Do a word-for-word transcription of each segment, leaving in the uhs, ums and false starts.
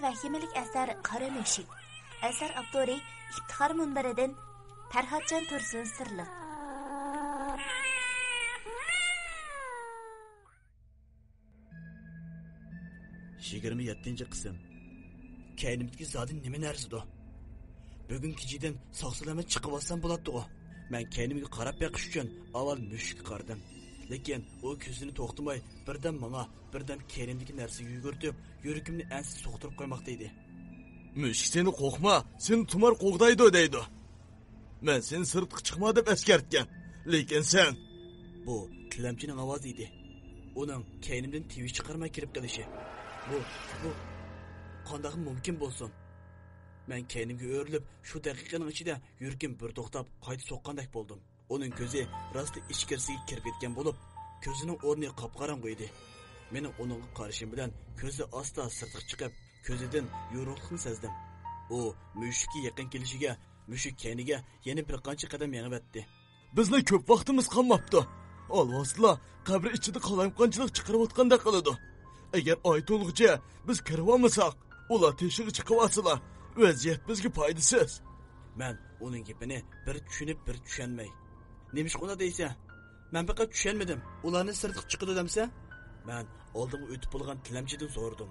ۋەھىمىلىك ئەسەر قارا مۈشۈك. ئەسەر ئاپتورى ئىپتىخار مۇنبىرىدىن پەرھاتجان تۇرسۇن سىرلىق. يىگىرمە يەتتىنچى قىسىم. كەينىمدىكى زادى نېمە نەرسىدۇ؟ بۈگۈن كېچىدىن ساق-سالامەت چىقىۋالسام بولاتتىغۇ. مەن كەينىمگە قاراپ بېقىش ئۈچۈن ئاۋۋال مۈشۈككە قارىدىم. لېكىن ئۇ كۆزىنى توختىماي بىردەم ماڭا، بىردەم كەينىمدىكى نەرسىگە يۈگۈرتۈپ، يۈرىكىمنى ئەنسىز سوقتۇرۇپ قويماقتا ئىدى. مۈشۈك سېنى قورقما، سېنى تۇمار قوغدايدۇ دەيدۇ. مەن سېنى سىرتقا چىقما دەپ ئەسكەرتكەن. لېكىن سەن. بۇ تىلەمچىنىڭ ئاۋازى ئىدى. ئۇنىڭ كەينىمدىن تىۋىش چىقارماي كىرىپ قېلىشى. بۇ، بۇ قانداقمۇ مۇمكىن بولسۇن؟ مەن كەينىمگە ئۆرۈلۈپ، شۇ دەقىقىنىڭ ئىچىدە يۈرىكىم بىر توختاپ، قايتا سوققاندەك بولدۇم. ئۇنىڭ كۆزى راسلا ئىچكىرىسىگە كىرىپ كەتكەن بولۇپ، كۆزىنىڭ ئورنى قاپقاراڭغۇ ئىدى. مېنىڭ ئۇنىڭغا قارىشىم بىلەن كۆزى ئاستا سىرتقا چىقىپ، كۆزىدىن يورۇقلۇقنى سەزدىم. ئۇ مۈشۈككە يېقىن كېلىشىگە، مۈشۈك كەينىگە يەنە بىر قانچە قەدەم مېڭىۋەتتى. بىزنىڭ كۆپ ۋاقتىمىز قالماپتۇ. ئالۋاستىلار قەبرە ئىچىدە قالايمىقانچىلىق چىقىرىۋاتقاندەك قىلىدۇ. ئەگەر ئاي تولغۇچە بىز كىرىۋالمىساق، ئۇلار تېشىغا چىقىۋالسىلا، ۋەزىيەت بىزگە پايدىسىز. مەن ئۇنىڭ گېپىنى بىر چۈشىنىپ، بىر چۈشەنمەي. نېمىشقا ئۇنداق دەيسەن؟ مەن پەقەت چۈشەنمىدىم. ئۇلارنى سىرتقا چىقىدۇ دەمسە؟ مەن ئالدىمغا ئۆتۈپ بولغان تىلەمچىدىن سورىدىم.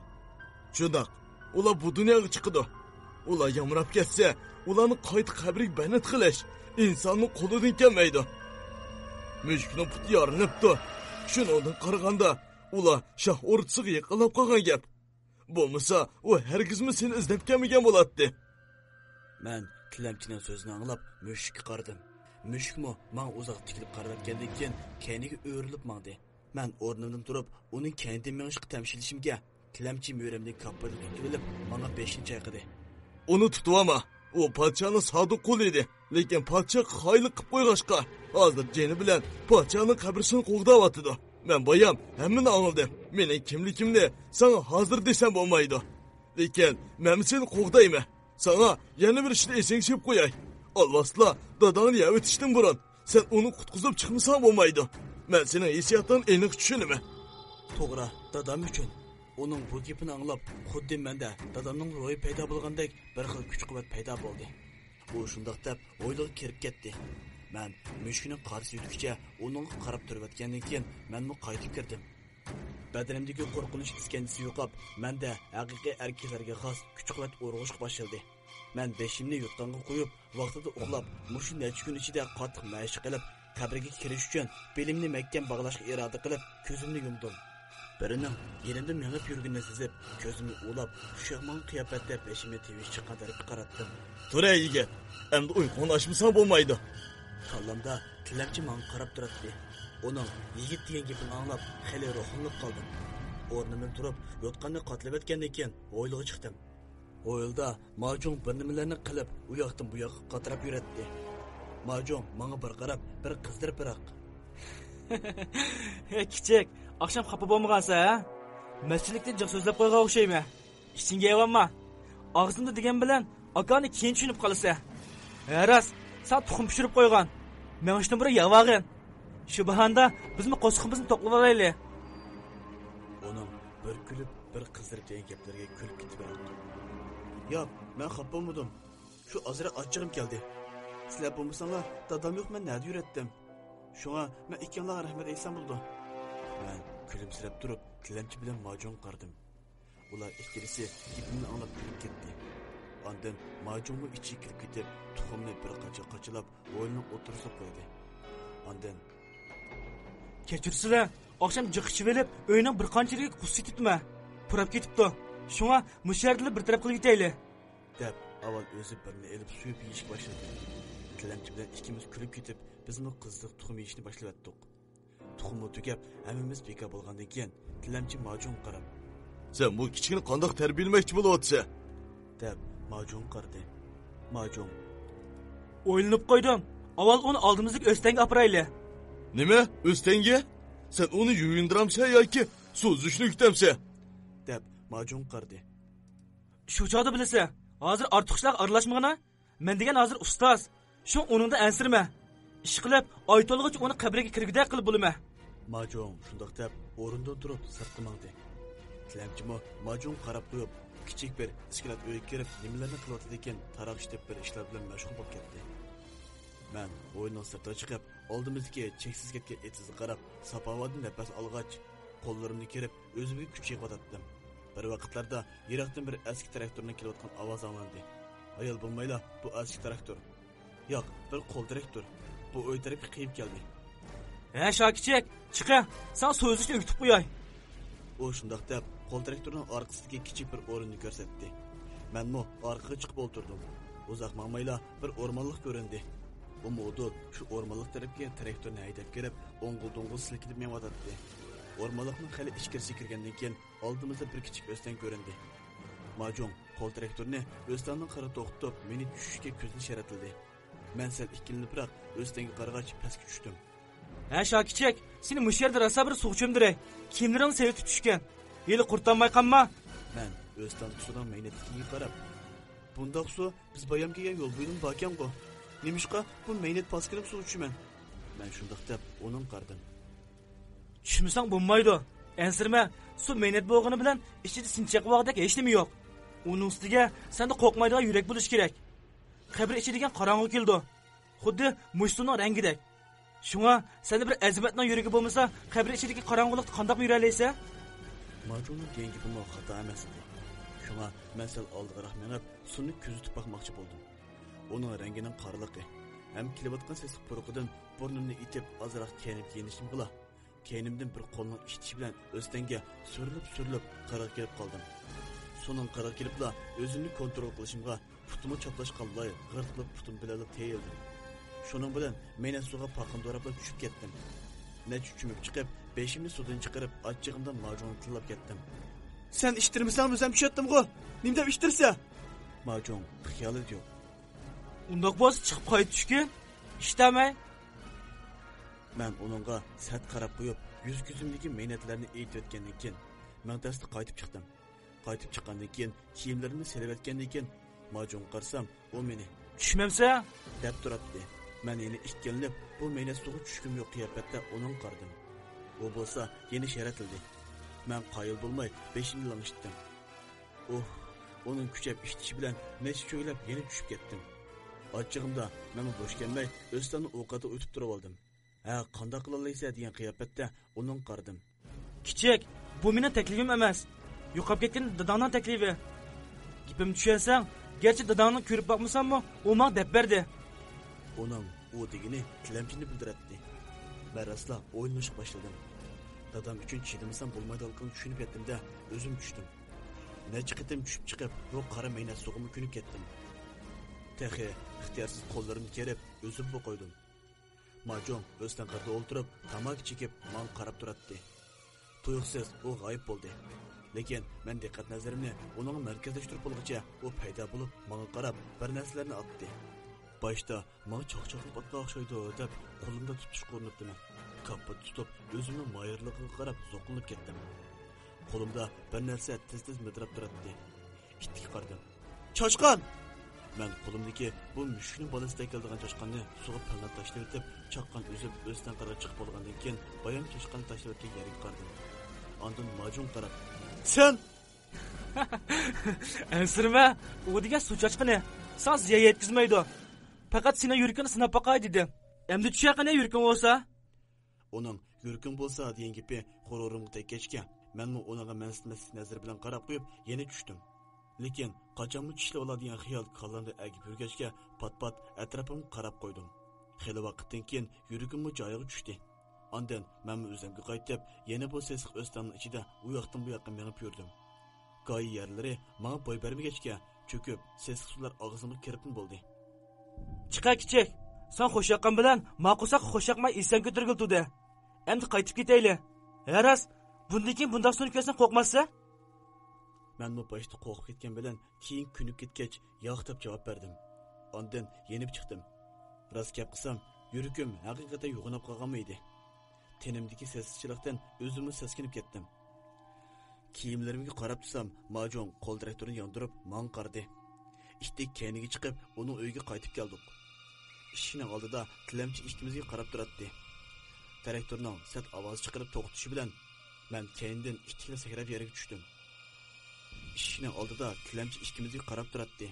شۇنداق، ئۇلار بۇ دۇنياغا چىقىدۇ. ئۇلار يامراپ كەتسە، ئۇلارنى قايتا قەبرىگە بەنت قىلىش ئىنساننىڭ قولىدىن كەلمەيدۇ. مۈشۈكنىڭ پۇتى يارىلىنىپتۇ. شۇنىڭدىن قارىغاندا، ئۇلار شاھ ئوردىسىغا يېقىنلاپ قالغان گەپ. بولمىسا، ئۇ ھەرگىزمۇ سېنى ئىزدەپ كەلمىگەن بولاتتى. مەن تىلەمچىنىڭ سۆزىنى ئاڭلاپ، مۈشۈككە قارىدىم. مۈشۈكمۇ ماڭا ئۇزاق تىكىلىپ قاراۋەتكەندىن كېيىن، كەينىگە ئۆرۈلۈپ ماڭدى. مەن ئورنۇمدىن تۇرۇپ، ئۇنىڭ كەينىدىن مېڭىشقا تەمشىلىشىمگە، تىلەمچى مۈرەمدىن كاپپىرىنى تۇتۇۋېلىپ، ماڭا بېشىنى چايقىدى. ئۇنى تۇتۇۋالما. ئۇ پادىشاھنىڭ سادىق قۇلى ئىدى. لېكىن پادىشاھقا خائىنلىق قىلىپ قويغاچقا، ھازىر جېنى بىلەن پادىشاھنىڭ قەبرىسىنى قوغداۋاتىدۇ. مەن بايام ھەممىنى ئاڭلىدىم. مېنىڭ كىملىكىمنى ساڭا ھازىر دېسەم بولمايدۇ. لېكىن مەنمۇ سېنى قوغدايمەن. ساڭا يەنە بىر ئىشنى ئېسىڭگە سېلىپ قوياي. ئالۋاستىلار داداڭنى يەۋېتىشتىن بۇرۇن سەن ئۇنى قۇتقۇزۇپ چىقمىساڭ بولمايدۇ. مەن سېنىڭ ھېسسىياتىڭنى ئېنىق چۈشىنىمەن. توغرا، دادام ئۈچۈن. ئۇنىڭ بۇ گېپىنى ئاڭلاپ، خۇددى مەندە دادامنىڭ روھى پەيدا بولغاندەك بىر خىل كۈچ-قۇۋۋەت پەيدا بولدى. ئۇ شۇنداق دەپ ھويلىغا كىرىپ كەتتى. مەن مۈشۈكنىڭ قارىسى يۆتكىچە ئۇنىڭغا قاراپ تۇرۇۋەتكەندىن كېيىن، مەنمۇ قايتىپ كىردىم. بەدىنىمدىكى قورقۇنچ ئىسكەنجىسى يوقاپ، مەندە ھەقىقىي ئەر كىشىلەرگە خاس كۈچ-قۇۋۋەت ئۇرغۇشقا باشلىدى. مەن بېشىمنى يوتقانغا قويۇپ، ۋاقتىدا ئۇخلاپ، مۇشۇ نەچچە كۈن ئىچىدە قاتتىق مەشىق قىلىپ، قەبرىگە كىرىش ئۈچۈن بېلىمنى مەھكەم باغلاشقا ئىرادە قىلىپ، كۆزۈمنى يۇمدۇم. بىرىنىڭ يېنىمدا مېڭىپ يۈرگىنىنى سېزىپ، كۆزۈمنى ئۇۋىلاپ، خۇشيامان قىياپەتتە بېشىمنى تىۋىش چىققان تەرەپكە قاراتتىم. تۇر، ئەي يىگىت، ئەمدى ئۇيقۇڭنى ئاچمىساڭ بولمايدۇ. كاللامدا تىلەمچى ماڭا قاراپ تۇراتتى. ئۇنىڭ يىگىت دېگەن گېپىنى ئاڭلاپ، خېلى روھلىنىپ قالدىم. ئورنۇمدىن تۇرۇپ، يوتقاننى قاتلىۋەتكەندىن كېيىن، ھويلىغا چىقتىم. ھويلىدا ماجۇڭ بىر نېمىلەرنى قىلىپ، ئۇ ياقتىن بۇ ياققا قاتراپ يۈرەتتى. ماجۇڭ ماڭا بىر قاراپ، بىر قىزىرىپ بىراق. ھەي، كىچىك، ئاخشام خاپا بولمىغانسەن، ھە؟ مەسچىتلىكتىن جىق سۆزلەپ قويغان ئوخشايمەن. ئىچىڭگە يەۋالما. ئاغزىمدا دېگەن بىلەن ئاكاڭنى كېيىن چۈشىنىپ قالىسەن. ھە راست، ساڭا تۇخۇم پىشۇرۇپ قويغان. مېڭىشتىن بۇرۇن يەۋالغىن. شۇ باھانىدا بىزمۇ قورسىقىمىزنى توقلىۋالايلى. ئۇنىڭ بىر كۈلۈپ، بىر قىزىرىپ دېگەن گەپلىرىگە كۈلۈپ كېتىپ بىراق. ياق، مەن خاپا بولمىدىم. شۇ ئازراق ئاچچىقىم كەلدى. سىلەر بولمىساڭلار، دادام يوق، مەن نەدە يۈرەتتىم؟ شۇڭا مەن ئىككىڭلارغا رەھمەت ئېيتسام بولىدۇ. مەن كۈلۈمسىرەپ تۇرۇپ، تىلەمچى بىلەن ماجۇڭغا قارىدىم. ئۇلار ئىككىلىسى گېپىمنى ئاڭلاپ كۈلۈپ كەتتى. ئاندىن ماجۇڭمۇ ئىچىگە كىرىپ كېتىپ، تۇخۇمنى بىر قاچا قاچىلاپ، ھويلىنىڭ ئوتتۇرىسىغا قويدى. ئاندىن، كەچۈرسىلە، ئاخشام جىق ئىچىۋېلىپ، ئۆينىڭ بىر قانچىلىكى غۇسسە تېتىپمەن. پۇراپ كېتىپتۇ. شۇڭا مۇشۇ يەردىلا بىر تەرەپ قىلىۋېتەيلى. دەپ، ئاۋۋال ئۆزى بىرنى ئېلىپ سۆيۈپ يېيىشكە باشلىدى. تىلەمچى بىلەن ئىككىمىز كۈلۈپ كېتىپ، بىزمۇ قىزىق تۇخۇم يېيىشنى باشلىۋەتتۇق. تۇخۇممۇ تۈگەپ، ھەممىمىز بىكار بولغاندىن كېيىن، تىلەمچى ماجۇڭغا قاراپ، سەن بۇ كىچىكنى قانداق تەربىيەلىمەكچى بولۇۋاتىسەن؟ دەپ، ماجۇڭغا قارىدى. ماجۇڭ، ئويلىنىپ قويدۇم. ئاۋۋال ئۇنى ئالدىمىزدىكى ئۆستەڭگە ئاپىرايلى. نېمە؟ ئۆستەڭگە؟ سەن ئۇنى يۇيۇندۇرامسەن ياكى سۇ ئۈزۈشنى كۈتەمسەن؟ دەپ، ماجۇڭغا قارىدى. شۇ چاغدا بىلىسەن. ھازىر ئارتۇق ئىشلارغا ئارىلاشمىغىنا. مەن دېگەن ھازىر ئۇستاز. شۇڭا ئۇنىڭدىن ئەنسىرىمە. ئىشقىلىپ، ئاي تولغۇچە ئۇنى قەبرىگە كىرگۈدەك قىلىپ بولىمەن. ماجۇڭ شۇنداق دەپ، ئورنىدىن تۇرۇپ سىرتقا ماڭدى. تىلەمچىمۇ ماجۇڭغا قاراپ قويۇپ، كىچىك بىر ئىسكىلات ئۆيگە كىرىپ، نېمىلەرنى قىلىۋاتىدىكىن تاراق ئىشلەپ بىر ئىشلار بىلەن مەشغۇل بولۇپ كەتتى. مەن ئويۇننىڭ سىرتىغا چىقىپ، ئالدىمىزدىكى چەكسىز كەتكەن ئېتىزغا قاراپ، ساپاۋاردىن نەپەس ئالغاچ، قوللىرىمنى كېرىپ، ئۆزۈمگە كۈچ يىغىۋاتاتتىم. بىر ۋاقىتلاردا يىراقتىن بىر ئەسكى تىراكتورنىڭ كېلىۋاتقان ئاۋازى ئاڭلاندى. ھايال بولمايلا، بۇ ئەسكى تىراكتور. ياق، بىر قول تىراكتور. بۇ ئۆي تەرەپكە قېيىپ كەلدى. ھە، شاكىچەك، چىقە، ساڭا سۆزلىشىشنى ئۆگىتىپ قوياي. ئۇ شۇنداق دەپ، قول تىراكتورنىڭ ئارقىسىدىكى كىچىك بىر ئورۇننى كۆرسەتتى. مەنمۇ ئارقىغا چىقىپ ئولتۇردۇم. ئۇزاق ماڭمايلا بىر ئورمانلىق كۆرۈندى. ئۇمۇ ئۇدۇل شۇ ئورمانلىق تەرەپكە تىراكتورنى ھەيدەپ كىرىپ، ئوڭغۇل-دوڭغۇل سىلكىنىپ مېڭىۋاتاتتى. ئورمانلىقنىڭ خېلى ئىچكىرىسىگە كىرگەندىن كېيىن، ئالدىمىزدا بىر كىچىك ئۆستەڭ كۆرۈندى. ماجۇڭ قول تىراكتورنى ئۆستەڭنىڭ قىرىغا توختىتىپ، مېنى چۈشۈشكە كۆزىنى شەرەتلىدى. مەن سەل ئىككىلىنىپراق ئۆستەڭگە قارىغاچ پەسكە چۈشتۈم. ھە، شاكىچەك، سېنى مۇشۇ يەردە راسا بىر سۇغا چۆمدۈرەي. كىيىملىرىڭنى سېلىۋېتىپ چۈشكىن. ھېلى قۇرتلانماي قالما. مەن ئۆستەڭدىكى سۇنىڭ مەينەتلىكىگە قاراپ، بۇنداق سۇ بىز بايام كەلگەن يول بويىدىمۇ باركەنغۇ؟ نېمىشقا بۇ مەينەت پاسكىنىپ سۇغا چۈشىمەن؟ مەن شۇنداق دەپ ئۇنىڭغا قارىدىم. چۈشمىسەڭ بولمايدۇ. ئەنسىرىمە، سۇ مەينەت بولغىنى بىلەن ئىچىدە سىن چاقىۋالغۇدەك ھېچنېمە يوق. ئۇنىڭ ئۈستىگە سەندە قورقمايدىغان يۈرەك بولۇشى كېرەك. قەبرە ئىچى دېگەن قاراڭغۇ كېلىدۇ. خۇددى مۇشۇ سۇنىڭ رەڭگىدەك. شۇڭا سەندە بىر ئەزىمەتنىڭ يۈرىكى بولمىسا، قەبرە ئىچىدىكى قاراڭغۇلۇقتا قانداقمۇ يۈرەلەيسەن؟ ماجۇڭنىڭ دېگەن گېپىمۇ خاتا ئەمەس ئىدى. شۇڭا مەن سەل ئالدىغىراق مېڭىپ، سۇنى كۆزىتىپ باقماقچى بولدۇم. ئۇنىڭ رەڭگىنىڭ قارىلىقى ھەم كېلىۋاتقان سېسىق پۇرىقىدىن بۇرنۇمنى ئېتىپ، ئازراق كەينىمگە يېنىشىمغىلا، كەينىمدىن بىر قولنىڭ ئىشتىشى بىلەن ئۆستەڭگە سۈرۈلۈپ-سۈرۈلۈپ قىرغا كېلىپ قالدىم. سۇنىڭ قىرغا كېلىپلا ئۆزۈمنى كونترول قىلىشىمغا، پۇتۇممۇ چاپلاشقانلاي غىرقىلىپ پۇتۇم بىلەنلا تېيىلدىم. شۇنىڭ بىلەن مەينەت سۇغا پاقان دوراپلا چۈشۈپ كەتتىم. نەچچە چۈمۈك چىقىپ، بېشىمنى سۇدىن چىقىرىپ، ئاچچىقىمدىن ماجۇڭنى تىللاپ كەتتىم. سەن ئىتتىرمىسەڭ ئۆزۈم چۈشەتتىمغۇ؟ نېمە دەپ ئىتتىرسە؟ ماجۇڭ خىيالىدا يوق. ئۇنداق بولسا چىقىپ قايتا چۈشكىن. ئىشتەمەي. مەن ئۇنىڭغا سەت قاراپ قويۇپ، يۈز-كۆزۈمدىكى مەينەتلەرنى ئېيتىۋەتكەندىن كېيىن، مىڭ تەستە قايتىپ چىقتىم. قايتىپ چىققاندىن كېيىن، كىيىملىرىمنى سېلىۋەتكەندىن كېيىن، ماجۇڭغا قارىسام، ئۇ مېنى، «چۈشمەمسەن؟» دەپ تۇراتتى. مەن يەنە ئىككىلىنىپ، بۇ مەينەت سۇغا چۈشكۈم يوق قىياپەتتە ئۇنىڭغا قارىدىم. ئۇ بولسا يەنە شەرەتلىدى. مەن قايىل بولماي، بېشىمنى لىڭشىتتىم. ئۇھ، ئۇنىڭ كۈچەپ ئىشتىشى بىلەن نەچچە چۆگىلەپ يەنە چۈشۈپ كەتتىم. ئاچچىقىمدا مەنمۇ بوش كەلمەي، ئۆستەڭنى ئوقەتتە ئۇيتۇپ تۇرۇۋالدىم. ھە، قانداق قىلالايسەن دېگەن قىياپەتتە ئۇنىڭغا قارىدىم. كىچىك، بۇ مېنىڭ تەكلىپىم ئەمەس. يوقاپ كەتكەن داداڭنىڭ تەكلىپى. گېپىمنى چۈشەنسەڭ، گەرچە داداڭنى كۆرۈپ باقمىساممۇ، ئۇ ماڭا دەپ بەردى. ئۇنىڭ ئۇ دېگىنى تىلەمچىنى بىلدۈرەتتى. مەن راسلا ئويلىنىشقا باشلىدىم. دادام ئۈچۈن چىدىمىسام بولمايدىغانلىقىنى چۈشىنىپ يەتتىم-دە، ئۆزۈم چۈشتۈم. نەچچە قېتىم چۈشۈپ چىقىپ، بۇ قارا مەينەت سۇغىمۇ كۆنۈپ كەتتىم. تېخى ئىختىيارسىز قوللىرىمنى كېرىپ، ئۆزۈممۇ قويدۇم. ماجۇڭ ئۆستەڭ قىرىدا ئولتۇرۇپ، تاماكا چېكىپ، ماڭا قاراپ تۇراتتى. تۇيۇقسىز ئۇ غايىب بولدى. لېكىن مەن دىققەت نەزىرىمنى ئۇنىڭغا مەركەزلەشتۈرۈپ بولغۇچە، ئۇ پەيدا بولۇپ، ماڭا قاراپ بىر نەرسىلەرنى ئاتتى. باشتا ماڭا چاقچاقلاپ ئاتقان ئوخشايدۇ دەپ، قولۇمدا تۇتۇشقا ئۇرۇنۇپتىمەن. كاپپىدە تۇتۇپ، ئۆزۈمنىڭ ماھىرلىقىغا قاراپ زوقلىنىپ كەتتىم. قولۇمدا بىر نەرسە تېز-تېز مىدىراپ تۇراتتى. ئىتتىككە قارىدىم. چاشقان! مەن قولۇمدىكى بۇ مۈشۈكنىڭ بالىسىدەك كېلىدىغان چاشقاننى سۇغا پىللاپ تاشلىۋېتىپ، چاققان ئۈزۈپ، ئۆستەڭ قىرىغا چىقىپ بولغاندىن كېيىن، بايام چاشقاننى تاشلىۋەتكەن يەرگە قارىدىم. ئاندىن ماجۇڭغا قاراپ، سەن! ئەنسىرىمە، ئۇ دېگەن سۇ چاشقىنى. ساڭا زىيان يەتكۈزمەيدۇ. پەقەت سېنىڭ يۈرىكىڭنى سىناپ باقاي، دېدى. ئەمدى چۈشە قېنى يۈرىكىڭ بولسا. ئۇنىڭ يۈرىكىڭ بولسا دېگەن گېپى غۇرۇرۇمغا تەگكەچكە، مەنمۇ ئۇنىڭغا مەنسىتمەسلىك نەزىرى بىلەن قاراپ قويۇپ، يەنە چۈشتۈم. لېكىن قاچانمۇ چىشلىۋالار دېگەن خىيال كاللامدا ئەگىپ يۈرگەچكە، پات-پات ئەتراپىمغا قاراپ قويدۇم. خېلى ۋاقىتتىن كېيىن يۈرىكىممۇ جايىغا چۈشتى. ئاندىن مەنمۇ ئۆزۈمگە قايتىپ، يەنە بۇ سېسىق ئۆستەڭنىڭ ئىچىدە ئۇ ياقتىن بۇ ياققا مېڭىپ يۈردۈم. گايى يەرلىرى ماڭا بوي بەرمىگەچكە، چۆكۈپ، سېسىق سۇلار ئاغزىمغا كىرىپمۇ بولدى. چىقە كىچىك، ساڭا خوش ياققان بىلەن ما قورساققا خوش ياقماي ئېسەن كۆتۈرگىلى تۇردى. ئەمدى قايتىپ كېتەيلى. ھە راست، بۇندىن كېيىن بۇنداق سۇنى كۆرسەڭ قورقماسسەن؟ مەنمۇ باشتا قورقۇپ كەتكەن بىلەن كېيىن كۆنۈپ كەتكەچ ياق دەپ جاۋاب بەردىم. ئاندىن يېنىپ چىقتىم. راست گەپ قىلسام، يۈرىكىم ھەقىقەتەن يوغىناپ قالغانمۇ ئىدى. تېنىمدىكى سەسسىزچىلىقتىن ئۆزۈممۇ سەسكىنىپ كەتتىم. كىيىملىرىمگە قاراپ تۇرسام، ماجۇڭ قول تىراكتورنى ياندۇرۇپ ماڭا قارىدى. ئىتتىك كەينىگە چىقىپ، ئۇنىڭ ئۆيىگە قايتىپ كەلدۇق. ئىشىكنىڭ ئالدىدا تىلەمچى ئىككىمىزگە قاراپ تۇراتتى. تىراكتورنىڭ سەت ئاۋاز چىقىرىپ توختىشى بىلەن، مەن كەينىدىن ئىتتىكلا سەكرەپ يەرگە چۈشتۈم. ئىشىكنىڭ ئالدىدا تىلەمچى ئىككىمىزگە قاراپ تۇراتتى.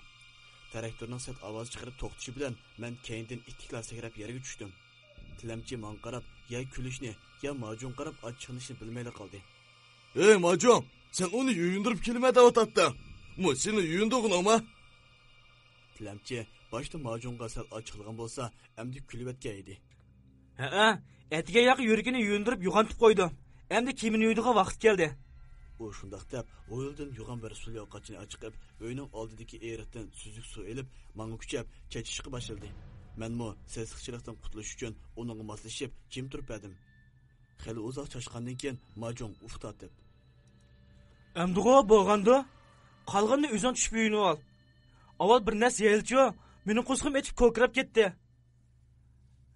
تىراكتورنىڭ سەت ئاۋازى چىقىرىپ توختىشى بىلەن مەن كەينىدىن ئىتتىكلا سەكرەپ يەرگە چۈشتۈم. تىلەمچى ماڭا قاراپ يا كۈلۈشنى، يا ماجۇڭغا قاراپ ئاچچىقلىنىشنى بىلمەيلا قالدى. ھەي ماجۇڭ، سەن ئۇنى يۇيۇندۇرۇپ كېلىمەن دەۋاتاتتىڭ. مۇ سېنى يۇيۇندۇرغىنىڭما؟ تىلەمچى باشتا ماجۇڭغا سەل ئاچچىقلىغان بولسا، ئەمدى كۈلۈۋەتكەن ئىدى. ھەئە، ئەتىگەن ياقى يۈرىكىنى يۇيۇندۇرۇپ يوغانتىپ قويدۇم. ئەمدى كىيىمىنى يۇيىدىغان ۋاقىت كەلدى. ئۇ شۇنداق دەپ ھويلىدىن يوغان بىر سۇلياۋ قاچىنى ئاچىقىپ، ئۆينىڭ ئالدىدىكى ئېرىقتىن سۈزۈك سۇ ئېلىپ، ماڭا كۈچەپ چەچۈشكە باشلىدى. مەنمۇ سېسىقچىلىقتىن قۇتۇلۇش ئۈچۈن ئۇنىڭغا ماسلىشىپ، جىم تۇرۇپ بەردىم. خېلى ئۇزاق چاچقاندىن كېيىن ماجۇڭ ئۇھ تارتىپ، ئەمدىغۇ بولغاندۇ؟ قالغىنىنى ئۆزۈڭ چۈشۈپ يۇيۇنۇۋال. ئاۋۋال بىر نەرسە يەيلىچۇ، مېنىڭ قورسىقىم ئېچىپ كوكىراپ كەتتى.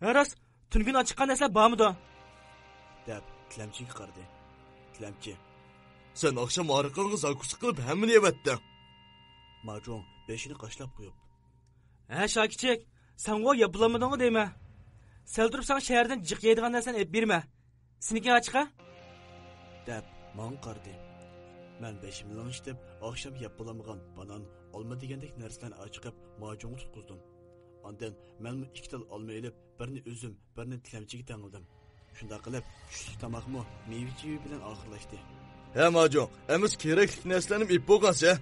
ھە راست، تۈنۈگۈن ئاچىققان نەرسىلەر بارمىدۇ؟ دەپ تىلەمچىگە قارىدى. تىلەمچى، سەن ئاخشام ھارىقىڭغا زاكۇسكا قىلىپ ھەممىنى يەۋەتتىڭ. ماجۇڭ بېشىنى قاشلاپ قويۇپ، ھە شاكىچىك، سەنغۇ يەپ بولالمىدىڭغۇ دەيمەن. سەل تۇرۇپ ساڭا شەھەردىن جىق يەيدىغان نەرسىنى ئېلىپ بېرىمەن. سېنىڭكىنى ئاچىقە، دەپ ماڭا قارىدى. مەن بېشىمنى لىڭشىتىپ، ئاخشام يەپ بولالمىغان بانان، ئالما دېگەندەك نەرسىلەرنى ئاچىقىپ، ماجۇڭغا تۇتقۇزدۇم. ئاندىن مەنمۇ ئىككى تال ئالما ئېلىپ، بىرنى ئۆزۈم، بىرنى تىلەمچىگە تەڭلىدىم. شۇنداق قىلىپ، چۈشلۈك تاماقمۇ مېۋە-چېۋە بىلەن ئاخىرلاشتى. ھە ماجۇڭ، ئەمىسە كېرەكلىك نەرسىلەرنىمۇ ئېلىپ بولغانسەن.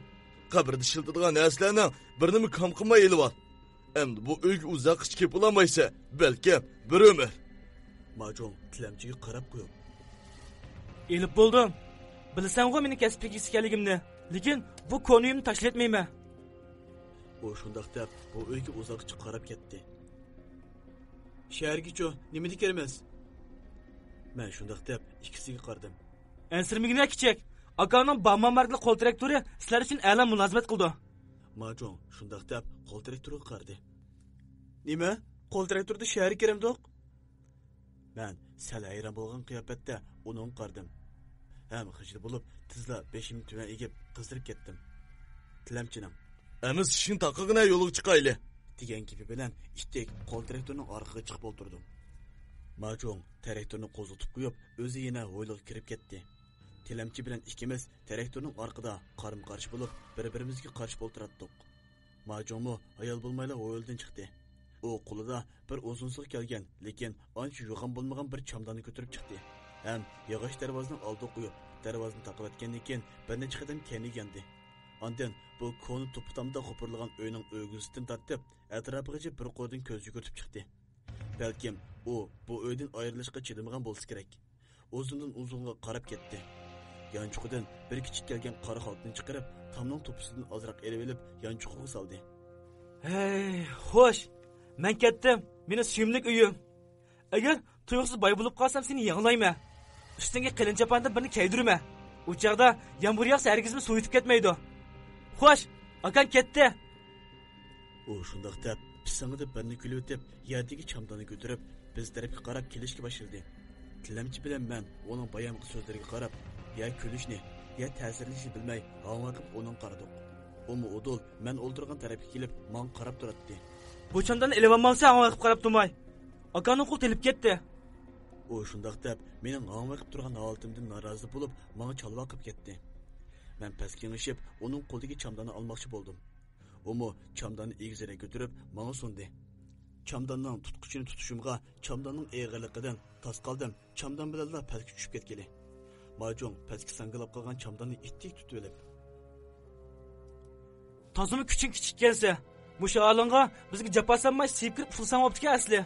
قەبرىدە ئىشلىتىدىغان نەرسىلەرنىڭ بىرىنىمۇ كام قىلماي ئېلىۋال. ئەمدى بۇ ئۆيگە ئۇزاققىچە كېلىپ بولالمايسەن، بەلكىم بىر ئۆمۈر. ماجۇڭ تىلەمچىگە قاراپ قويۇپ، ئېلىپ بولدۇم. بىلىسەنغۇ مېنىڭ كەسىپ ئىگىسى ئىكەنلىكىمنى. لېكىن بۇ كونا ئۆيۈمنى تاشلىۋەتمەيمەن. ئۇ شۇنداق دەپ بۇ ئۆيگە ئۇزاققىچە قاراپ كەتتى. شەھەرگىچۇ نېمىدە كىرىمىز؟ مەن شۇنداق دەپ ئىككىسىگە قارىدىم. ئەنسىرىمىگىنە كىچىك، ئاكاڭنىڭ بامما ماركىلىق قول تىراكتورى سىلەر ئۈچۈن ئەلا مۇلازىمەت قىلىدۇ. ماجۇڭ شۇنداق دەپ قول تىراكتورغا قارىدى. نېمە؟ قول تىراكتوردا شەھەرگە كىرەمدۇق؟ مەن سەل ھەيران بولغان قىياپەتتە ئۇنىڭغا قارىدىم ھەم خىجىل بولۇپ، تېزلا بېشىمنى تۆۋەن ئېگىپ، قىزىرىپ كەتتىم. تىلەمچىنىڭ، ئەمىسە ئىشىڭنى تاقىغىنە يولغا چىقايلى، دېگەن گېپى بىلەن ئىتتىك قول تىراكتورنىڭ ئارقىغا چىقىپ ئولتۇردۇم. ماجۇڭ تىراكتورنى قوزغىتىپ قويۇپ، ئۆزى يەنە ھويلىغا كىرىپ كەتتى. تىلەمچى بىلەن ئىككىمىز تىراكتورنىڭ ئارقىدا قارىمۇ قارشى بولۇپ، بىر-بىرىمىزگە قارىشىپ ئولتۇراتتۇق. ماجۇڭمۇ ھايال بولمايلا ھويلىدىن چىقتى. ئۇ قولىدا بىر ئۇزۇن سىغا كەلگەن، لېكىن ئانچە يوغان بولمىغان بىر چامداننى كۆتۈرۈپ چىقتى ھەم ياغاچ دەرۋازىنىڭ ئالدىغا قويۇپ، دەرۋازىنى تاقىۋەتكەندىن كېيىن بىر نەچچە قەدەم كەينىگە ياندى. ئاندىن بۇ كونا توپا تامدا قوپۇرۇلغان ئۆينىڭ ئۆگزىسىدىن تارتىپ، ئەتراپىغىچە بىر قولىدىن كۆز يۈگۈرتۈپ چىقتى. بەلكىم ئۇ بۇ ئۆيدىن ئايرىلىشقا چىدىمىغان بولسا كېرەك. ئۇزۇندىن ئۇزۇنغا قاراپ كەتتى. يانچۇقىدىن بىر كىچىك كەلگەن قارا خالتىنى چىقىرىپ، تامنىڭ توپىسىدىن ئازراق ئېلىۋېلىپ، يانچۇقىغا سالدى. ھەي، خوش، مەن كەتتىم، مېنىڭ سۆيۈملۈك ئۆيۈم. ئەگەر تۇيۇقسىز باي بولۇپ قالسام، سېنى يېڭىلايمەن. ئۈستۈڭگە قېلىن چاپاندىن بىرنى كىيدۈرىمەن. ئۇ چاغدا يامغۇر ياغسا، ھەرگىزمۇ سوۋۇيتۇپ كەتمەيدۇ. خوش، ئاكاڭ كەتتى. ئۇ شۇنداق دەپ پىسىڭىدە بىرنى كۈلۈۋېتىپ، يەردىكى چامداننى كۆتۈرۈپ، بىز تەرەپكە قاراپ كېلىشكە باشلىدى. تىلەمچى بىلەن مەن ئۇنىڭ بايامقى سۆزلىرىگە قاراپ، يا كۈلۈشنى، يا تەسىرلىنىشنى بىلمەي، ھاڭۋاقىپ ئۇنىڭغا قارىدۇق. ئۇمۇ ئۇدۇل مەن ئولتۇرغان تەرەپكە كېلىپ، ماڭا قاراپ تۇراتتى. بۇ چامداننى ئېلىۋالمامسەن، ھاڭۋاقىپ قاراپ تۇرماي. ئاكاڭنىڭ قولى تېلىپ كەتتى. ئۇ شۇنداق دەپ، مېنىڭ ھاڭۋېقىپ تۇرغان ھالىتىمدىن نارازى بولۇپ، ماڭا چالۋاقىپ كەتتى. مەن پەسكە يېڭىشىپ، ئۇنىڭ قولىدىكى چامداننى ئالماقچى بولدۇم. ئۇمۇ چامداننى ئېگىزرەك كۆتۈرۈپ، ماڭا سۇندى. چامداننىڭ تۇتقۇچىنى تۇتۇشۇمغا، چامداننىڭ ئېغىرلىقىدىن تاس قالدىم، چامدان بىلەنلا پەسكە چۈشۈپ كەتكىلى. ماجۇڭ پەسكە ساڭگىلاپ قالغان چامداننى ئىتتىك تۇتۇۋېلىپ، تازىمۇ كۈچۈڭ كىچىككەنسە، مۇشۇ ھالىڭغا بىزگە جاپا سالماي سىيىپ كىرىپ ئۇخلىساڭ بوپتىكەن ئەسلى.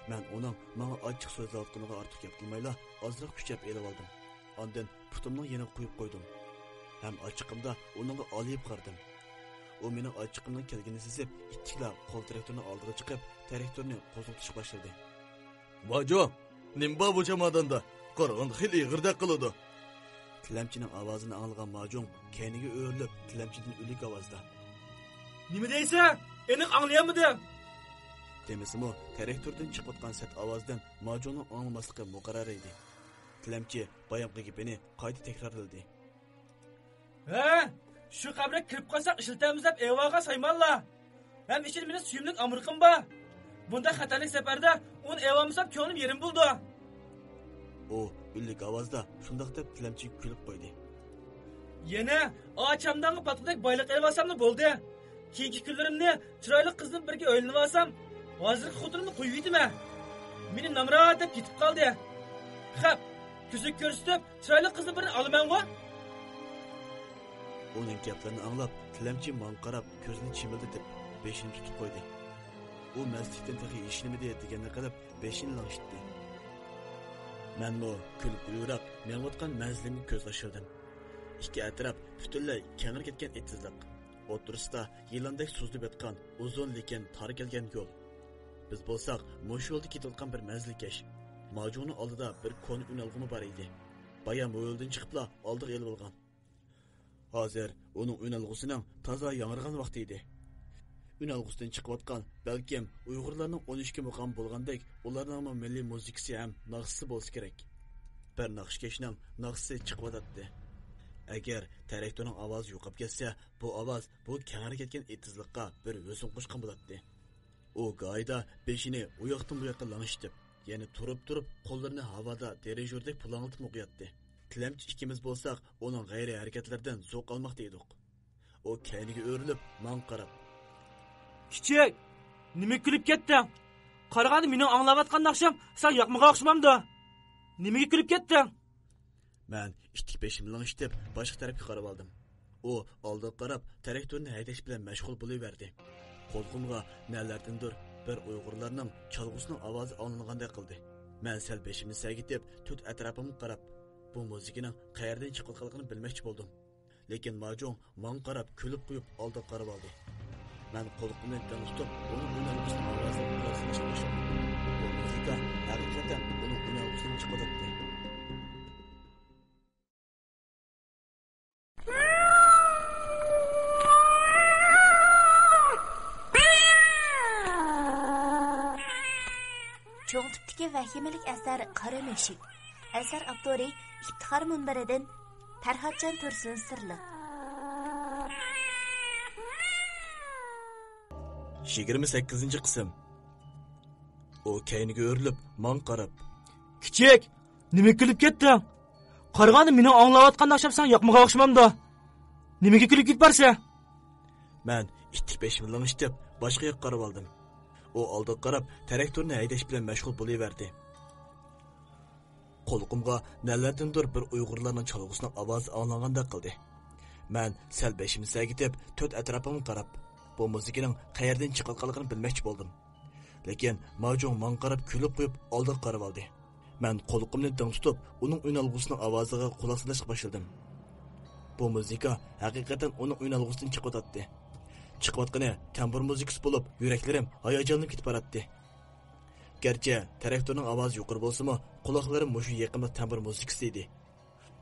مەن ئۇنىڭ ماڭا ئاچچىق سۆزلەۋاتقىنىغا ئارتۇق گەپ قىلمايلا، ئازراق كۈچەپ ئېلىۋالدىم. ئاندىن پۇتۇمنىڭ يېنىغا قويۇپ قويدۇم ھەم ئاچچىقىمدا ئۇنىڭغا ئالىيىپ قارىدىم. ئۇ مېنىڭ ئاچچىقىمنىڭ كەلگىنىنى سېزىپ، ئىتتىكلا قول تىراكتورنىڭ ئالدىغا چىقىپ، تىراكتورنى قوزغىتىشقا باشلىدى. ۋاجۇ، نېمە بار بۇ چاماداندا؟ قارىغاندا خېلى ئېغىردەك قىلىدۇ. تىلەمچىنىڭ ئاۋازىنى ئاڭلىغان ماجۇڭ كەينىگە ئۆرۈلۈپ، تىلەمچىدىن ئۈلۈك ئاۋازدا، نېمە دەيسەن؟ ئېنىق ئاڭلىيالمىدىم. دېمىسىمۇ، تىراكتوردىن چىقىۋاتقان سەت ئاۋازدىن ماجۇڭنىڭ ئاڭلىماسلىقى مۇقەررەر ئىدى. تىلەمچى بايامقى گېپىنى قايتا تەكرارلىدى. ھە، شۇ قەبرىگە كىرىپ قالساق ئىشلىتەمىز دەپ ئېلىۋالغان سايمانلار. ھەم ئىچىدە مېنىڭ سۆيۈملۈك ئامرىقىم بار. بۇنداق خەتەرلىك سەپەردە ئۇنى ئېلىۋالمىسام كۆڭلۈم يېرىم بولىدۇ. ئۇ ئۈنلۈك ئاۋازدا شۇنداق دەپ تىلەمچىگە كۈلۈپ قويدى. يەنە ئاچامدانغا پاتقۇدەك بايلىق ئېلىۋالساملا بولدى. كېيىنكى كۈنلىرىمنى چىرايلىق قىز بىلەن بىرگە ئۆيلىنىۋالسام، ھازىرقى خوتۇنۇمنى قويۇۋېتىمەن. مېنى نامرات دەپ كېتىپ قالدى. خەپ، كۆزۈك كۆرسىتىپ، چىرايلىق قىزنى بىرنى ئالىمەنغۇ؟ ئۇنىڭ گەپلىرىنى ئاڭلاپ، تىلەمچى ماڭا قاراپ كۆزىنى چىمىلدىتىپ، بېشىنى تۇتۇپ قويدى. ئۇ مەستلىكتىن تېخى يېشىلمىدى دېگەندەك قىلىپ بېشىنى لىڭشىتتى. مەنمۇ كۈلۈپ-كۈلۈۋراپ مېڭىۋاتقان مەنزىلىمگە كۆز تاشلىدىم. ئىككى ئەتراپ پۈتۈنلەي كەڭرى كەتكەن ئېتىزلىق. ئوتتۇرىسىدا يىلاندەك سوزۇلۇپ ياتقان ئۇزۇن، لېكىن تار كەلگەن يول. بىز بولساق مۇشۇ يولدا كېتىۋاتقان بىر مەنزىلكەش، ماجۇڭنىڭ ئالدىدا بىر كونا ئۈنئالغۇمۇ بار ئىدى. بايا مۇ يولدىن چىقىپلا ئالدىغا ئېلىۋالغان. ھازىر ئۇنىڭ ئۈنئالغۇسىنىڭ تازا ياڭرىغان ۋاقتى ئىدى. ئۈنئالغۇسىدىن چىقىۋاتقان، بەلكىم ئۇيغۇرلارنىڭ ئون ئىككى مۇقامى بولغاندەك، ئۇلارنىڭمۇ مىللىي مۇزىكىسى ھەم ناخشىسى بولسا كېرەك. بىر ناخشىكەشنىڭ ناخشىسى چىقىۋاتاتتى. ئەگەر تىراكتورنىڭ ئاۋازى يوقاپ كەتسە، بۇ ئاۋاز بۇ كەڭرى كەتكەن ئېتىزلىققا بىر ھۆسن قوشقان بولاتتى. ئۇ گاھىدا بېشىنى ئۇ ياقتىن بۇ ياققا لىڭشىتىپ، يەنە تۇرۇپ-تۇرۇپ قوللىرىنى ھاۋادا دىرىژوردەك پۇلاڭلىتىپمۇ قوياتتى. تىلەمچى ئىككىمىز بولساق ئۇنىڭ غەيرىي ھەرىكەتلىرىدىن زوق ئالماقتا ئىدۇق. ئۇ كەينىگە ئۆرۈلۈپ ماڭا قاراپ، «كىچىك، نېمىگە كۈلۈپ كەتتىڭ؟ قارىغاندا مېنىڭ ئاڭلاۋاتقان ناخشام ساڭا ياقمىغان ئوخشىمامدۇ؟ نېمىگە كۈلۈپ كەتتىڭ؟» مەن ئىتتىك بېشىمنى لىڭشىتىپ باشقا تەرەپكە قارىۋالدىم. ئۇ ئالدىغا قاراپ تىراكتورنى ھەيدەش بىلەن مەشغۇل بولۇۋەردى. قۇلىقىمغا نەلەردىندۇر بىر ئۇيغۇرلارنىڭ چالغۇسىنىڭ ئاۋازى ئاڭلانغاندەك قىلدى. مەن سەل بېشىمنى سەگىتىپ تۆت ئەتراپىمغا قاراپ، بۇ مۇزىكىنىڭ قەيەردىن چىقىۋاتقانلىقىنى بىلمەكچى بولدۇم. لېكىن ماجۇڭ ماڭا قاراپ كۈلۈپ قويۇپ ئالدىغا قارىۋالدى. مەن قۇلىقىمنى دىڭ تۇتۇپ ئۇنىڭ ئۈنئالغۇسىنىڭ ئاۋازىنى قۇلاق سېلىشقا باشلىدىم. بۇ مۇزىكا ھەقىقەتەن ئۇنىڭ ئۈنئالغۇسىدىن چىقىۋاتاتتى. چوڭ تىپتىكى ۋەھىمىلىك ئەسەر قارا مۈشۈك. ئەسەر ئاپتورى ئىپتىخار مۇنبىرىدىن پەرھاتجان تۇرسۇن سىرلىق. يىگىرمە سەككىزىنچى قىسىم. ئۇ كەينىگە ئۆرۈلۈپ ماڭا قاراپ، «كىچىك، نېمىگە كۈلۈپ كەتتىڭ؟ قارىغاندا مېنىڭ ئاڭلاۋاتقان ناخشام ساڭا ياقمىغان ئوخشىمامدۇ؟ نېمىگە كۈلۈپ كېتىپ بارسەن؟» مەن ئىتتىك بېشىمنى لىڭشىتىپ باشقا ياققا قارىۋالدىم. ئۇ ئالدىغا قاراپ تىراكتورنى ھەيدەش بىلەن مەشغۇل بولۇۋەردى. قۇلىقىمغا نەلەردىندۇر بىر ئۇيغۇرلارنىڭ چالغۇسىنىڭ ئاۋازى ئاڭلانغاندەك قىلدى. مەن سەل بېشىمنى سەگىتىپ تۆت ئەتراپىمغا قاراپ، بۇ مۇزىكىنىڭ قەيەردىن چىقىۋاتقانلىقىنى بىلمەكچى بولدۇم. لېكىن ماجۇڭ ماڭا قاراپ كۈلۈپ قويۇپ ئالدىغا قارىۋالدى. مەن قۇلىقىمنى دىڭ تۇتۇپ ئۇنىڭ ئۈنئالغۇسىنىڭ ئاۋازىغا قۇلاق سېلىشقا باشلىدىم. بۇ مۇزىكا ھەقىقەتەن ئۇنىڭ ئۈنئالغۇسىدىن چىقىۋاتاتتى. چىقىۋاتقىنى تەمبۇر مۇزىكىسى بولۇپ يۈرەكلىرىم ھاياجانلىنىپ كېتىپ باراتتى. گەرچە تىراكتورنىڭ ئاۋازى يۇقىرى بولسىمۇ، قۇلاقلىرىم مۇشۇ يېقىملىق تەمبۇر مۇزىكىسىدا ئىدى.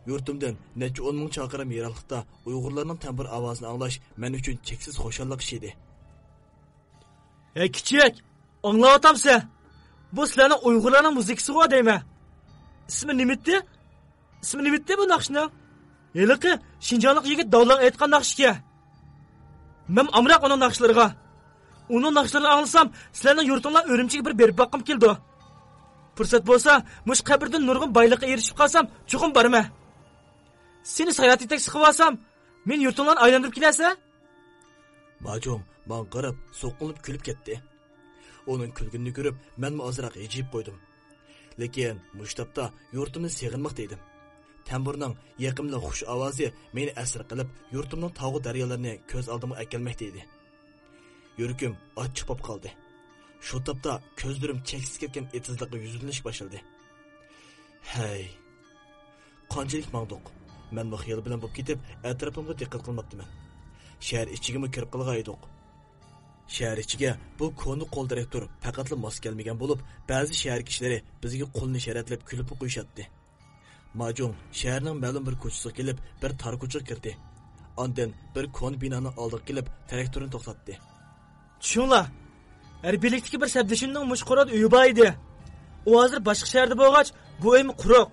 يۇرتۇمدىن نەچچە ئون مىڭ چاقىرىم يىراقلىقتا ئۇيغۇرلارنىڭ تەمبۇر ئاۋازىنى ئاڭلاش مەن ئۈچۈن چەكسىز خۇشاللىق ئىشى ئىدى. ھەي كىچىك، ئاڭلاۋاتامسەن؟ بۇ سىلەرنىڭ ئۇيغۇرلارنىڭ مۇزىكىسىغۇ دەيمەن. ئىسمى نېمىتتى؟ ئىسمى نېمىتتى بۇ ناخشىنىڭ؟ ھېلىقى شىنجاڭلىق يىگىت داۋلاڭ ئېيتقان ناخشىكەن. مەن ئامراق ئۇنىڭ ناخشىلىرىغا. ئۇنىڭ ناخشىلىرىنى ئاڭلىسام، سىلەرنىڭ يۇرتۇڭلار ئۈرۈمچىگە بىر بېرىپ باققۇم كېلىدۇ. پۇرسەت بولسا، مۇشۇ قەبرىدىن نۇرغۇن بايلىققا ئېرىشىپ قالسام، چوقۇم بارىمەن. سېنى ساياھەت يېتەكچىسى قىلىۋالسام، مېنى يۇرتۇڭلارنى ئايلاندۇرۇپ كېلەرسەن؟ ماجۇڭ ماڭا قاراپ سوققىلىنىپ كۈلۈپ كەتتى. ئۇنىڭ كۈلگىنىنى كۆرۈپ، مەنمۇ ئازراق ھىجىيىپ قويدۇم. لېكىن مۇشۇ تاپتا يۇرتۇمنى سېغىنماقتا ئىدىم. تەمبۇرنىڭ يېقىملىق خۇش ئاۋازى مېنى ئەسىر قىلىپ، يۇرتۇمنىڭ تاغۇ دەريالىرىنى كۆز ئالدىمغا ئەكەلمەكتە ئىدى. يۈرىكىم ئاچچىق بولۇپ قالدى. شۇ تاپتا كۆزلىرىم چەكسىز كەتكەن ئېتىزلىققا يۈزلىنىشكە باشلىدى. ھەي، قانچىلىك ماڭدۇق؟ مەنمۇ خىيال بىلەن بولۇپ كېتىپ، ئەتراپىمغا دىققەت قىلماپتىمەن. شەھەر ئىچىگىمۇ كىرىپ قالغان ئىدۇق. شەھەر ئىچىگە بۇ كونا قول تىراكتور پەقەتلا ماس كەلمىگەن بولۇپ، بەزى شەھەر كىشىلىرى بىزگە قولىنى ئىشارەتلەپ كۈلۈپمۇ قويۇشاتتى. ماجۇڭ شەھەرنىڭ مەلۇم بىر كوچىسىغا كېلىپ، بىر تار كوچىغا كىردى. ئاندىن بىر كونا بىنانىڭ ئالدىغا كېلىپ، تىراكتورنى توختاتتى. چۈشۈڭلار، ھەربىيلىكتىكى بىر سەپدىشىمنىڭ مۇشۇ قورۇدا ئۆيى بار ئىدى. ئۇ ھازىر باشقا شەھەردە بولغاچ، بۇ ئۆيمۇ قۇرۇق.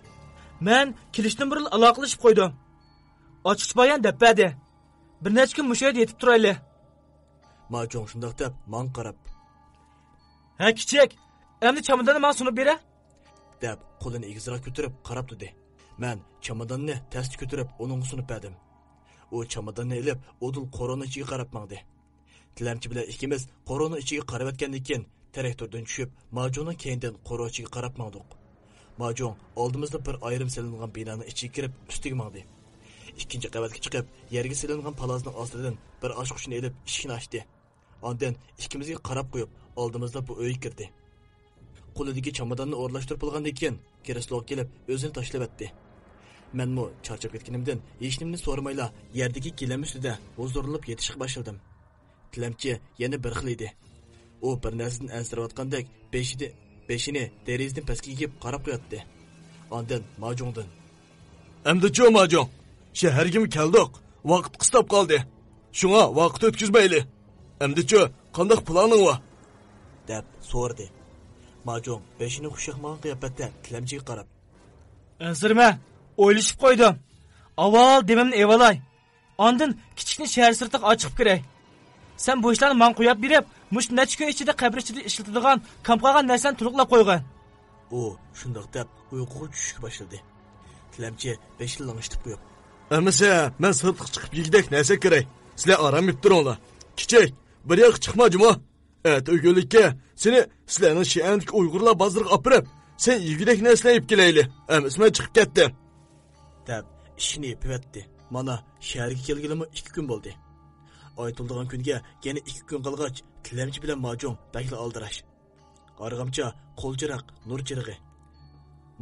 مەن كېلىشتىن بۇرۇن ئالاقىلىشىپ قويدۇم. ئاچقۇچ بايان دەپ بەردى. بىر نەچچە كۈن مۇشۇ يەردە يېتىپ تۇرايلى. ماجۇڭ شۇنداق دەپ ماڭا قاراپ، ھە كىچىك، ئەمدى چاماداننى ماڭا سۇنۇپ بېرە، دەپ قولىنى ئېگىزراق كۆتۈرۈپ قاراپ تۇردى. مەن چاماداننى تەستە كۆتۈرۈپ ئۇنىڭغا سۇنۇپ بەردىم. ئۇ چاماداننى ئېلىپ، ئۇدۇل قورۇنىڭ ئىچىگە قاراپ ماڭدى. تىلەمچى بىلەن ئىككىمىز قورۇنىڭ ئىچىگە قاراۋەتكەندىن كېيىن، تىراكتوردىن چۈشۈپ، ماجۇڭنىڭ كەينىدىن قورۇ ئىچىگە قاراپ ماڭدۇق. ماجۇڭ ئالدىمىزدا بىر ئايرىم سېلىنغان بىنانىڭ ئىچىگە كىرىپ، ئۈستىگە ماڭدى. ئىككىنچى قەۋەتكە چىقىپ، يەرگە سېلىنغان پالازنىڭ ئاستىدىن بىر ئاچقۇچنى ئېلىپ، ئىشىكنى ئاچتى. ئاندىن ئىككىمىزگە قاراپ قويۇپ، ئالدىمىزدا بۇ ئۆيگە كىردى. قولىدىكى چاماداننى ئورۇنلاشتۇرۇپ بولغاندىن كېيىن، كرېسلوغا كېلىپ، ئۆزىنى تاشلىۋەتتى. مەنمۇ چارچاپ كەتكىنىمدىن، ھېچنېمىنى سورىمايلا، يەردىكى گىلەم ئۈستىدە ھۇزۇرلىنىپ يېتىشقا باشلىدىم. تىلەمچى يەنە بىر خىل ئىدى. ئۇ بىر نەرسىدىن ئەنسىرەۋاتقاندەك، بېشىدى-، بېشىنى دېرىزىدىن پەسكە ئېگىپ قاراپ قوياتتى. ئاندىن ماجۇڭدىن: «ئەمدىچۇ، ماجۇڭ؟ شەھەرگىمۇ كەلدۇق. ۋاقىت قىستاپ قالدى. شۇڭا ۋاقىت ئۆتكۈزمەيلى. ئەمدىچۇ، قانداق پىلانىڭ بار؟» دەپ سورىدى. ماجۇڭ بېشىنى خۇشياقمىغان قىياپەتتە تىلەمچىگە قاراپ: «ئەنسىرىمە، ئويلىشىپ قويدۇم. ئاۋۋال دېمىمنى ئېلىۋالاي. ئاندىن كىچىكنى شەھەر سىرتىغا ئاچىقىپ كىرەي. سەن بۇ ئىشلارنى ماڭا قويۇپ بېرىپ، مۇشۇ نەچچە كۈن ئىچىدە قەبرە ئىچىدە ئىشلىتىدىغان كامپ قالغان نەرسىلەرنى تولۇقلاپ قويغىن.» ئۇ شۇنداق دەپ ئۇيقۇغا چۈشۈشكە باشلىدى. تىلەمچى بېشىنى لىڭشىتىپ قويۇپ: «ئەمىسە، مەن سىرتقا چىقىپ يېگۈدەك نەرسە كىرەي. سىلەر ئارام ئېلىپ تۇرۇڭلار. كىچىك، بىر ياققا چىقما جۇمۇ. ئەتە ئۆگۈنلۈككە سېنى سىلەرنىڭ شىئەندىكى ئۇيغۇرلار بازىرىغا ئاپىرىپ، سەن يېگۈدەك نەرسىلەر ئېلىپ كېلەيلى. ئەمىسە مەن چىقىپ كەتتىم.» دەپ ئىشىكنى يېپىۋەتتى. مانا، شەھەرگە كەلگىلىمۇ ئىككى كۈن بولدى. ئايتىلىدىغان كۈنگە يەنە ئىككى كۈن قالغاچ، تىلەمچى بىلەن ماجۇڭ بەكلا ئالدىراش. ئارغامچا، قول چىراغ، نۇر چىرىغى.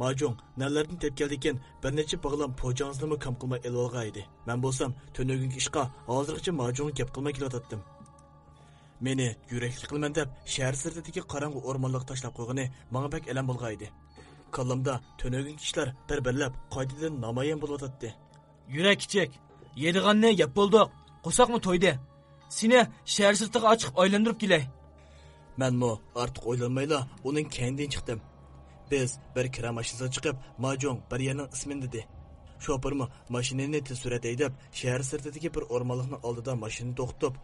ماجۇڭ نەنلەردىن تېپىپ كەلدىكىن، بىر نەچچە باغلام پوچاڭزىنىمۇ كامپ قىلماي ئېلىۋالغان ئىدى. مەن بولسام تۈنۈگۈنكى ئىشقا ھازىرغىچە ماجۇڭغا گەپ قىلماي كېلىۋاتاتتىم. مېنى يۈرەكلىك قىلىمەن دەپ شەھەر سىرتىدىكى قاراڭغۇ ئورمانلىققا تاشلاپ قويغىنى ماڭا بەك ئەلەم بولغان ئىدى. كاللامدا تۈنۈگۈنكى ئىشلار بىر-بىرلەپ قايتىدىن نامايان بولۇۋاتاتتى. يۈرە كىچىك، يەيدىغاننى يەپ بولدۇق، قورساقمۇ تويدى. سېنى شەھەر سىرتىغا ئاچىقىپ ئايلاندۇرۇپ كېلەي. مەنمۇ ئارتۇق ئويلانمايلا ئۇنىڭ كەينىدىن چىقتىم. بىز بىر كىرا ماشىنىسىغا چىقىپ، ماجۇڭ بىر يەرنىڭ ئىسمىنى دېدى. شوپۇرمۇ ماشىنىنى تېز سۈرئەتتە ھەيدەپ، شەھەر سىرتىدىكى بىر ئورمانلىقنىڭ ئالدىدا ماشىنىنى توختىتىپ،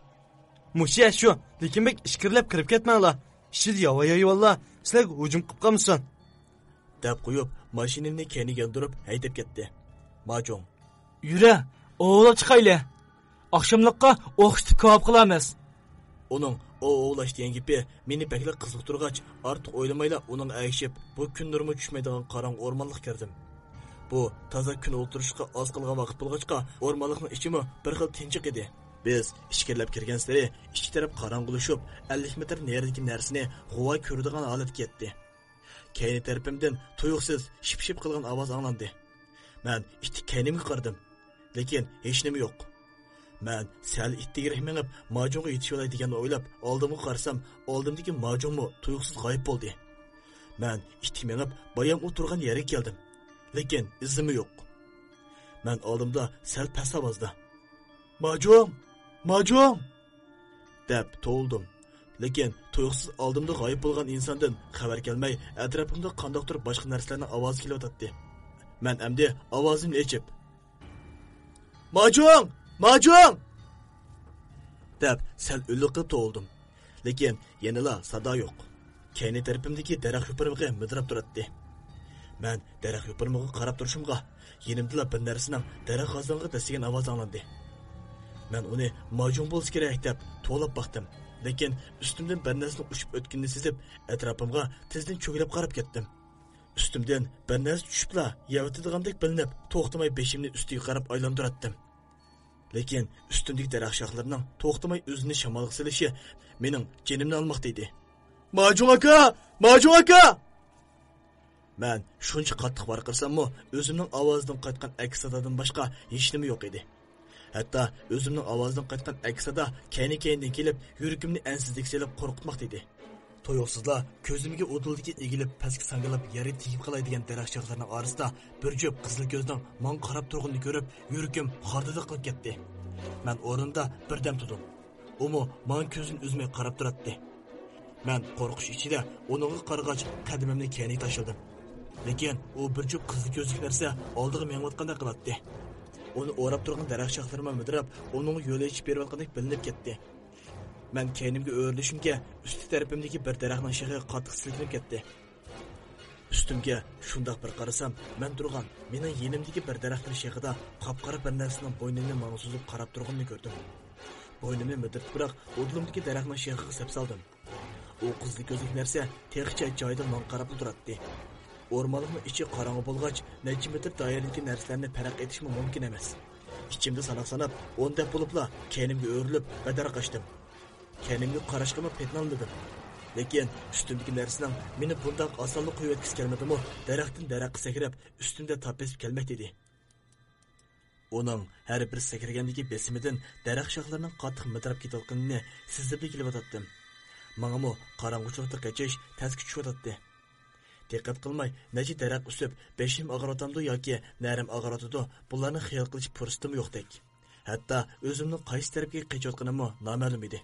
مۇشۇ يەر شۇ، لېكىن بەك ئىچكىرىلەپ كىرىپ كەتمەڭلار. ئىچىدە ياۋا ھايۋانلار سىلەرگە ھۇجۇم قىلىپ قالمىسۇن. دەپ قويۇپ، ماشىنىنى كەينىگە ياندۇرۇپ ھەيدەپ كەتتى. ماجۇڭ. يۈرە، ئوۋلاپ چىقايلى. ئاخشاملىققا ئوخشىتىپ كاۋاپ قىلارمىز. ئۇنىڭ ئوۋ ئوۋلاش دېگەن گېپى مېنى بەكلا قىزىقتۇرغاچ، ئارتۇق ئويلىمايلا ئۇنىڭغا ئەگىشىپ، بۇ كۈن نۇرىمۇ چۈشمەيدىغان قاراڭغۇ ئورمانلىققا كىردىم. بۇ تازا كۈن ئولتۇرۇشقا ئاز قالغان ۋاقىت بولغاچقا، ئورمانلىقنىڭ ئىچىمۇ بىر خىل تىنچىق ئىدى. بىز ئىچكىرىلەپ كىرگەنسېرى ئىچكى تەرەپ قاراڭغۇلىشىپ، ئەللىك مېتىر نېرىدىكى نەرسىنى غۇۋا كۆرىدىغان ھالەتكە يەتتى. كەينى تەرىپىمدىن تۇيۇقسىز شىپ-شىپ قىلغان ئاۋاز ئاڭلاندى. مەن ئىتتىك كەينىمگە قارىدىم. لېكىن ھېچنېمە يوق. مەن سەل ئىتتىكرەك مېڭىپ، ماجۇڭغا يېتىشىۋالاي دېگەننى ئويلاپ، ئالدىمغا قارىسام، ئالدىمدىكى ماجۇڭمۇ تۇيۇقسىز غايىب بولدى. مەن ئىتتىك مېڭىپ، بايام ئۇ تۇرغان يەرگە كەلدىم. لېكىن ئىزىمۇ يوق. مەن ئالدىمدا سەل پەس ئاۋازدا: «ماجۇڭ! ماجۇڭ!» دەپ توۋلىدىم. لېكىن تۇيۇقسىز ئالدىمدا غايىب بولغان ئىنساندىن خەۋەر كەلمەي، ئەتراپىمدا قانداقتۇر باشقا نەرسىلەرنىڭ ئاۋازى كېلىۋاتاتتى. مەن ئەمدى ئاۋازىمنى ئېچىپ: «ماجۇڭ! ماجۇڭ!» دەپ سەل ئۈنلۈك قىلىپ توۋلىدىم. لېكىن يەنىلا سادا يوق. كەينى تەرىپىمدىكى دەرەخ يوپۇرمىقى مىدىراپ تۇراتتى. مەن دەرەخ يوپۇرمىقىغا قاراپ تۇرۇشۇمغا، يېنىمدىلا بىر نەرسىنىڭ دەرەخ غازىڭىغا دەسسىگەن ئاۋازى ئاڭلاندى. مەن ئۇنى ماجۇڭ بولسا كېرەك دەپ توۋلاپ باقتىم، لېكىن ئۈستۈمدىن بىر نەرسىنىڭ ئۇچۇپ ئۆتكىنىنى سېزىپ، ئەتراپىمغا تېزدىن چۆگىلەپ قاراپ كەتتىم. ئۈستۈمدىن بىر نەرسە چۈشۈپلا يەۋېتىدىغاندەك بىلىنىپ، توختىماي بېشىمنى ئۈستىگە قاراپ ئايلاندۇراتتىم. لېكىن ئۈستۈمدىكى دەرەخ شاخلىرىنىڭ توختىماي ئۆزىنى شامالغا سېلىشى مېنىڭ جېنىمنى ئالماقتا ئىدى. «ماجۇڭ ئاكا! ماجۇڭ ئاكا!» مەن شۇنچە قاتتىق ۋارقىرىساممۇ، ئۆزۈمنىڭ ئاۋازىدىن قايتقان ئەكس سادادىن باشقا ھېچنېمە يوق ئىدى. ھەتتا ئۆزۈمنىڭ ئاۋازىدىن قايتقان ئەكس سادا كەينى-كەينىدىن كېلىپ، يۈرىكىمنى ئەنسىزلىك سېلىپ قورقۇتماقتا ئىدى. تۇيۇقسىزلا كۆزۈمگە ئۇدۇلدىكى ئېگىلىپ پەسكە ساڭگىلاپ يەرگە تېگىپ قالاي دېگەن دەرەخ شاخلىرىنىڭ ئارىسىدا بىر جۈپ قىزىل كۆزنىڭ ماڭا قاراپ تۇرغىنىنى كۆرۈپ، يۈرىكىم خارتىدىق قىلىپ كەتتى. مەن ئورنۇمدا بىردەم تۇردۇم. ئۇمۇ ماڭا كۆزىنى ئۈزمەي قاراپ تۇراتتى. مەن قورقۇش ئىچىدە ئۇنىڭغا قارىغاچ، قەدىمىمنى كەينىگە تاشلىدىم. لېكىن ئۇ بىر جۈپ قىزىل كۆزلۈك نەرسە ئالدىغا مېڭىۋاتقاندەك قىلاتتى. ئۇنى ئوراپ تۇرغان دەرەخ شاخلىرىمۇ مىدىراپ، ئۇنىڭغا يول ئېچىپ بېرىۋاتقاندەك بىلىنىپ كەتتى. مەن كەينىمگە ئۆرۈلۈشۈمگە، ئۈستى تەرىپىمدىكى بىر دەرەخنىڭ شېخى قاتتىق سىلكىنىپ كەتتى. ئۈستۈمگە شۇنداق بىر قارىسام، مەن تۇرغان مېنىڭ يېنىمدىكى بىر دەرەخنىڭ شېخىدا قاپقارا بىر نەرسىنىڭ بوينىنى ماڭا سوزۇپ قاراپ تۇرغىنىنى كۆردۈم. بوينۇمنى مىدىرلىتىپراق ئۇدۇلۇمدىكى دەرەخنىڭ شېخىغا سەپسالدىم. ئۇ قىزىل كۆزلۈك نەرسە تېخىچە جايىدا ماڭا قاراپلا تۇراتتى. ئورمانلىقنىڭ ئىچى قاراڭغۇ بولغاچ، نەچچە مېتىر دائىرىدىكى نەرسىلەرنى پەرق ئېتىشمۇ مۇمكىن ئەمەس. ئىچىمدە ساناق ساناپ، ئون دەپ بولۇپلا كەينىمگە ئۆرۈلۈپ، بەدەر قاچتىم. كەينىمگە قاراشقىمۇ پېتىنالمىدىم. لېكىن ئۈستۈمدىكى نەرسىنىڭ مېنى بۇنداق ئاسانلا قويۇۋەتكۈسى كەلمىدىمۇ، دەرەختىن دەرەخكە سەكرەپ، ئۈستۈمدە تاپ بېسىپ كەلمەكتە ئىدى. ئۇنىڭ ھەر بىر سەكرىگەندىكى بېسىمىدىن دەرەخ شاخلىرىنىڭ قاتتىق مىدىراپ كېتىۋاتقىنىنى سېزىپلا كېلىۋاتاتتىم. ماڭىمۇ قاراڭغۇچىلىقتا قېچىش تەسكە چۈشۈۋاتاتتى. دىققەت قىلماي نەچچە دەرەخ ئۈسۈپ، بېشىم ئاغرىۋاتامدۇ ياكى نەرىم ئاغرىۋاتىدۇ، بۇلارنى خىيال قىلىش پۇرسىتىممۇ يوقتەك. ھەتتا ئۆزۈمنىڭ قايسى تەرەپكە قېچىۋاتقىنىممۇ نامەلۇم ئىدى.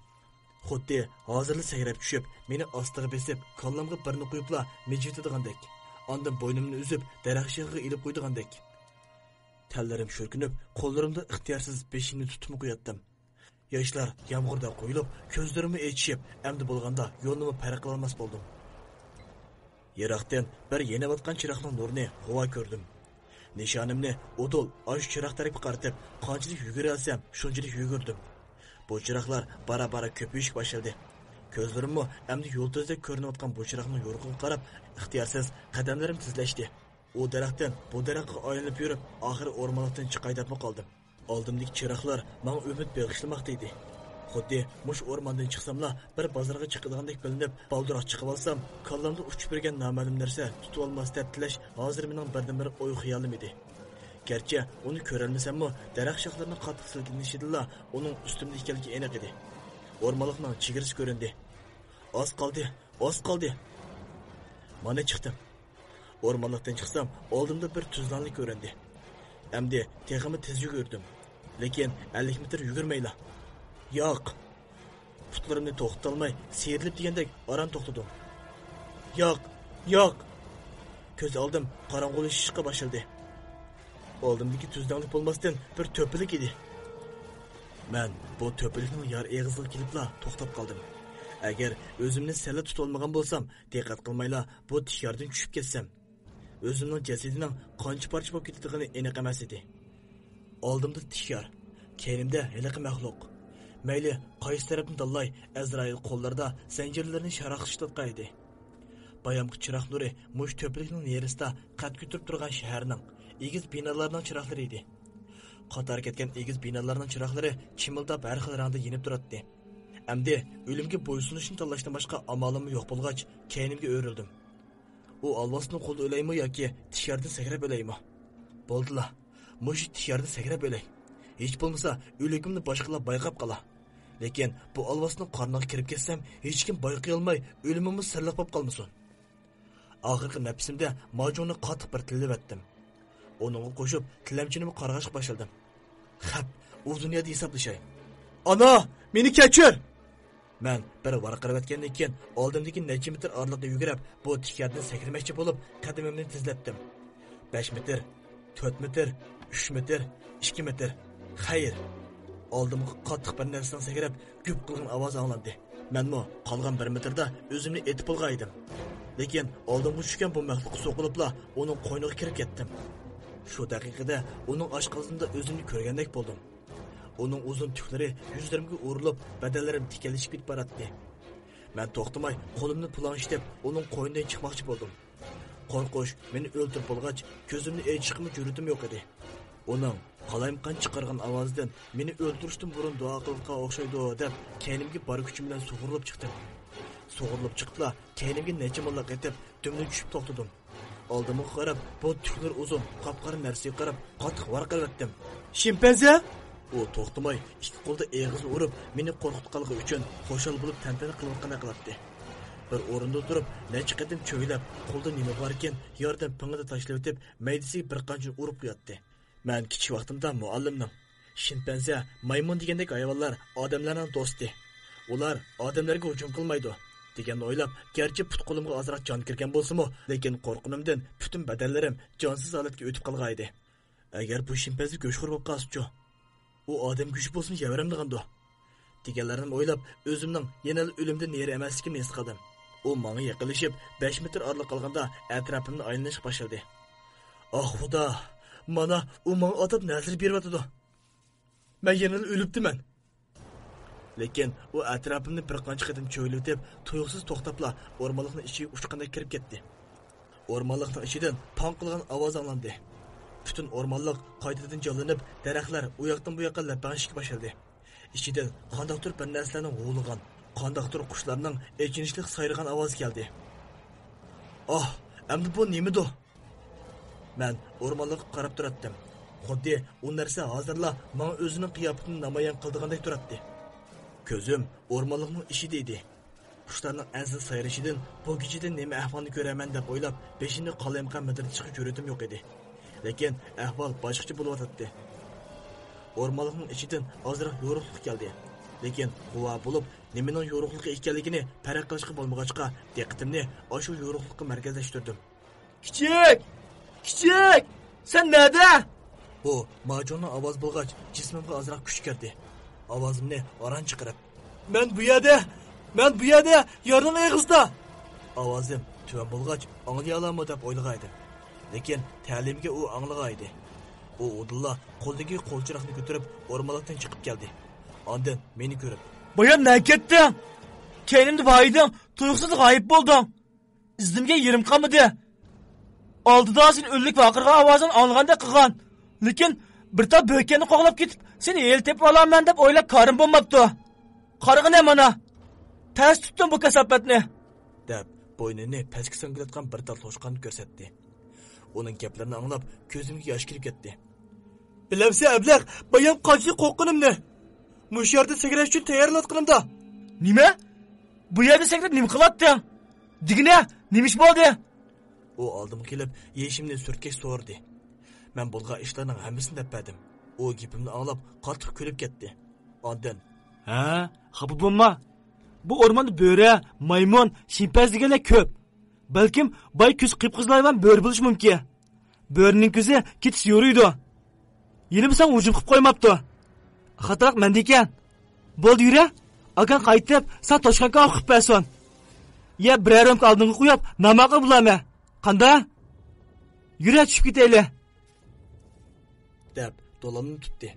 خۇددى ھازىرلا سەكرەپ چۈشۈپ، مېنى ئاستىغا بېسىپ، كاللامغا بىرنى قويۇپلا مىجىتىدىغاندەك، ئاندىن بوينۇمنى ئۈزۈپ، دەرەخ شېخىغا ئېلىپ قويىدىغاندەك. تەنلىرىم شۈركۈنۈپ، قوللىرىمدا ئىختىيارسىز بېشىمنى تۇتۇپمۇ قوياتتىم. ياشلار يامغۇردا قۇيۇلۇپ، كۆزلىرىممۇ ئېچىشىپ، ئەمدى بولغاندا يولنىمۇ پەرق قىلالماس بولدۇم. يىراقتىن بىر يېنىۋاتقان چىراغنىڭ نۇرىنى غۇۋا كۆردۈم. نىشانىمنى ئۇدۇل ئاشۇ چىراغ تەرەپكە قارىتىپ، قانچىلىك يۈگۈرەلىسەم، شۇنچىلىك يۈگۈردۈم. بۇ چىراغلار بارا-بارا كۆپىيىشكە باشلىدى. كۆزلىرىممۇ ئەمدى يۇلتۇزدەك كۆرۈنۈۋاتقان بۇ چىراغنىڭ يورۇقىغا قاراپ، ئىختىيارسىز قەدەملىرىم تېزلەشتى. ئۇ دەرەختىن بۇ دەرەخكە ئايلىنىپ يۈرۈپ، ئاخىرى ئورمانلىقتىن چىقاي دەپمۇ قالدىم. ئالدىمدىكى چىراغلار ماڭا ئۈمىد بېغىشلىماقتا ئىدى. خۇددى مۇشۇ ئورماندىن چىقساملا بىر بازارغا چىقىدىغاندەك بىلىنىپ، بالدۇرراق چىقىۋالسام، كاللامدا ئۇچۇپ يۈرگەن نامەلۇم نەرسە تۇتۇۋالماس دەپ تىلەش ھازىر مېنىڭ بىردىنبىر ئوي خىيالىم ئىدى. گەرچە ئۇنى كۆرەلمىسەممۇ، دەرەخ شاخلىرىنىڭ قاتتىق سىلكىنىشىدىنلا ئۇنىڭ ئۈستۈمدە ئىكەنلىكى ئېنىق ئىدى. ئورمانلىقنىڭ چېگرىسى كۆرۈندى. ئاز قالدى، ئاز قالدى. مانا چىقتىم. ئورمانلىقتىن چىقسام، ئالدىمدا بىر تۈزلەڭلىك كۆرۈندى. ئەمدى تېخىمۇ تېز يۈگۈردۈم. لېكىن ئەللىك مېتىر يۈگۈرمەيلا. ياق! پۇتلىرىمنى توختىتالماي، سىيرىلىپ دېگەندەك ئاران توختىدىم. ياق! ياق! كۆز ئالدىم قاراڭغۇلىشىشقا باشلىدى. ئالدىمدىكى تۈزلەڭلىك بولماستىن، بىر تۆپىلىك ئىدى. مەن بۇ تۆپىلىكنىڭ يار ئېغىزىغا كېلىپلا توختاپ قالدىم. ئەگەر ئۆزۈمنى سەللا تۇتۇۋالمىغان بولسام، دىققەت قىلمايلا بۇ تىك ياردىن چۈشۈپ كەتسەم، ئۆزۈمنىڭ جەسىتىنىڭ قانچە پارچە بولۇپ كېتىدىغىنى ئېنىق ئەمەس ئىدى. ئالدىمدا تىك يار، كەينىمدە ھېلىقى مەخلۇق. مەيلى قايسى تەرەپنى تاللاي، ئەزرائىل قوللىرىدا زەنجىرلىرىنى شاراقلىشىۋاتقان ئىدى. بايامقى چىراغ نۇرى مۇشۇ تۆپىلىكنىڭ نېرىسىدا قەد كۆتۈرۈپ تۇرغان شەھەرنىڭ، ئېگىز بىنالارنىڭ چىراغلىرى ئىدى. قاتار كەتكەن ئېگىز بىنالارنىڭ چىراغلىرى چىمىلداپ ھەر خىل رەڭدە يېنىپ تۇراتتى. ئەمدى ئۆلۈمگە بويسۇنۇشنى تاللاشتىن باشقا ئامالىممۇ يوق بولغاچ، كەينىمگە ئۆرۈلدۈم. ئۇ ئالۋاستىنىڭ قولىدا ئۆلەيمۇ ياكى تىك ياردىن سەكرەپ ئۆلەيمۇ؟ بولدىلا، مۇشۇ تىك ياردىن سەكرەپ ئۆلەي. ھېچ بولمىسا ئۆلۈكۈمنى باشقىلار بايقاپ قالا. لېكىن بۇ ئالۋاستىنىڭ قارنىغا كىرىپ كەتسەم، ھېچكىم بايقىيالماي ئۆلۈمۈممۇ سەللىق بولۇپ قالمىسۇن. ئاخىرقى نەپىسىمدە ماجۇڭنى قاتتىق بىر تىللىۋەتتىم. ئۇنىڭغا قوشۇپ تىلەمچىنىمۇ قارغاشقا باشلىدىم. خەپ، ئۇ دۇنيادا ھېسابلىشاي. ئانا، مېنى كەچۈر! مەن بىر ۋارقىراۋەتكەندىن كېيىن ئالدىمدىكى نەچچە مېتىر ئارىلىققا يۈگۈرۈپ، بۇ تىك ياردىن سەكرىمەكچى بولۇپ قەدىمىمنى تېزلەتتىم. بەش مېتىر، تۆت مېتىر، ئۈچ مېتىر، ئىككى مېتىر. خەير! ئالدىمغا قاتتىق بىر نەرسىنىڭ سەكرەپ گۈپ قىلغان ئاۋازى ئاڭلاندى. مەنمۇ قالغان بىر مېتىردا ئۆزۈمنى ئېتىپ بولغان ئىدىم. لېكىن ئالدىمغا چۈشكەن بۇ مەخلۇققا سوقۇلۇپلا ئۇنىڭ قوينىغا كىرىپ كەتتىم. شۇ دەقىقىدە ئۇنىڭ ئاشقازىنىدا ئۆزۈمنى كۆرگەندەك بولدۇم. ئۇنىڭ ئۇزۇن تۈكلىرى يۈزلىرىمگە ئۇرۇلۇپ، بەدەنلىرىم تىكەنلىشىپ كېتىپ باراتتى. مەن توختىماي قولۇمنى پۇلاڭشىتىپ، ئۇنىڭ قوينىدىن چىقماقچى بولدۇم. قورقۇش مېنى ئۆلتۈرۈپ بولغاچ، كۆزۈمنى ئېچىشقىمۇ جۈرئىتىم يوق ئىدى. ئۇنىڭ قالايمىقان چىقارغان ئاۋازىدىن مېنى ئۆلتۈرۈشتىن بۇرۇن دۇئا قىلىدىغان ئوخشايدۇ دەپ، كەينىمگە بار كۈچۈم بىلەن سۇغۇرۇلۇپ چىقتىم. سۇغۇرۇلۇپ چىقىپلا كەينىمگە نەچچە موللاق ئېتىپ، دۈمدە چۈشۈپ توختىدىم. ئالدىمغا قاراپ، بۇ تۈكلىرى ئۇزۇن، قاپقارا نەرسىگە قاراپ قاتتىق ۋارقىرىۋەتتىم. شىمپەنزە! ئۇ توختىماي ئىككى قولىدا ئېغىزىنى ئۇرۇپ، مېنى قورقۇتقانلىقى ئۈچۈن خۇشال بولۇپ تەنتەنە قىلىۋاتقاندەك قىلاتتى. بىر ئورۇندا تۇرۇپ نەچچە قېتىم چۆگىلەپ، قولىدا نېمە باركىن ياردەم پىڭىدا تاشلىۋېتىپ، مەيدىسىگە بىر قانچىنى ئۇرۇپ قوياتتى. مەن كىچىك ۋاقتىمدا مۇئەللىمنىڭ، شىمپەنزە، مايمۇن دېگەندەك ھايۋانلار ئادەملەرنىڭ دوستى. ئۇلار ئادەملەرگە ھۇجۇم قىلمايدۇ، دېگەننى ئويلاپ، گەرچە پۇت-قولۇمغا ئازراق جان كىرگەن بولسىمۇ، لېكىن قورققىنىمدىن پۈتۈن بەدەنلىرىم جانسىز ھالەتكە ئۆتۈپ قالغانىدى. ئەگەر بۇ شىمپەنزە گۆشخور بولۇپ قالسىچۇ؟ ئۇ ئادەم گۆشى بولسىمۇ يەۋېرەمدىغاندۇ؟ دېگەنلەرنىمۇ ئويلاپ، ئۆزۈمنىڭ يەنىلا ئۆلۈمدىن نېرى ئەمەسلىكىمنى ھېس قىلدىم. ئۇ ماڭا يېقىنلىشىپ، بەش مېتىر ئارىلىق قالغاندا ئەتراپىمنى ئايلىنىشقا باشلىدى. ئاھ، خۇدا! مانا، ئۇ ماڭا ئاتاپ نەزىر بېرىۋاتىدۇ. مەن يەنىلا ئۆلۈپتىمەن. لېكىن ئۇ ئەتراپىمنى بىر قانچە قېتىم چۆگىلىۋېتىپ، تۇيۇقسىز توختاپلا، ئورمانلىقنىڭ ئىچىگە ئۇچقاندەك كىرىپ كەتتى. ئورمانلىقنىڭ ئىچىدىن پاڭ قىلغان ئاۋاز ئاڭلاندى. پۈتۈن ئورمانلىق قايتىدىن جانلىنىپ، دەرەخلەر ئۇ ياقتىن بۇ ياققا لەپەڭشىشكە باشلىدى. ئىچىدىن قانداقتۇر بىر نەرسىلەرنىڭ ھۇۋلىغان، قانداقتۇر قۇشلارنىڭ ئېچىنىشلىق سايرىغان ئاۋازى كەلدى. ئاھ، ئەمدى بۇ نېمىدۇ؟ مەن ئورمانلىققا قاراپ تۇراتتىم. خۇددى ئۇ نەرسە ھازىرلا ماڭا ئۆزىنىڭ قىياپىتىنى نامايان قىلىدىغاندەك تۇراتتى. كۆزۈم ئورمانلىقنىڭ ئىچىدە ئىدى. قۇشلارنىڭ ئەنسىز سايرىشىدىن بۇ كېچىدە نېمە ئەھۋالنى كۆرەرمەن دەپ ئويلاپ، بېشىمنى قالايمىقان مىدىرلىتىشقا جۈرئىتىم يوق ئىدى. لېكىن ئەھۋال باشقىچە بولۇۋاتاتتى. ئورمانلىقنىڭ ئىچىدىن ئازراق يورۇقلۇق كەلدى. لېكىن غۇۋا بولۇپ، نېمىنىڭ يورۇقلۇقى ئىكەنلىكىنى پەرق قىلىشقا بولمىغاچقا، دىققىتىمنى ئاشۇ يورۇقلۇققا مەركەزلەشتۈردۈم. كىچىك! كىچىك! سەن نەدە؟ بۇ ماجۇڭنىڭ ئاۋازى بولغاچ، جىسمىمغا ئازراق كۈچ كىردى. ئاۋازىمنى ئاران چىقىرىپ، مەن بۇ يەردە! مەن بۇ يەردە! يارنىڭ ئېغىزىدا! ئاۋازىم تۆۋەن بولغاچ، ئاڭلىيالامۇ دەپ ئويلىغانىدىم. لېكىن تەلىيىمگە ئۇ ئاڭلىغانىدى. ئۇ ئۇدۇللا قولىدىكى قولچىراغنى كۆتۈرۈپ، ئورمانلىقتىن چىقىپ كەلدى. ئاندىن مېنى كۆرۈپ، بايام نەگە كەتتىڭ؟ كەينىمدە بار ئىدىڭ، تۇيۇقسىز غايىب بولدۇڭ. ئىزدىمىگە يېرىم قالمىدى. ئالدىدا سېنى ئۆلۈك ۋارقىرىغان ئاۋازىڭنى ئاڭلىغاندەك قىلغان. لېكىن بىر تال بۆكەننى قوغلاپ كېتىپ، سېنى ھېلى تېپىپ ئالارمەن دەپ ئويلاپ كارىم بولماپتۇ. قارىغىنە مانا، تەس تۇتتۇم بۇ كاساپەتنى. دەپ، بوينىنى پەسكە ساڭگىلاتقان بىر تال توشقاننى كۆرسەتتى. ئۇنىڭ گەپلىرىنى ئاڭلاپ، كۆزۈمگە ياش كىرىپ كەتتى. بىلەمسەن ئەبلەخ، بايام قانچىلىك قورققىنىمنى؟ مۇشۇ يەردە سەكرەش ئۈچۈن تەييارلانغىنىمدا. نېمە؟ بۇ يەردە سەكرەپ نېمە قىلاتتىڭ؟ دېگىنە، نېمە ئىش بولدى؟ ئۇ ئالدىمغا كېلىپ، يېشىمنى سۈرتكەچ سورىدى. مەن بولغان ئىشلارنىڭ ھەممىسىنى دەپ بەردىم. ئۇ گېپىمنى ئاڭلاپ، قاتتىق كۈلۈپ كەتتى. ئاندىن، ھە، خاپا بولما. بۇ ئورماندا بۆرە، مايمۇن، شىمپەنزە دېگەنلەر كۆپ. بەلكىم باي كۆزى قىپقىزىل ھايۋان بۆرە بولۇشى مۇمكىن. بۆرىنىڭ كۆزى كېچىسى يورۇيدۇ. يەنە بىر ساڭا ھۇجۇم قىلىپ قويماپتۇ. خاتالىق مەندىكەن. بولدى، يۈرە. ئاكاڭ قايتىپ، ساڭا توشقان كاۋاپ قىلىپ بەرسۇن. يا بىرەر رۆمكە ئالدىڭغا قويۇپ، ناماقۇل بولامەن. قاندا؟ يۈرە، چۈشۈپ كېتەيلى. دەپ، دولامنى تۇتتى.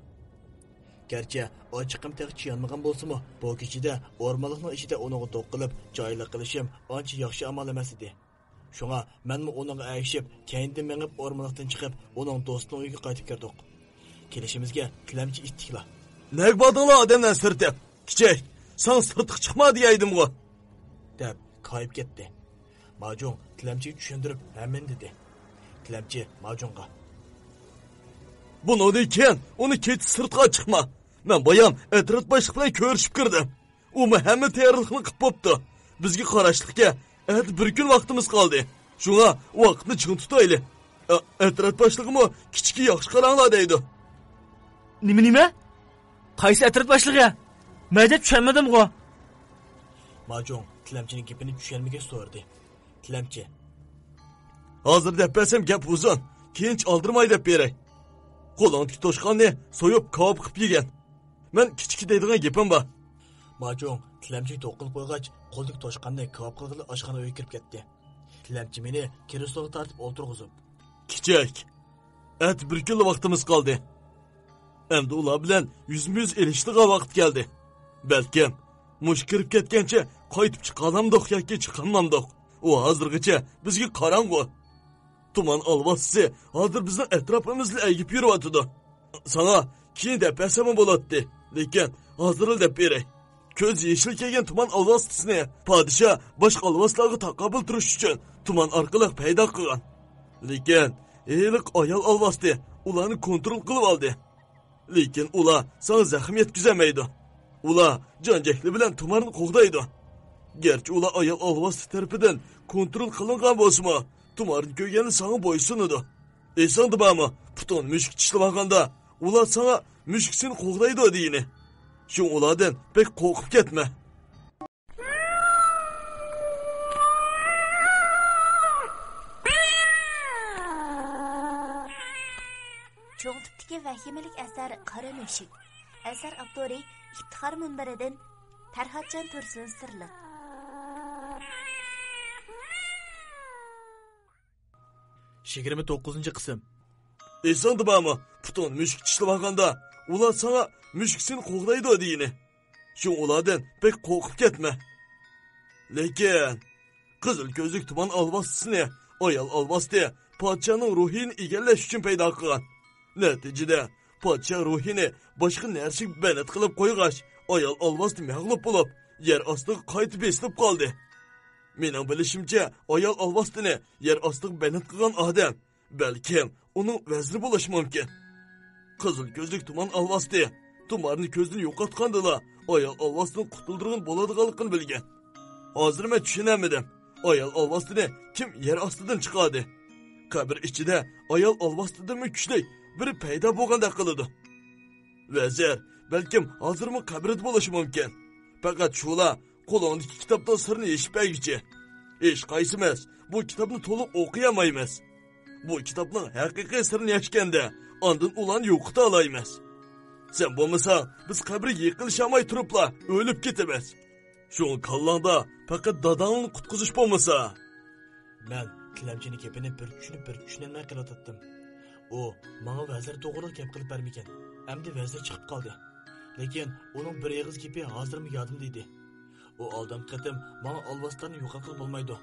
گەرچە ئاچچىقىم تېخىچە يانمىغان بولسىمۇ، بۇ كېچىدە ئورمانلىقنىڭ ئىچىدە ئۇنىڭغا دوق قىلىپ، جاھىللىق قىلىشىم ئانچە ياخشى ئامال ئەمەس ئىدى. شۇڭا مەنمۇ ئۇنىڭغا ئەگىشىپ، كەينىدىن مېڭىپ، ئورمانلىقتىن چىقىپ، ئۇنىڭ دوستىنىڭ ئۆيىگە قايتىپ كىردۇق. كېلىشىمىزگە تىلەمچى ئىتتىكلا، نەگە باردىڭلار ئادەملەرنى سىرتىپ؟ كىچىك، ساڭا سىرتقا چىقما دېگەيدىمغۇ! دەپ، كايىپ كەتتى. ماجۇڭ تىلەمچىگە چۈشەندۈرۈپ، ھەممىنى دېدى. تىلەمچى ماجۇڭغا، بۇنىڭدىن كېيىن ئۇنى كېچە سىرتقا چىقما. مەن بايام ئەترەت باشلىقى بىلەن كۆرۈشۈپ كىردىم. ئۇمۇ ھەممە تەييارلىقنى قىلىپ بوپتۇ. بىزگە قاراشلىقكەن ئەتە بىر كۈن ۋاقتىمىز قالدى. شۇڭا ۋاقىتنى چىڭ تۇتايلى. ئە، ئەترەت باشلىقىمۇ كىچىككە ياخشى قاراڭلار دەيدۇ. نېمە، نېمە؟ قايسى ئەترەت باشلىقى؟ مەن دەپ چۈشەنمىدىمغۇ؟ ماجۇڭ تىلەمچىنىڭ گېپىنى چۈشەنمىگەچ سورىدى. تىلەمچى، ھازىر دەپ بەرسەم گەپ ئۇزۇن، كېيىنچە ئالدىرىماي دەپ بېرەي. قولۇڭدىكى توشقاننى سويۇپ كاۋاپ قىلىپ يېگىن. مەن كىچىككە دەيدىغان گېپىم بار. ماجۇڭ تىلەمچىگە دوق قىلىپ قويغاچ، قولىدىكى توشقاننى كاۋاپ قىلغىلى ئاشخانا ئۆيگە كىرىپ كەتتى. تىلەمچى مېنى كرېسلوغا تارتىپ ئولتۇرغۇزۇپ، كىچىك، ئەتە بىر كۈنلا ۋاقتىمىز قالدى. ئەمدى ئۇلار بىلەن يۈزمۇ يۈز ئېلىشىدىغان ۋاقىت كەلدى. بەلكىم مۇشۇ كىرىپ كەتكەنچە قايتىپ چىقالامدۇق ياكى چىقالمامدۇق، ئۇ ھازىرغىچە بىزگە قاراڭغۇ. تۇمان ئالۋاستىسى ھازىر بىزنىڭ ئەتراپىمىزدا ئەگىپ يۈرۈۋاتىدۇ. ساڭا كېيىن دەپ بەرسەممۇ بولاتتى، لېكىن ھازىرلا دەپ بېرەي. كۆز يېشىل كەلگەن تۇمان ئالۋاستىسىنى پادىشاھ باشقا ئالۋاستىلارغا تاقابىل تۇرۇش ئۈچۈن تۇمان ئارقىلىق پەيدا قىلغان. لېكىن ھېلىقى ئايال ئالۋاستى ئۇلارنى كونترول قىلىۋالدى. لېكىن ئۇلار ساڭا زەخىم يەتكۈزەلمەيدۇ. ئۇلار جان-جەھلى بىلەن تۇمارنى قوغدايدۇ. گەرچە ئۇلار ئايال ئالۋاستى تەرىپىدىن كونترول قىلىنغان بولسىمۇ، تۇمارنى كۆرگەندە ساڭا بويسۇنىدۇ. ئېسىڭدە بارمۇ، پۇتۇڭدا مۈشۈك چىشلىۋالغاندا، ئۇلار ساڭا مۈشۈك سېنى قوغدايدۇ دېگىنى. شۇڭا ئۇلاردىن بەك قورقۇپ كەتمە. چوڭ تىپتىكى ۋەھىمىلىك ئەسەر قارا مۈشۈك. ئەسەر ئاپتورى ئىپتىخار مۇنبىرىدىن پەرھاتجان تۇرسۇن سىرلىق. يىگىرمە توققۇزىنچى قىسىم. ئېسىڭدە بارمۇ؟ پۇتۇڭ مۈشۈك چىشلىۋالغاندا، ئۇلار ساڭا مۈشۈك سېنى قوغدايدۇ دېگىنى. شۇڭا ئۇلاردىن بەك قورقۇپ كەتمە. لېكىن قىزىل كۆزلۈك تۇمان ئالۋاستىسىنى ئايال ئالۋاستى پادىشاھنىڭ روھىنى ئىگىلەش ئۈچۈن پەيدا قىلغان. نەتىجىدە، پادىشاھ روھىنى باشقا نەرسىگە بەند قىلىپ قويغاچ، ئايال ئالۋاستى مەغلۇپ بولۇپ، يەر ئاستىغا قايتا بېسىلىپ قالدى. مېنىڭ بىلىشىمچە، ئايال ئالۋاستىنى يەر ئاستىغا بەند قىلغان ئادەم، بەلكىم، ئۇنىڭ ۋەزىرى بولۇشى مۇمكىن. قىزىل كۆزلۈك تۇمان ئالۋاستى تۇمارنى كۆزدىن يوقاتقاندىلا، ئايال ئالۋاستىنى قۇتۇلدۇرغىلى بولىدىغانلىقىنى بىلگەن. ھازىر مەن چۈشىنەلمىدىم، ئايال ئالۋاستىنى كىم يەر ئاستىدىن چىقاردى؟ قەبرە ئىچىدە ئايال ئالۋاستىدىنمۇ كۈچلۈك بىرى پەيدا بولغاندەك قىلىدۇ. ۋەزىر، بەلكىم ھازىرمۇ قەبرىدە بولۇشى مۇمكىن. پەقەت شۇلا قولۇڭدىكى كىتابنىڭ سىرىنى يېشىپ بەرگۈچى. ھېچقايسىمىز بۇ كىتابنى تولۇق ئوقۇيالمايمىز. بۇ كىتابنىڭ ھەقىقىي سىرىنى يەشكەندە، ئاندىن ئۇلارنى يوقىتالايمىز. سەن بولمىساڭ، بىز قەبرىگە يېقىنلىشالماي تۇرۇپلا ئۆلۈپ كېتىمىز. شۇڭا كاللاڭدا پەقەت داداڭنى قۇتقۇزۇش بولمىسا. مەن تىلەمچىنىڭ گېپىنى بىر چۈشىنىپ، بىر چۈشىنەلمەي قېلىۋاتاتتىم. ئۇ ماڭا ۋەزىر توغرىلىق گەپ قىلىپ بەرمىگەن. ئەمدى ۋەزىر چىقىپ قالدى. لېكىن ئۇنىڭ بىر ئېغىز گېپى ھازىرمۇ يادىمدا ئىدى. ئۇ ئالدىنقى قېتىم ماڭا ئالۋاستىلارنى يوقاتقىلى بولمايدۇ.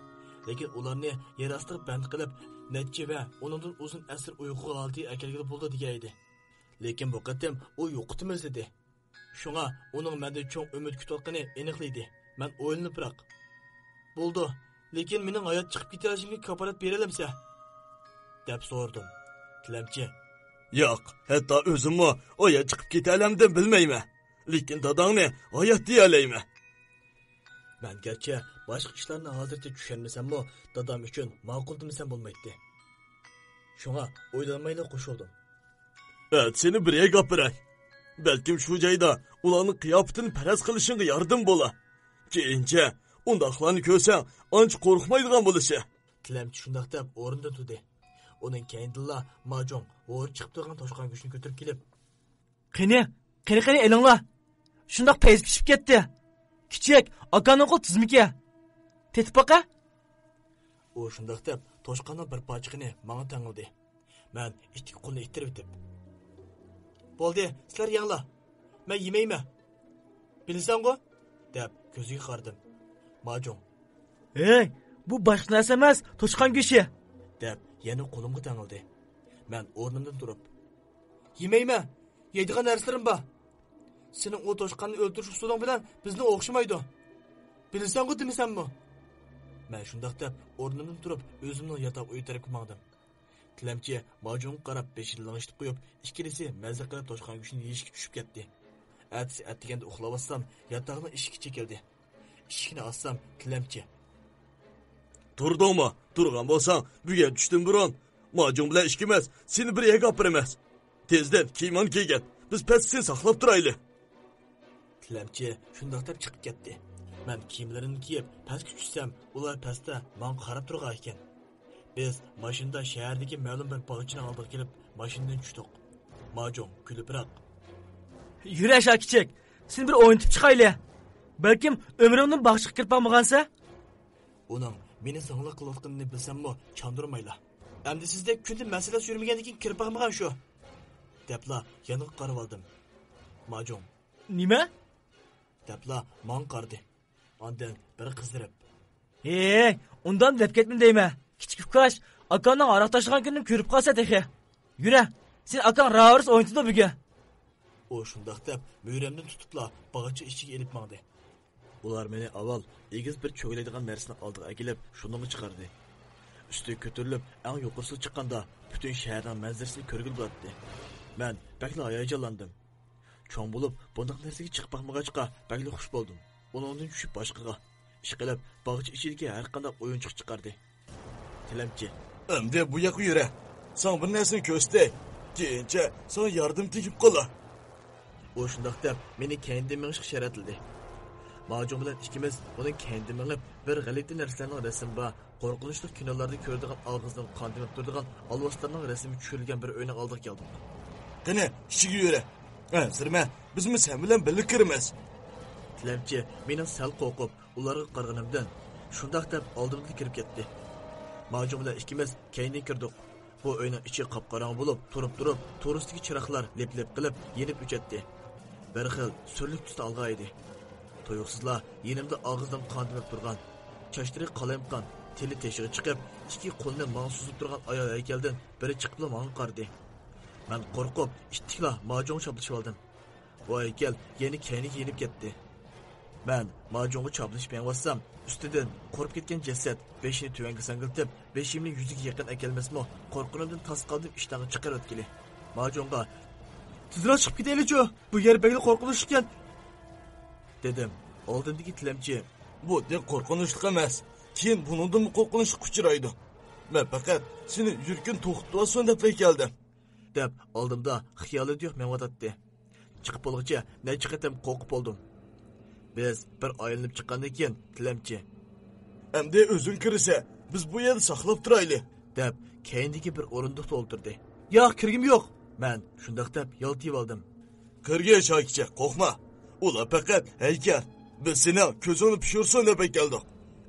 لېكىن ئۇلارنى يەر ئاستىغا بەند قىلىپ، نەچچە ۋە ئۇنىڭدىن ئۇزۇن ئەسىر ئۇيقۇ ھالىتىگە ئەكەلگىلى بولىدۇ دېگەن ئىدى. لېكىن بۇ قېتىم ئۇ يوقىتىمىز دېدى. شۇڭا ئۇنىڭ مەندىن چوڭ ئۈمىد كۈتۈۋاتقىنى ئېنىقلا ئىدى. مەن ئويلىنىپراق، بولىدۇ، لېكىن مېنىڭ ھايات چىقىپ كېتەلىشىمگە كاپالەت بېرەلەمسە؟ دەپ سورىدىم. تىلەمچى، ياق، ھەتتا ئۆزۈممۇ ھايات چىقىپ كېتەلەمدىم بىلمەيمەن، لېكىن داداڭنى ھايات دېيەلەيمەن. مەن گەرچە باشقا ئىشلارنى ھازىرچە چۈشەنمىسەممۇ، دادام ئۈچۈن ماقۇل دېمىسەم بولمايتتى. شۇڭا ئويلانمايلا قوشۇلدۇم. ئەتە سېنى بىر يەرگە ئاپىراي. بەلكىم شۇ جايدا ئۇلارنىڭ قىياپىتىنى پەرەز قىلىشىڭغا ياردىمى بولا. كېيىنچە ئۇنداقلارنى كۆرسەڭ، ئانچە قورقمايدىغان بولىسەن. تىلەمچى شۇنداق دەپ ئورنىدىن تۇردى. ئۇنىڭ كەينىدىنلا ماجۇڭ ھورى چىقىپ تۇرغان توشقان گۆشىنى كۆتۈرۈپ كېلىپ، قېنى، قېنى، قېنى ئېلىڭلار. شۇنداق پەيزى پىشىپ كەتتى. كىچىك، ئاكانىڭ قول تىزمىكى. تېتىپ باقە. ئۇ شۇنداق دەپ توشقاننىڭ بىر پارچىقىنى ماڭا تەڭلىدى. مەن ئىتتىك قولىنى ئىتتىرىۋېتىپ، بولدى، سىلەر يەڭلار. مەن يېمەيمەن. بىلىسەنغۇ؟ دەپ كۆزىگە قارىدىم. ماجۇڭ، ھەي، بۇ باشقا نەرسە ئەمەس، توشقان گۆشى. دەپ يەنە قولۇمغا تەڭلىدى. مەن ئورنۇمدىن تۇرۇپ، يېمەيمەن، يەيدىغان نەرسىلىرىم بار. سېنىڭ ئۇ توشقاننى ئۆلتۈرۈش ئۇسۇلۇڭ بىلەن بىزنىڭ ئوخشىمايدۇ. بىلىسەنغۇ دېمىسەممۇ؟ مەن شۇنداق دەپ ئورنۇمدىن تۇرۇپ ئۆزۈمنىڭ ياتاق ئۆيى تەرەپكە ماڭدىم. تىلەمچى ماجۇڭغا قاراپ بېشىنى لىڭشىتىپ قويۇپ، ئىككىلىسى مەززە قىلىپ توشقان گۆشىنى يېيىشكە چۈشۈپ كەتتى. ئەتىسى ئەتىگەندە ئۇخلاۋاتسام، ياتاقنىڭ ئىشىكى چېكىلدى. ئىشىكنى ئاچسام، تىلەمچى. تۇردۇڭمۇ؟ تۇرغان بولساڭ، بۈگۈن چۈشتىن بۇرۇن ماجۇڭ بىلەن ئىككىمىز سېنى بىر يەرگە ئاپىرىمىز. تېزدىن كىيىمىڭنى كىيگىن، بىز پەستە سېنى ساقلاپ تۇرايلى. تىلەمچى شۇنداق دەپ چىقىپ كەتتى. مەن كىيىملىرىمنى كىيىپ پەسكە چۈشسەم، ئۇلار پەستە ماڭا قاراپ تۇرغان ئىكەن. بىز ماشىنىدا شەھەردىكى مەلۇم بىر باغچىنىڭ ئالدىغا كېلىپ، ماشىنىدىن چۈشتۇق. ماجۇڭ كۈلۈپراق، يۈرە شا كىچىك، سېنى بىر ئوينىتىپ چىقايلى. بەلكىم ئۆمرۈڭدىن باغچىغا كىرىپ باقمىغانسەن. ئۇنىڭ مېنى زىڭلىق قىلىۋاتقىنىنى بىلسەممۇ چاندۇرمايلا، ئەمدى سىزدەك كۈندە مەسىلە سۈرمىگەندىن كېيىن كىرىپ باقمىغان شۇ، دەپلا يانىغا قارىۋالدىم. ماجۇڭ، نېمە؟ دەپلا ماڭا قارىدى. ئاندىن بىر قىزىرىپ، ھېي، ئۇنداق دەپ كەتمە دەيمەن. كىچىك ئۇكاش، ئاكاڭنىڭ ھاراق تاشلىغان كۈنىنى كۆرۈپ قالسا تېخى. يۈرە، سېنى ئاكاڭ راۋۇرۇس ئوينىتىدۇ بۈگۈن. ئۇ شۇنداق دەپ مۈرەمدىن تۇتۇپلا باغچە ئىچىگە ئېلىپ ماڭدى. ئۇلار مېنى ئاۋۋال ئېگىز بىر چۆگىلەيدىغان نەرسىنىڭ ئالدىغا ئەكېلىپ، شۇنىڭغا چىقاردى. ئۈستىگە كۆتۈرۈلۈپ، ئەڭ يۇقىرىسىغا چىققاندا، پۈتۈن شەھەرنىڭ مەنزىرىسىنى كۆرگىلى بولاتتى. مەن بەكلا ھاياجانلاندىم. چوڭ بولۇپ، بۇنداق نەرسىگە چىقىپ باقمىغاچقا، بەكلا خۇش بولدۇم. ئۇنىڭدىن چۈشۈپ باشقىغا، ئىشقىلىپ، باغچە ئىچىدىكى ھەر قانداق ئويۇنچۇق چىقاردى. تىلەمچى، ئەمدى بۇ ياققا يۈرە. ساڭا بىر نەرسىنى كۆرسىتەي. كېيىنچە ساڭا ياردىمى تېگىپ قالار. ئۇ شۇنداق دەپ، مېنى كەينىدىن مېڭىشقا شەرەتلىدى. ماجۇڭ بىلەن ئىككىمىز ئۇنىڭ كەينىدىن مېڭىپ، بىر غەلىتە نەرسىلەرنىڭ رەسىمى بار، قورقۇنچلۇق كىنولاردا كۆرىدىغان ئاغزىدىن قان تېمىپ تۇرىدىغان ئالۋاستىلارنىڭ رەسىمى چۈشۈرۈلگەن بىر ئۆينىڭ ئالدىغا كەلدۇق. قېنى، ئىچىگە يۈرە. ئەنسىرىمە، بىزمۇ سەن بىلەن بىللە كىرىمىز. تىلەمچى مېنىڭ سەل قورقۇپ، ئۇلارغا قارىغىنىمدىن، شۇنداق دەپ ئالدىمدىن كىرىپ كەتتى. ماجۇڭ بىلەن ئىككىمىز كەينىدىن كىردۇق. بۇ ئۆينىڭ ئىچى قاپقاراڭغۇ بولۇپ، تۇرۇپ-تۇرۇپ تورۇستىكى چىراغلار لىپ-لىپ قىلىپ يېنىپ ئۆچەتتى. بىر خىل سۈرلۈك تۈستە ئالغان ئىدى. تۇيۇقسىزلا يېنىمدا ئاغزىدىن قان تېمىپ تۇرغان، چاچلىرى قالايمىقان، تىلى تېشىغا چىقىپ، ئىككى قولىنى ماڭا سوزۇپ تۇرغان ئايال ھەيكەلدىن بىرى چىقىپلا ماڭا قارىدى. مەن قورقۇپ، ئىتتىكلا ماجۇڭغا چاپلىشىۋالدىم. بۇ ھەيكەل يەنە كەينىگە يېنىپ كەتتى. مەن ماجۇڭغا چاپلىشىپ مېڭىۋاتسام، ئۈستىدىن قۇرۇپ كەتكەن جەسەت بېشىنى تۆۋەنگە سەڭگىلتىپ، بېشىمنى يۈزىگە يېقىن ئەكەلمەسمۇ، قورققىنىمدىن تاس قالدىم ئىشتانغا چىقىرىۋەتكىلى. ماجۇڭغا، «تېزرەك چىقىپ كېتەيلىچۇ! بۇ يەر بەكلا قورقۇنچلۇقكەن!» دېدىم. ئالدىمدىكى تىلەمچى، «بۇ دەك قورقۇنچلۇق ئەمەس. كېيىن بۇنىڭدىنمۇ قورقۇنچلۇققا ئۇچرايدۇ. مەن پەقەت سېنى يۈرىكىنى توختىتىۋالسۇن دەپلا كەلدىم.» دەپ، ئالدىمدا خىيالىدا يوق مېڭىۋاتاتتى. چىقىپ بولغۇچە نەچچە قېتىم قورقۇپ بولدۇم. بىز بىر ئايلىنىپ چىققاندىن كېيىن تىلەمچى، «ئەمدى ئۆزۈڭ كىرىسەن، بىز بۇ يەردە ساقلاپ تۇرايلى.» دەپ، كەينىدىكى بىر ئورۇندۇقتا ئولتۇردى. «ياق، كىرگۈم يوق.» مەن شۇنداق دەپ يالتىيىۋالدىم. «كىرگىن شاكىچە، قورقما. ئۇلار پەقەت ھەيكەل. بىز سېنىڭ كۆزۈڭنى پىشۇرسۇن دەپ ئەكەلدۇق.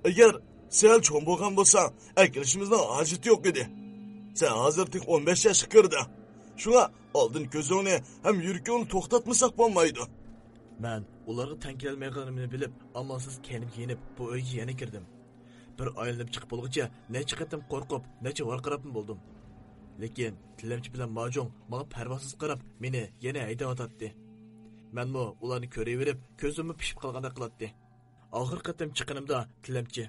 ئەگەر سەل چوڭ بولغان بولساڭ، ئەكېلىشىمىزنىڭ ھاجىتى يوق ئىدى. سەن ھازىر تېخى ئون بەش ياشقا كىردىڭ. شۇڭا ئالدىن كۆزۈڭنى ھەم يۈرىكىڭنى توختاتمىساق بولمايدۇ.» مەن ئۇلارغا تەڭ كېلەلمەيدىغىنىمنى بىلىپ، ئامالسىز كەينىمگە يېنىپ، بۇ ئۆيگە يەنە كىردىم. بىر ئايلىنىپ چىقىپ بولغۇچە نەچچە قېتىم قورقۇپ، نەچچە ۋارقىراپمۇ بولدۇم. لېكىن تىلەمچى بىلەن ماجۇڭ ماڭا پەرۋاسىز قاراپ، مېنى يەنە ھەيدەۋاتاتتى. مەنمۇ ئۇلارنى كۆرۈۋېرىپ، كۆزۈممۇ پىشىپ قالغاندەك قىلاتتى. ئاخىرقى قېتىم چىققىنىمدا تىلەمچى،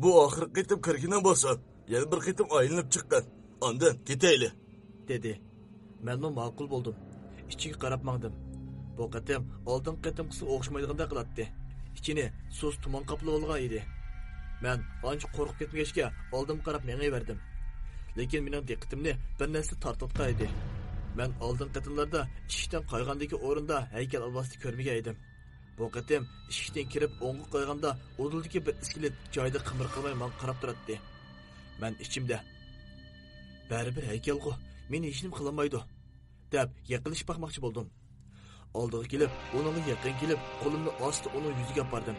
«بۇ ئاخىرقى قېتىم كىرگىنىڭ بولسۇن، يەنە بىر قېتىم ئايلىنىپ چىققىن، ئاندىن كېتەيلى.» دېدى. مەنمۇ ماقۇل بولدۇم. ئىچىگە قاراپ ماڭدىم. بۇ قېتىم ئالدىنقى قېتىمقىسىغا ئوخشىمايدىغاندەك قىلاتتى. ئىچىنى سۇس تۇمان قاپلىۋالغان ئىدى. مەن ئانچە قورقۇپ كەتمىگەچكە، ئالدىمغا قاراپ مېڭىۋەردىم. لېكىن مېنىڭ دىققىتىمنى بىر نەرسە تارتىۋاتقان ئىدى. مەن ئالدىنقى قېتىملاردا ئىشىكتىن قايغاندىكى ئورۇندا ھەيكەل ئالۋاستى كۆرمىگەن ئىدىم. بۇ قېتىم ئىشىكتىن كىرىپ ئوڭغا قايغاندا، ئۇدۇلدىكى بىر ئىسكىلىت جايىدا قىمىرقىماي ماڭا قاراپ تۇراتتى. مەن ئىچىمدە، «بەرىبىر ھەيكەلغۇ، مېنى ھېچنېمە قىلالمايدۇ» دەپ يېقىنلىشىپ باقماقچى بولدۇم. ئالدىغا كېلىپ، ئۇنىڭغا يېقىن كېلىپ، قولۇمنى ئاستا ئۇنىڭ يۈزىگە ئاپاردىم.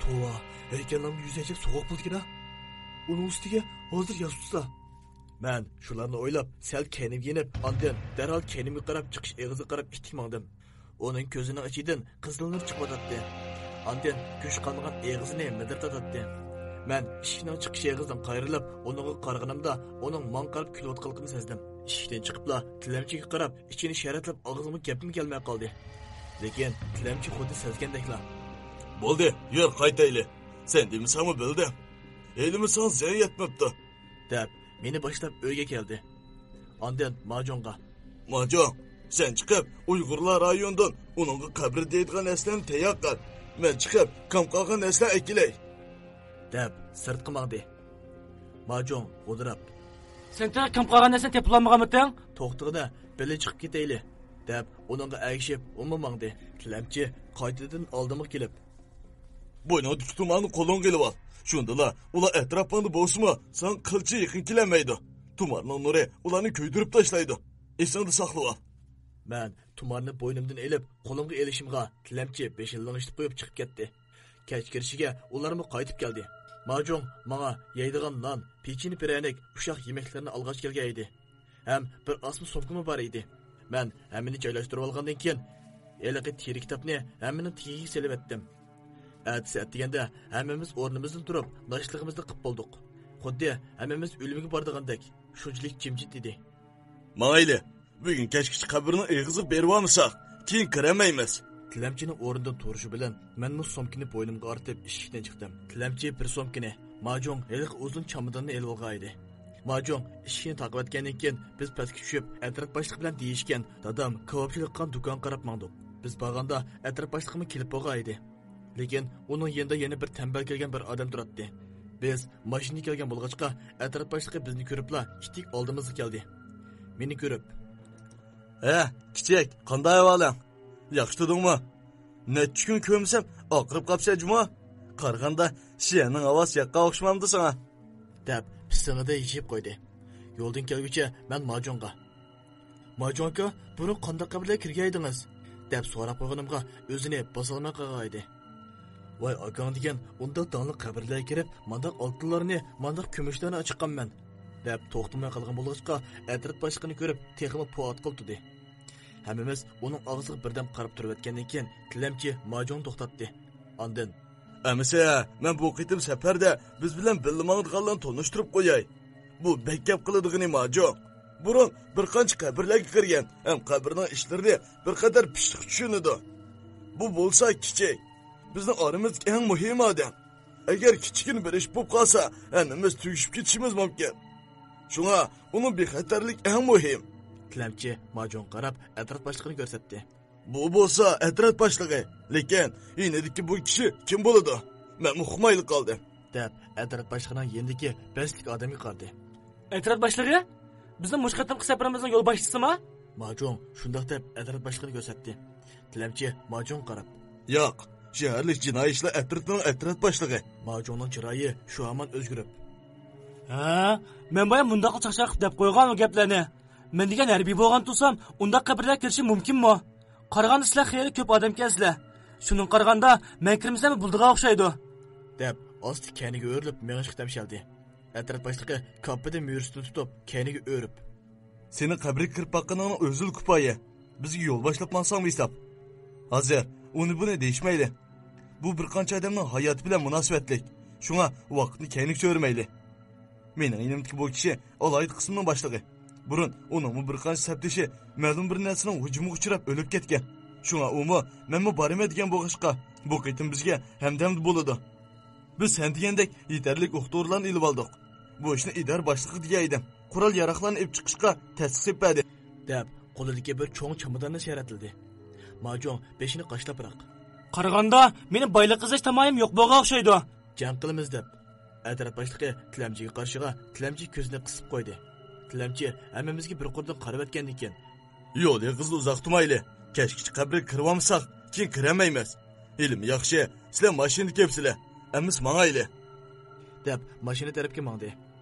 توۋا، ھەيكەلنىڭ يۈزى ئەجەب سوغۇق بولىدىكەن-ھە. ئۇنىڭ ئۈستىگە ھازىر ياز تۇتسا. مەن شۇلارنى ئويلاپ، سەل كەينىمگە يېنىپ، ئاندىن دەرھال كەينىمگە قاراپ چىقىش ئېغىزىغا قاراپ ئىتتىك ماڭدىم. ئۇنىڭ كۆزىنىڭ ئىچىدىن قىزىل نۇر چىقىۋاتاتتى. ئاندىن گۆش قالمىغان ئېغىزىنى مىدىرلىتاتتى. مەن ئىشىكنىڭ چىقىش ئېغىزىدىن قايرىلىپ، ئۇنىڭغا قارىغىنىمدا، ئۇنىڭ ماڭا قاراپ كۈلۈۋاتقانلىقىنى سەزدىم. ئىشىكتىن چىقىپلا، تىلەمچىگە قاراپ، ئىچىنى شەرەتلەپ، ئاغزىمغا گەپمۇ كەلمەي قالدى. لېكىن تىلەمچى خۇددى سەزگەندەكلا، «بولدى، يۈر، قايتايلى. سەن دېمىسەڭمۇ بىلدىم. ھېلىمۇ ساڭا زىيان يەتمەپتۇ.» دەپ، مېنى باشلاپ ئۆيگە كەلدى. ئاندىن ماجۇڭغا، «ماجۇڭ، سەن چىقىپ، ئۇيغۇرلار رايونىدىن ئۇنىڭغا قەبرە دەيدىغان نەرسىلەرنى تەييار قىل. مەن چىقىپ، كام قالغان نەرسىلەرنى ئەكېلەي.» دەپ، سىرتقا ماڭدى. ماجۇڭ غودىراپ، «سەن تېخى كام قالغان نەرسىنى تېپىلالمىغانمىتىڭ؟ توختىغىنە، بىللە چىقىپ كېتەيلى.» دەپ، ئۇنىڭغا ئەگىشىپ، ئۇمۇ ماڭدى. تىلەمچى قايتىدىن ئالدىمغا كېلىپ، «بوينۇڭدىكى تۇمارنى قولۇڭغا ئېلىۋال. شۇندىلا ئۇلار ئەتراپىڭدا بولسىمۇ، ساڭا قىلچە يېقىن كېلەلمەيدۇ. تۇمارنىڭ نۇرى ئۇلارنى كۆيدۈرۈپ تاشلايدۇ. ئېسىڭدە ساقلىۋال.» مەن تۇمارنى بوينۇمدىن ئېلىپ، قولۇمغا ئېلىشىمغا، تىلەمچى بېشىنى لىڭشىتىپ قويۇپ چىقىپ كەتتى. كەچ كىرىشىگە ئۇلارمۇ قايتىپ كەلدى. ماجۇڭ ماڭا يەيدىغان نان، پېچىنە پىرەنىك، ئۇششاق يېمەكلەرنى ئالغاچ كەلگەن ئىدى. ھەم بىر ئاسما سومكىمۇ بار ئىدى. مەن ھەممىنى جايلاشتۇرۇۋالغاندىن كېيىن، ھېلىقى تېرە كىتابنى ھەممىنىڭ تېگىگە سېلىۋەتتىم. ئەتىسى ئەتىگەندە ھەممىمىز ئورنىمىزدىن تۇرۇپ، ناشتىلىقىمىزنى قىپ بولدۇق. خۇددى ھەممىمىز ئۆلۈمگە بارىدىغاندەك، شۇنچىلىك جىمجىت ئىدى. ماڭايلى، بۈگۈن كەچكىچە قەبرىنىڭ ئېغىزىغا بېرىۋالمىساق، كېيىن كىرەلمەيمىز. تىلەمچىنىڭ ئورنىدىن تۇرۇشى بىلەن مەنمۇ سومكىنى بوينۇمغا ئارتىپ ئىشىكتىن چىقتىم. تىلەمچى بىر سومكىنى، ماجۇڭ ھېلىقى ئۇزۇن چاماداننى ئېلىۋالغان ئىدى. ماجۇڭ ئىشىكنى تاقىۋەتكەندىن كېيىن بىز پەسكە چۈشۈپ، ئەترەت باشلىقى بىلەن دېيىشكەن دادام كاۋاپچىلىق قىلغان دۇكانغا قاراپ ماڭدۇق. بىز بارغاندا ئەترەت باشلىقىمۇ كېلىپ بولغان ئىدى. لېكىن ئۇنىڭ يېنىدا يەنە بىر تەمبەل كەلگەن بىر ئادەم تۇراتتى. بىز ماشىنىدا كەلگەن بولغاچقا، ئەترەت باشلىقى بىزنى كۆرۈپلا ئىتتىك ئالدىمىزغا كەلدى. مېنى كۆرۈپ، «ھە، كىچىك، قانداق ئەھۋالىڭ؟ ياخشى تۇردۇڭمۇ؟ نەچچە كۈن كۆرمىسەم، ئاغرىپ قاپسەن جۇمۇ؟ قارىغاندا شىيەنىڭ ھاۋاسى ياققان ئوخشىمامدۇ ساڭا؟» دەپ پىسىڭىدە ھىجىيىپ قويدى. يولدىن كەلگۈچە مەن ماجۇڭغا، «ماجۇڭ ئاكا، بۇرۇن قانداق قەبرىلەرگە كىرگەن ئىدىڭىز؟» دەپ سوراپ قويغىنىمغا ئۆزىنى باسالماي قالغان ئىدى. ۋاي ئاكاڭ دېگەن ئۇنداق داڭلىق قەبرىلەرگە كىرىپ، مانداق ئالتۇنلارنى، مانداق كۈمۈشلەرنى ئاچىققانمەن. دەپ توختىماي قالغان بولغاچقا، ئەترەت باشلىقىنى كۆرۈپ، تېخىمۇ پوئاتقىلى تۇردى. ھەممىمىز ئۇنىڭ ئاغزىغا بىردەم قاراپ تۇرۇۋەتكەندىن كېيىن، تىلەمچى ماجۇڭنى توختاتتى. ئاندىن، ئەمىسە، مەن بۇ قېتىم سەپەردە بىز بىلەن بىللە ماڭىدىغانلارنى تونۇشتۇرۇپ قوياي. بۇ بەك گەپ قىلىدىغىنى ماجۇڭ. بۇرۇن بىر قانچە قەبرىلەرگە كىرگەن ھەم قەبرىنىڭ ئىشلىرىنى بىر قەدەر پىششىق چۈشىنىدۇ. بۇ بولسا كىچىك. بىزنىڭ ئارىمىزدىكى ئەڭ مۇھىم ئادەم. ئەگەر كىچىككىنە بىر ئىش بولۇپ قالسا، ھەممىمىز تۈگىشىپ كېتىشىمىز مۇمكىن. شۇڭا ئۇنىڭ بىخەتەرلىكى ئەڭ مۇھىم. تىلەمچى ماجۇڭغا قاراپ ئەترەت باشلىقىنى كۆرسەتتى. بۇ بولسا ئەترەت باشلىقى. لېكىن يېنىدىكى بۇ كىشى كىم بولىدۇ؟ مەنمۇ ئۇقمايلا قالدىم. دەپ ئەترەت باشلىقىنىڭ يېنىدىكى بەستلىك ئادەمگە قارىدى. ئەترەت باشلىقى؟ بىزنىڭ مۇشۇ قېتىمقى سەپىرىمىزنىڭ يولباشچىسىما؟ ماجۇڭ شۇنداق دەپ ئەترەت باشلىقىنى كۆرسەتتى. تىلەمچى ماجۇڭغا قاراپ. ياق، شەھەرلىك جىنايى ئىشلار ئەترىتىنىڭ ئەترەت باشلىقى. ماجۇڭنىڭ چىرايى شۇ ھامان ئۆزگىرىپ. ھە، مەن بايا مۇنداقلا چاقچاق قىلىپ دەپ قويغان ئۇ گەپلەرنى. مەن دېگەن ھەربىي بولغان تۇرسام، ئۇنداق قەبرىلەرگە كىرىشىم مۇمكىنمۇ؟ قارىغاندا سىلەر خېلى كۆپ ئادەمكەنسىلەر. شۇنىڭغا قارىغاندا، مەن كىرمىسەم بولىدىغان ئوخشايدۇ. دەپ، ئاستا كەينىگە ئۆرۈلۈپ مېڭىشقا تەمشەلدى. ئەترەت باشلىقى كاپپىدىن مۈرىسىنى تۇتۇپ، كەينىگە ئۆرۈپ. سېنىڭ قەبرىگە كىرىپ باققىنىڭنىڭ ئۆزىلا كۇپايە. بىزگە يول باشلاپ ماڭساڭمۇ ھېساب. ھازىر ئۇنى بۇنى دېيىشمەيلى. بۇ بىر قانچە ئادەمنىڭ ھاياتى بىلەن مۇناسىۋەتلىك. شۇڭا ۋاقىتنى كەينىگە سۆرىمەيلى. مېنىڭ يېنىمدىكى بۇ كىشى ئالاھىدە قىسىمنىڭ باشلىقى. بۇرۇن ئۇنىڭمۇ بىر قانچە سەپدىشى مەلۇم بىر نەرسىنىڭ ھۇجۇمىغا ئۇچراپ ئۆلۈپ كەتكەن. شۇڭا ئۇمۇ مەنمۇ بارىمەن دېگەن بولغاچقا، بۇ قېتىم بىزگە ھەمدەم بولىدۇ. بىز سەن دېگەندەك يېتەرلىك ئوق-دورىلارنى ئېلىۋالدۇق. بۇ ئىشنى ئىدارە باشلىقىغا دېگەن ئىدىم. قورال-ياراغلارنى ئېلىپ چىقىشقا تەستىق سېلىپ بەردى. دەپ، قولىدىكى بىر چوڭ چاماداننى سەرەتلىدى. ماجۇڭ بېشىنى قاشلاپراق. قارىغاندا، مېنىڭ بايلىق ئىزدەش تامايىم يوق بولغان ئوخشايدۇ. جەڭ قىلىمىز دەپ. ئەترەت باشلىقى تىلەمچىگە قارىشىغا، تىلەمچى كۆزىنى قىسىپ قويدى. تىلەمچى ھەممىمىزگە بىر قۇردىن قارىۋەتكەندىن كېيىن، يول ئېغىزىدا ئۇزاق تۇرمايلى. كەچكىچە قەبرىگە كىرىۋالمىساق، كېيىن كىرەلمەيمىز. ھېلىمۇ ياخشى، سىلەر ماشىنىدا كېپسىلە. ئەمىسە ماڭايلى. دەپ، ماشىنا تەرەپكە ماڭدى.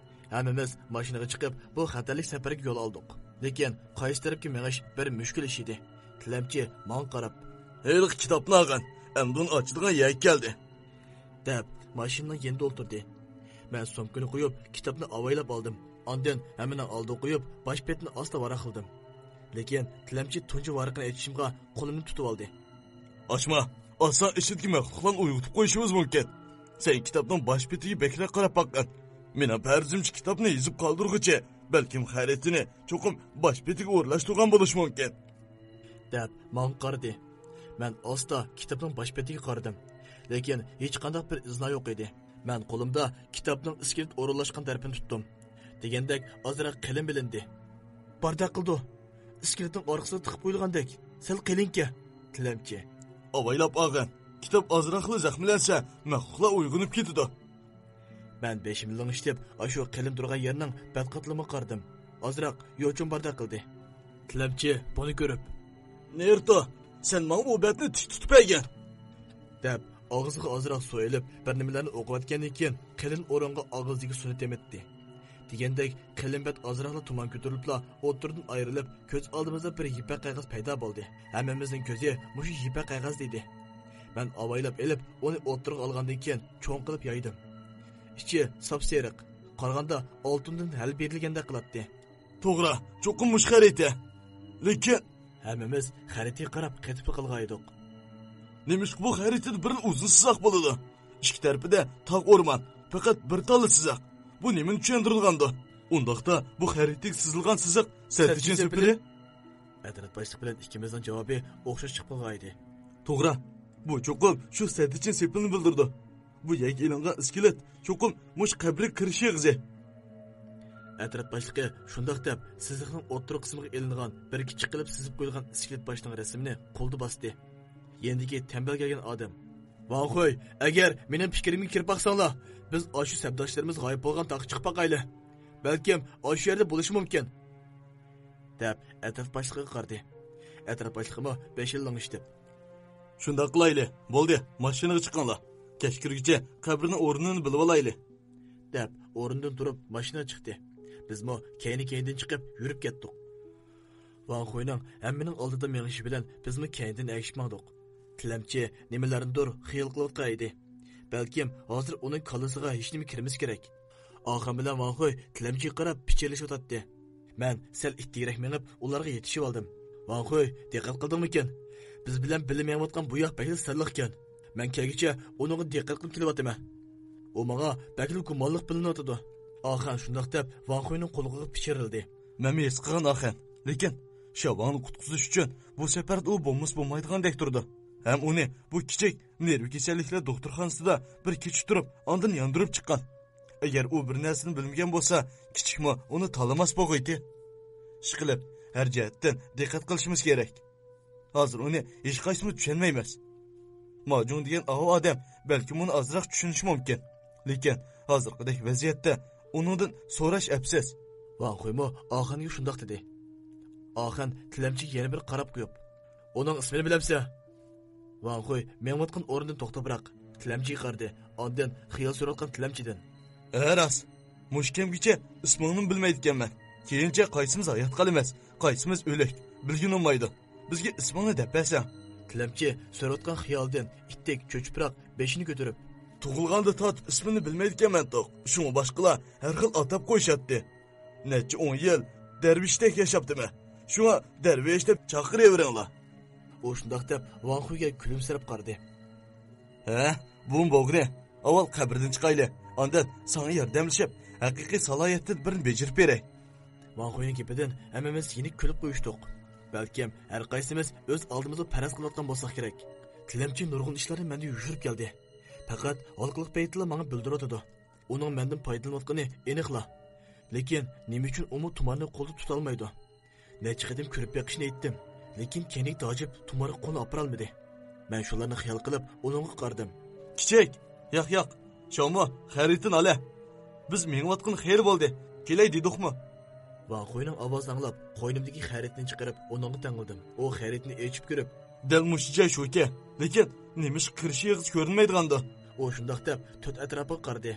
ھەممىمىز ماشىنىغا چىقىپ، بۇ خەتەرلىك سەپەرگە يول ئالدۇق. لېكىن قايسى تەرەپكە مېڭىش بىر مۈشكۈل ئىش ئىدى. تىلەمچى ماڭا قاراپ، ھېلىقى كىتابنى ئالغىن، ئەمدى ئۇنى ئاچىدىغان يەرگە كەلدى. دەپ، ماشىنىنىڭ يېنىدا ئولتۇردى. مەن سومكىنى قويۇپ، كىتابنى ئاۋايلاپ ئالدىم. ئاندىن ھەممىنىڭ ئالدىغا قويۇپ، باش بېتىنى ئاستا ۋاراقلىدىم. لېكىن تىلەمچى تۇنجى ۋاراقنى ئېچىشىمغا قولۇمنى تۇتۇۋالدى. ئاچما! ئاچساڭ ئىچىدىكى مەخلۇقلارنى ئويغىتىپ قويۇشىمىز مۇمكىن. سەن كىتابنىڭ باش بېتىگە بەكرەك قاراپ باققىن. مېنىڭ پەرىزىمچە كىتابنى يېزىپ قالدۇرغۇچى، بەلكىم خەرىتىنى چوقۇم باش بېتىگە ئورۇنلاشتۇرغان بولۇشى مۇمكىن. دەپ ماڭا قارىدى. مەن ئاستا كىتابنىڭ باش بېتىگە قارىدىم. لېكىن ھېچقانداق بىر ئىزنا يوق ئىدى. مەن قولۇمدا كىتابنىڭ ئىسكىلىت ئورۇنلاشقان تەرىپىنى تۇتتۇم. دېگەندەك ئازراق قېلىن بىلىندى. باردەك قىلىدۇ. ئىسكىلىتنىڭ ئارقىسىغا تىقىپ قويۇلغاندەك. سەل قېلىنكەن. تىلەمچى. ئاۋايلاپ ئالغىن. كىتاب ئازراقلا زەخىملەنسە، مەخلۇقلار ئويغىنىپ كېتىدۇ. مەن بېشىمنى لىڭشىتىپ، ئاشۇ قېلىن تۇرغان يەرنىڭ بەت قاتلىمىغا قارىدىم. ئازراق يوچۇن باردەك قىلدى. تىلەمچى بۇنى كۆرۈپ، نېرتو، سەن ماڭا ئۇ بەتنى تىك تۇتۇپ بەرگىن. دەپ، ئاغزىغا ئازراق سۇ ئېلىپ، بىر نېمىلەرنى ئوقۇۋەتكەندىن كېيىن، قېلىن ئورۇنغا ئاغزىدىكى سۇنى تېمىتتى. دېگەندەك، قېلىن بەت ئازراقلا تۇمان كۆتۈرۈلۈپلا، ئوتتۇرىدىن ئايرىلىپ، كۆز ئالدىمىزدا بىر يىپەك قەغەز پەيدا بولدى. ھەممىمىزنىڭ كۆزى مۇشۇ يىپەك قەغەزدە ئىدى. مەن ئاۋايلاپ ئېلىپ، ئۇنى ئوتتۇرىغا ئالغاندىن كېيىن، چوڭ قىلىپ يايدىم. ئىچى ساپسېرىق، قارىغاندا ئالتۇندىن ھەل بېرىلگەندەك قىلاتتى. توغرا، چوقۇم مۇشۇ خەرىتە. لېكىن ھەممىمىز خەرىتىگە قاراپ قېتىپلا قالغان ئىدۇق. نېمىشقا بۇ خەرىتىدە بىر ئۇزۇن سىزىق بولىدۇ؟ ئىككى تەرىپىدە تاغ ئورمان، پەقەت بىر تاللا سىزىق. بۇ نېمىنى چۈشەندۈرىدىغاندۇ؟ ئۇنداقتا بۇ خەرىتىگە سىزىلغان سىزىق سەددىچىن سېپىلى؟ ئەترەت باشلىقى بىلەن ئىككىمىزنىڭ جاۋابى ئوخشاش چىقىپ قالغان ئىدى. توغرا، بۇ چوقۇم شۇ سەددىچىن سېپىلنى بىلدۈرىدۇ. بۇ يەرگە ئېلىنغان ئىسكىلىت چوقۇم مۇشۇ قەبرىگە كىرىش ئېغىزى. ئەترەت باشلىقى شۇنداق دەپ، سىزىقنىڭ ئوتتۇرا قىسمىغا ئېلىنغان بىر كىچىك قىلىپ سىزىپ قويۇلغان ئىسكىلىت باشنىڭ رەسىمىنى قولىدا باستى. يېنىدىكى تەمبەل كەلگەن ئادەم، ۋاڭخۇي، ئەگەر مېنىڭ پىكرىمگە كىرىپ باقساڭلار، بىز ئاشۇ سەپداشلىرىمىز غايىب بولغان تاغقا چىقىپ باقايلى. بەلكىم ئاشۇ يەردە بولۇشى مۇمكىن. دەپ ئەترەت باشلىقىغا قارىدى. ئەترەت باشلىقىمۇ بېشىنى لىڭشىتىپ، شۇنداق قىلايلى، بولدى، ماشىنىغا چىقىڭلار. كەچ كىرگۈچە قەبرىنىڭ ئورنىنى بىلىۋالايلى. دەپ ئورنىدىن تۇرۇپ ماشىنىغا چىقتى. بىزمۇ كەينى كەينىدىن چىقىپ يۈرۈپ كەتتۇق. ۋاڭ خۇينىڭ ھەممىنىڭ ئالدىدا مېڭىشى بىلەن بىزمۇ كەينىدىن ئەگىشىپ ماڭدۇق. تىلەمچى نېمىلەرنىدۇر خىيال قىلىۋاتقان ئىدى. بەلكىم ھازىر ئۇنىڭ كاللىسىغا ھېچنېمە كىرمىسە كېرەك. ئاخان بىلەن ۋاڭخۇي تىلەمچىگە قاراپ پىچىرلىشىۋاتاتتى. مەن سەل ئىتتىكرەك مېڭىپ، ئۇلارغا يېتىشىۋالدىم. ۋاڭخۇي، دىققەت قىلدىڭمىكىن؟ بىز بىلەن بىللە مېڭىۋاتقان بۇ ياق بەكلا سىرلىقكەن. مەن كەلگۈچە ئۇنىڭغا دىققەت قىلىپ كېلىۋاتىمەن. ئۇ ماڭا بەكلا گۇمانلىق بىلىنىۋاتىدۇ. ئاخان شۇنداق دەپ ۋاڭخۇينىڭ قۇلىقىغا پىچىرلىدى. مەنمۇ ھېس قىلغان ئاخان. لېكىن شياۋاڭنى قۇتقۇزۇش ئۈچۈن بۇ سەپەردە ئۇ بولمىسا بولمايدىغاندەك تۇرىدۇ. ھەم ئۇنى بۇ كىچىك نېرۋا كېسەللىكلەر دوختۇرخانىسىدا بىر كېچە تۇرۇپ، ئاندىن ياندۇرۇپ چىققان. ئەگەر ئۇ بىر نەرسىنى بىلمىگەن بولسا، كىچىكمۇ ئۇنى تاللىماس بولغىيتى. ئىشقىلىپ، ھەر جەھەتتىن دىققەت قىلىشىمىز كېرەك. ھازىر ئۇنى ھېچقايسىمىز چۈشەنمەيمىز. ماجۇڭ دېگەن ئاۋۇ ئادەم بەلكىم ئۇنى ئازراق چۈشىنىشى مۇمكىن. لېكىن ھازىرقىدەك ۋەزىيەتتە ئۇنىڭدىن سوراش ئەپسىز. ۋاڭ خۇيمۇ ئاخانغا شۇنداق دېدى. ئاخان تىلەمچىگە يەنە بىر قاراپ قويۇپ، ئۇنىڭ ئىسمىنى بىلەمسەن؟ ۋاڭ خۇي مېڭىۋاتقان ئورنىدىن توختاپراق تىلەمچىگە قارىدى، ئاندىن خىيال سۈرۈۋاتقان تىلەمچىدىن. ھە، راست. مۇشۇ كەمگىچە ئىسمىڭنىمۇ بىلمەيدىكەنمەن. كېيىنچە قايسىمىز ھايات قالىمىز، قايسىمىز ئۆلۈك، بىلگىلى بولمايدۇ. بىزگە ئىسمىڭنى دەپ بەرسەڭ. تىلەمچى سۈرۈۋاتقان خىيالىدىن ئىتتىك چۆچۈپراق بېشىنى كۆتۈرۈپ، تۇغۇلغاندا تارتىپ ئىسمىنى بىلمەيدىكەنمەن توق. شۇڭا باشقىلار ھەر خىل ئاتاپ قويۇشاتتى. نەچچە ئون يىل دەرۋىشتەك ياشاپتىمەن. شۇڭا دەرۋىش دەپ چاقىرىۋېرىڭلار. ئۇ شۇنداق دەپ ۋاڭ خۇيگە كۈلۈمسىرەپ قارىدى. ھە، بۇمۇ بولغىنى. ئاۋۋال قەبرىدىن چىقايلى. ئاندىن ساڭا ياردەملىشىپ، ھەقىقىي سالاھىيەتتىن بىرنى بېجىرىپ بېرەي. ۋاڭ خۇينىڭ گېپىدىن ھەممىمىز يېنىك كۈلۈپ قويۇشتۇق. بەلكىم ھەر قايسىمىز ئۆز ئالدىمىزغا پەرەز قىلىۋاتقان بولساق كېرەك. تىلەمچى نۇرغۇن ئىشلارنى مەندىن يوشۇرۇپ كەلدى. پەقەت ھالقىلىق پەيتىلا ماڭا بىلدۈرۈۋاتىدۇ. ئۇنىڭ مەندىن پايدىلىنىۋاتقىنى ئېنىقلا. لېكىن نېمە ئۈچۈن ئۇمۇ تۇمارنى قولىدا تۇتالمايدۇ؟ نەچچە قېتىم كۆرۈپ بېقىشنى ئېيتتىم، لېكىن كەينىگە تاجىپ تۇمارغا قولىنى ئاپىرالمىدى. مەن شۇلارنى خىيال قىلىپ ئۇنىڭغا قارىدىم. كىچىك، ياق، ياق، شاۋمۇ، خەرىتىنى ئالە. بىز مېڭىۋاتقىلى خېلى بولدى. كېلەي دېدۇقمۇ؟ ۋاڭ خۇينىڭ ئاۋازىنى ئاڭلاپ، قوينۇمدىكى خەرىتىنى چىقىرىپ ئۇنىڭغا تەڭلىدىم. ئۇ خەرىتىنى ئېچىپ كۆرۈپ، دەل مۇشۇ جاي شۇكەن، لېكىن نېمىشقا كىرىشى ئېغىز كۆرۈنمەيدىغاندۇ؟ ئۇ شۇنداق دەپ تۆت ئەتراپىغا قارىدى.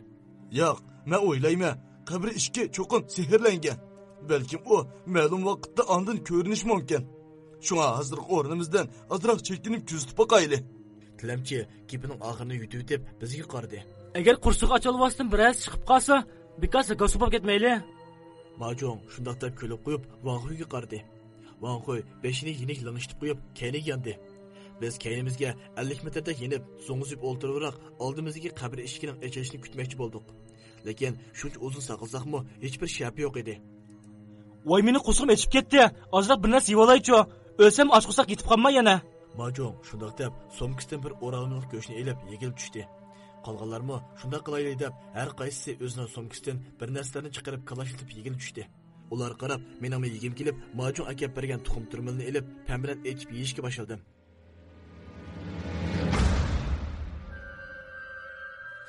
ياق، مەن ئويلايمەن، قەبرە ئىشىكى چوقۇم سېھىرلەنگەن. بەلكىم ئۇ مەلۇم ۋاقىتتا ئاندىن كۆرۈنۈشى مۇمكىن. شۇڭا ھازىرقى ئورنىمىزدىن ئازراق چېكىنىپ كۆزىتىپ باقايلى. تىلەمچى گېپىنىڭ ئاخىرىنى يۇتۇۋېتىپ بىزگە قارىدى. ئەگەر قورسىقى ئاچالماستىن بىرەرسى چىقىپ قالسا، بىكار زاكاز بولۇپ كەتمەيلى. ماجۇڭ شۇنداق دەپ كۈلۈپ قويۇپ ۋاڭ خۇيغا قارىدى. ۋاڭ خۇي بېشىنى يېنىك لىڭشىتىپ قويۇپ كەينىگە ياندى. بىز كەينىمىزگە ئەللىك مېتىردەك يېنىپ زوڭزىيىپ ئولتۇرۇۋراق ئالدىمىزدىكى قەبرە ئىشىكىنىڭ ئېچىلىشىنى كۈتمەكچى بولدۇق. لېكىن شۇنچە ئۇزۇن ساقلىساقمۇ ھېچبىر شەپە يوق ئىدى. ۋاي، مېنىڭ قورسىقىم ئېچىپ كەتتى. ئازراق بىر نەرسە يېۋالايچۇ. ئۆلسەم ئاچ قورساق يېتىپ قالماي يەنە. ماجۇڭ شۇنداق دەپ سومكىسىدىن بىر ئوراملىق گۆشنى ئېلىپ يېگىلى چۈشتى. قالغانلارمۇ شۇنداق قىلايلى دەپ ھەر قايسىسى ئۆزىنىڭ سومكىسىدىن بىر نەرسىلەرنى چىقىرىپ كالاچلىتىپ يېگىلى چۈشتى. ئۇلارغا قاراپ مېنىڭمۇ يېگۈم كېلىپ ماجۇڭ ئەكەپ بەرگەن تۇخۇم تۈرمىلىنى ئېلىپ پەم بىلەن ئېچىپ يېيىشكە باشلىدىم.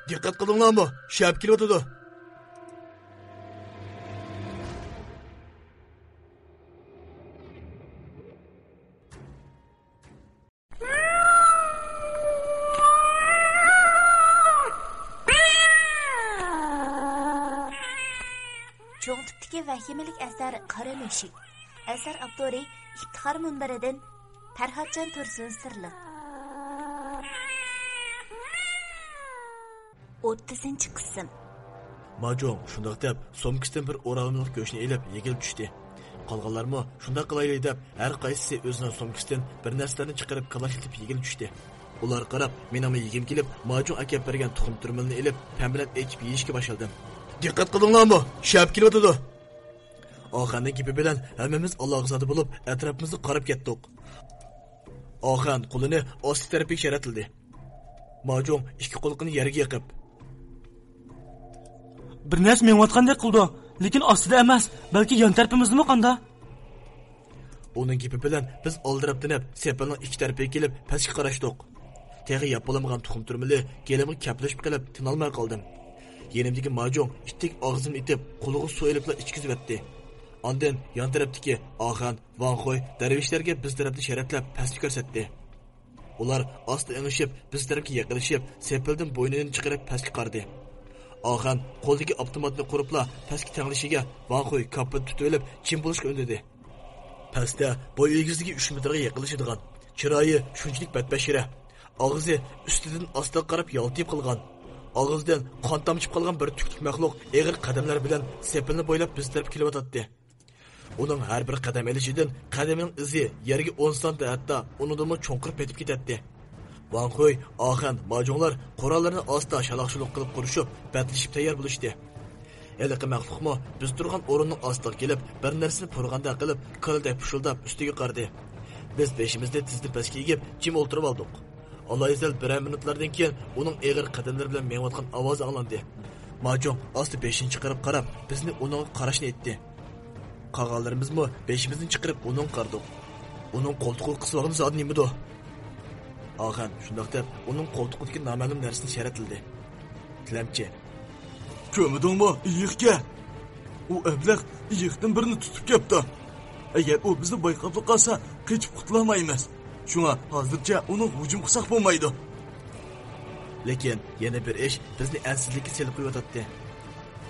دىققەت قىلدىڭلارمۇ؟ شەپە كېلىۋاتىدۇ. چوڭ تىپتىكى ۋەھىمىلىك ئەسەر قارا مۈشۈك. ئەسەر ئاپتورى ئىپتىخار مۇنبىرىدىن پەرھاتجان تۇرسۇن سىرلىق. ئوتتۇزىنچى قىسىم. ماجۇڭ شۇنداق دەپ سومكىسىدىن بىر ئوراملىق گۆشنى ئېلىپ يېگىلى چۈشتى. قالغانلارمۇ شۇنداق قىلايلى دەپ ھەر قايسىسى ئۆزىنىڭ سومكىسىدىن بىر نەرسىلەرنى چىقىرىپ كالاچلىتىپ يېگىلى چۈشتى. ئۇلارغا قاراپ مېنىڭمۇ يېگۈم كېلىپ ماجۇڭ ئەكەپ بەرگەن تۇخۇم تۈرمىلىنى ئېلىپ پەم بىلەن ئېچىپ يېيىشكە باشلىدىم. دىققەت قىلدىڭلارمۇ؟ شەپە كېلىۋاتىدۇ. ئاخاننىڭ گېپى بىلەن ھەممىمىز ئالاقىزادە بولۇپ ئەتراپىمىزغا قاراپ كەتتۇق. ئاخان قولىنى ئاستى تەرىپىگە شەرەتلىدى. ماجۇڭ ئىككى قۇلىقىنى يەرگە يېقىپ، بىر نەرسە مېڭىۋاتقاندەك قىلىدۇ، لېكىن ئاستىدا ئەمەس، بەلكى يان تەرىپىمىزدىمۇ قاندا؟ ئۇنىڭ گېپى بىلەن بىز ئالدىراپ تېنىپ سېپىلنىڭ ئىككى تەرىپىگە كېلىپ پەسكە قاراشتۇق. تېخى يەپ بولمىغان تۇخۇم تۈرمىلى گېلىمغا كەپلىشىپ قېلىپ تىنالماي قالدىم. يېنىمدىكى ماجۇڭ ئىتتىك ئاغزىنى ئېتىپ قولىغا سۇ ئېلىپلا ئىچكۈزۈۋەتتى. ئاندىن يان تەرەپتىكى ئاخان، ۋاڭخۇي دەرۋىشلەرگە بىز تەرەپنى شەرەتلەپ پەسنى كۆرسەتتى. ئۇلار ئاستا ئېڭىشىپ بىز تەرەپكە يېقىنلىشىپ سېپىلدىن بوينىنى چىقىرىپ پەسكە قارىدى. ئاخان قولىدىكى ئاپتوماتنى قۇرۇپلا پەسكە تەڭلىشىگە ۋاڭخۇي كاپپىنى تۇتۇۋېلىپ چىم بولۇشقا ئۈندىدى. پەستە بوي ئېگىزلىكى ئۈچ مېتىرغا يېقىنلىشىدىغان، چىرايى شۇنچىلىك بەتبەشىرە، ئاغزى ئۈستىدىن ئاستىغا قاراپ يالتىيىپ قالغان، ئاغزىدىن قان تامچىپ قالغان بىر تۈكلۈك مەخلۇق ئېغىر قەدەملەر بىلەن سېپىلنى بويلاپ بىز تەرەپ كېلىۋاتاتتى. ئۇنىڭ ھەر بىر قەدەم ئېلىشىدىن قەدىمىنىڭ ئىزى يەرگە ئون سانتى ھەتتا ئۇنىڭدىنمۇ چوڭقۇر پېتىپ كېتەتتى. ۋاڭ خۇي، ئاخەن، ماجۇڭلار قوراللىرىنى ئاستا شالاق-شۇلۇق قىلىپ قۇرۇشۇپ، بەتلىشىپ تەييار بولۇشتى. ھېلىقى مەخلۇقمۇ بىز تۇرغان ئورۇننىڭ ئاستىغا كېلىپ، بىر نەرسىنى پۇرىغاندەك قىلىپ، كالىدەك پۇشۇلداپ ئۈستىگە قارىدى. بىز بېشىمىزنى تىزدىن پەسكە ئېگىپ، جىم ئولتۇرۇۋالدۇق. ئالايىتەن بىرەر مىنۇتلاردىن كېيىن ئۇنىڭ ئېغىر قەدەملىرى بىلەن مېڭىۋاتقان ئاۋازى ئاڭلاندى. ماجۇڭ ئاستا بېشىنى چىقىرىپ قاراپ، بىزنى ئۇنىڭغا قاراشنى ئېيتتى. قالغانلىرىمىزمۇ بېشىمىزنى چىقىرىپ ئۇنىڭغا قارىدۇق. ئۇنىڭ قولتۇقىغا قىسىۋالغىنى زادى نېمىدۇ؟ ئاخەن شۇنداق دەپ ئۇنىڭ قولتۇقىدىكى نامەلۇم نەرسىنى شەرەتلىدى. تىلەمچى. كۆرمىدىڭمۇ، ئېيىقكەن. ئۇ ئەبلەخ ئېيىقتىن بىرنى تۇتۇپ كەپتۇ. ئەگەر ئۇ بىزنى بايقاپلا قالسا، قېچىپ قۇتۇلالمايمىز. شۇڭا ھازىرچە ئۇنىڭغا ھۇجۇم قىلساق بولمايدۇ. لېكىن يەنە بىر ئىش بىزنى ئەنسىزلىككە سېلىپ قويۇۋاتاتتى.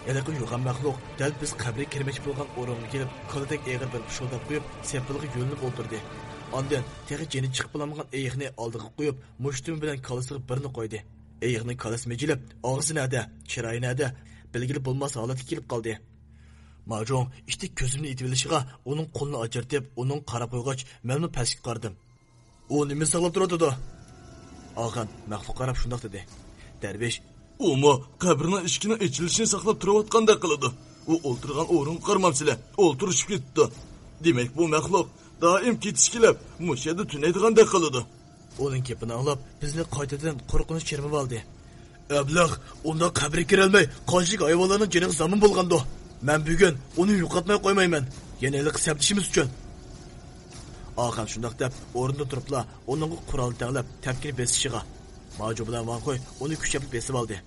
ھېلىقى يوغان مەخلۇق دەل بىز قەبرىگە كىرمەكچى بولغان ئورۇنغا كېلىپ، كالىدەك ئېغىر بىر پۇشۇلداپ قويۇپ، سېپىلغا يۆلىنىپ ئولتۇردى. ئاندىن تېخى جېنى چىقىپ بولالمىغان ئېيىقنى ئالدىغا قويۇپ، مۇشتۇمى بىلەن كاللىسىغا بىرنى قويدى. ئېيىقنىڭ كاللىسى مىجىلىپ، ئاغزى نەدە، چىرايى نەدە، بىلگىلى بولماس ھالەتكە كېلىپ قالدى. ماجۇڭ ئىتتىك كۆزۈمنى ئېتىۋېلىشىغا، ئۇنىڭ قولىنى ئاجرىتىپ، ئۇنىڭغا قاراپ قويغاچ، مەنمۇ پەسكە قارىدىم. ئۇ نېمىنى ساقلاپ تۇرۇۋاتىدۇ؟ ئاخەن مەخلۇققا قاراپ شۇنداق دېدى. دەرۋىش. ئۇمۇ قەبرىنىڭ ئىشىكىنىڭ ئېچىلىشىنى ساقلاپ تۇرۇۋاتقاندەك قىلىدۇ. ئۇ ئولتۇرغان ئورۇنغا قارىمامسىلە، ئولتۇرۇشۇپ كېتىپتۇ. دېمەك، بۇ مەخلۇق دائىم كېتىشكە كېلىپ، مۇشۇ يەردە تۈنەيدىغاندەك قىلىدۇ. ئۇنىڭ گېپىنى ئاڭلاپ، بىزنى قايتىدىن قورقۇنچ چىرمىۋالدى. ئەبلەخ ئۇنداق قەبرىگە كىرەلمەي، قانچىلىك ھايۋانلارنىڭ جېنىغا زامىن بولغاندۇ. مەن بۈگۈن ئۇنى يوقاتماي قويمايمەن، يەنە ھېلىقى سەپدىشىمىز ئۈچۈن. ئاخەن شۇنداق دەپ، ئورنىدىن تۇرۇپلا، ئۇنىڭغا قورالىنى تەڭلەپ، تەپكىنى بېسىشىغا، ماجۇ بىلەن ۋاڭ خۇي ئۇنى كۈچەپلا بېسىۋالدى.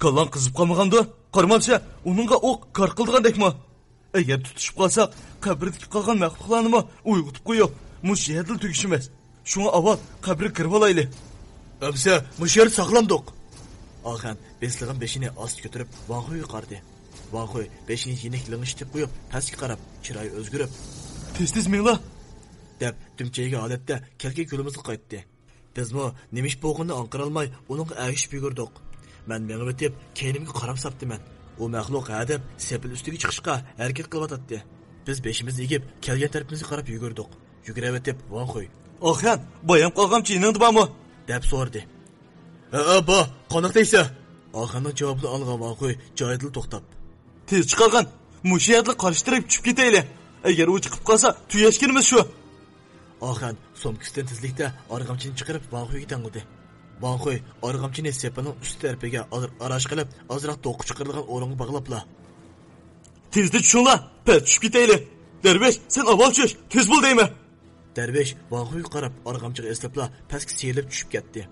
كاللاڭ قىزىپ قالمىغاندۇ؟ قارىمامسە، ئۇنىڭغا ئوق كار قىلىدىغاندەكمۇ؟ ئەگەر تۇتۇشۇپ قالساق، قەبرىدىكى قالغان مەخلۇقلارنىمۇ ئويغىتىپ قويۇپ، مۇشۇ يەردىلا تۈگىشىمىز. شۇڭا ئاۋۋال قەبرىگە كىرىۋالايلى. ئەمسە مۇشۇ يەردە ساقلاندۇق. ئاخەن بېسىلغان بېشىنى ئاستا كۆتۈرۈپ، ۋاڭ خۇيغا قارىدى. ۋاڭ خۇي بېشىنى يېنىك لىڭشىتىپ قويۇپ، پەسكە قاراپ، چىرايى ئۆزگىرىپ، تېز-تېز مېڭىڭلار! دەپ، دۈمچەيگەن ھالەتتە كەلگەن يولىمىزغا قايتتى. بىزمۇ نېمە ئىش بولغىنىنى ئاڭقىرالماي، ئۇنىڭغا ئەگىشىپ يۈگۈردۇق. مەن مېڭىۋېتىپ، كەينىمگە قاراپ ساپتىمەن. ئۇ مەخلۇق ھەدەپ سېپىل ئۈستىگە چىقىشقا ھەرىكەت قىلىۋاتاتتى. بىز بېشىمىزنى ئېگىپ، كەلگەن تەرىپىمىزگە قاراپ يۈگۈردۇق. يۈگۈرۈۋېتىپ، ۋاڭ خۇي. ئاخەن، بايام قالغانچە يېنىڭدا بارمۇ؟ دەپ سورىدى. ھەئە، بار، قانداق دەيسەن؟ ئاخەننىڭ جاۋابىنى ئالغان ۋاڭ خۇي جايىدىلا توختاپ. تېز چىق ئاخەن، مۇشۇ يەردىلا قارشى تەرەپكە چۈشۈپ كېتەيلى. ئەگەر ئۇ چىقىپ قالسا، تۈگەشكىنىمىز شۇ. ئاخەن سومكىسىدىن تېزلىكتە ئارغامچىنى چىقىرىپ ۋاڭ خۇيغا تەڭلىدى. ۋاڭ خۇي ئارغامچىنى سېپىلنىڭ ئۈستى تەرىپىگە ئازراق ئاراش قىلىپ، ئازراق دوققا چىقىرىدىغان ئورۇنغا باغلاپلا. تېزدە چۈشۈڭلار، پەس چۈشۈپ كېتەيلى. دەرۋىش، سەن ئاۋۋال چۈش، تېز بول دەيمەن. دەرۋىش ۋاڭ خۇيغا قاراپ ئارغامچىغا ئېسىلىپلا پەسكە سىيرىلىپ چۈشۈپ كەتتى.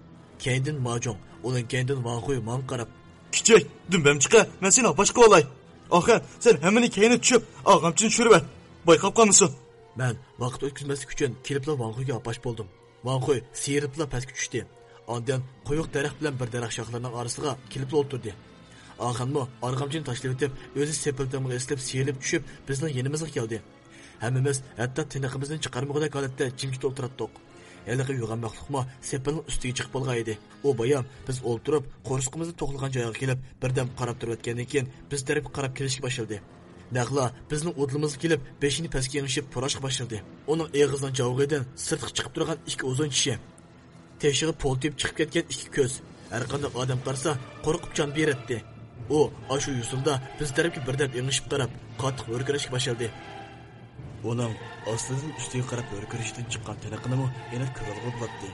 كەينىدىن ماجۇڭ، ئۇنىڭ كەينىدىن ۋاڭ خۇي ماڭا قاراپ. كىچىك، دۈمبەمچىقە، مەن سېنى ئاپاشقا ئالاي. ئاخەن، سەن ھەممىنى كەينىدە چۈشۈپ، ئارغامچىنى چۈشۈرۈۋەت. بايقاپ قالمىسۇن. مەن ۋاقىت ئۆتكۈزمەسلىك ئۈچۈن كېلىپلا ۋاڭ خۇيغا ئاپاش بولدۇم. ۋاڭ خۇي سىيرىلىپلا پەسكە چۈشتى. ئاندىن قويۇق دەرەخ بىلەن بىر دەرەخ شاخلىرىنىڭ ئارىسىغا كېلىپلا ئولتۇردى. ئاخەنمۇ ئارغامچىنى تاشلىۋېتىپ، ئۆزى سېپىل تېمىغا ئېسىلىپ سىيرىلىپ چۈشۈپ، بىزنىڭ يېنىمىزغا كەلدى. ھەممىمىز ھەتتا تىنىقىمىزنى چىقارمىغۇدەك ھالەتتە جىمجىت ئولتۇراتتۇق. ھېلىقى يوغان مەخلۇقمۇ سېپىلنىڭ ئۈستىگە چىقىپ بولغان ئىدى. ئۇ بايام بىز ئولتۇرۇپ، قورسىقىمىزنى توقلىغان جايغا كېلىپ، بىردەم قاراپ تۇرۇۋەتكەندىن كېيىن، بىز تەرەپكە قاراپ كېلىشكە باشلىدى. نەقلا بىزنىڭ ئۇدۇلىمىزغا كېلىپ، بېشىنى پەسكە يېڭىشىپ، پۇراشقا باشلىدى. ئۇنىڭ ئېغىزىنىڭ جاۋىقىدىن سىرتقا چىقىپ تۇرغان ئىككى ئۇزۇن چىشى، تېشىغا پول تېگىپ چىقىپ كەتكەن ئىككى كۆز. ھەرقانداق ئادەم قارىسا، قورقۇپ جان بېرەتتى. ئۇ ئاشۇ يوسۇندا بىز تەرەپكە بىردەم ئېڭىشىپ قاراپ، قاتتىق ھۆركىرەشكە باشلىدى. ئۇنىڭ ئاستىدىن ئۈستىگە قاراپ ھۆركىرىشىدىن چىققان تىنىقىنىمۇ يەنە كۆرۈۋالغىلى بولاتتى.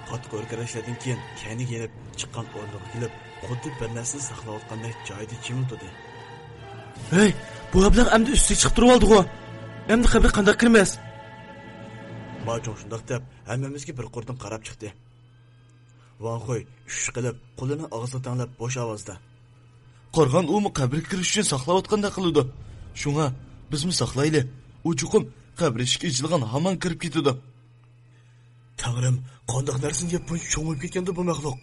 قاتتىق ھۆركىرەشلەردىن كېيىن كەينىگە يېنىپ، چىققان ئورنىغا كېلىپ، خۇددى بىر نەرسىنى ساقلاۋاتقاندەك جايىدا جىم تۇردى. ھەي، بۇ ئەبلەخ ئەمدى ئۈستىگە چىقىپ تۇرۇۋالدىغۇ. ئەمدى قەبرىگە قانداق كىرىمىز؟ ماجۇڭ شۇنداق دەپ، ھەممىمىزگە بىر قۇردىن قاراپ چىقتى. ۋاڭ خۇي ئۈششۈش قىلىپ، قولىنى ئاغزىغا تەڭلەپ بوش ئاۋازدا، قارىغان ئۇمۇ قەبرىگە كىرىش ئۈچۈن ساقلاۋاتقاندەك قىلىدۇ. شۇڭا بىزمۇ ساقلايلى. ئۇ چوقۇم قەبرە ئىشىكى ئېچىلغان ھامان كىرىپ كېتىدۇ. تەڭرىم، قانداق نەرسىنى يەپ بۇنچە چوڭىيىپ كەتكەندۇ بۇ مەخلۇق؟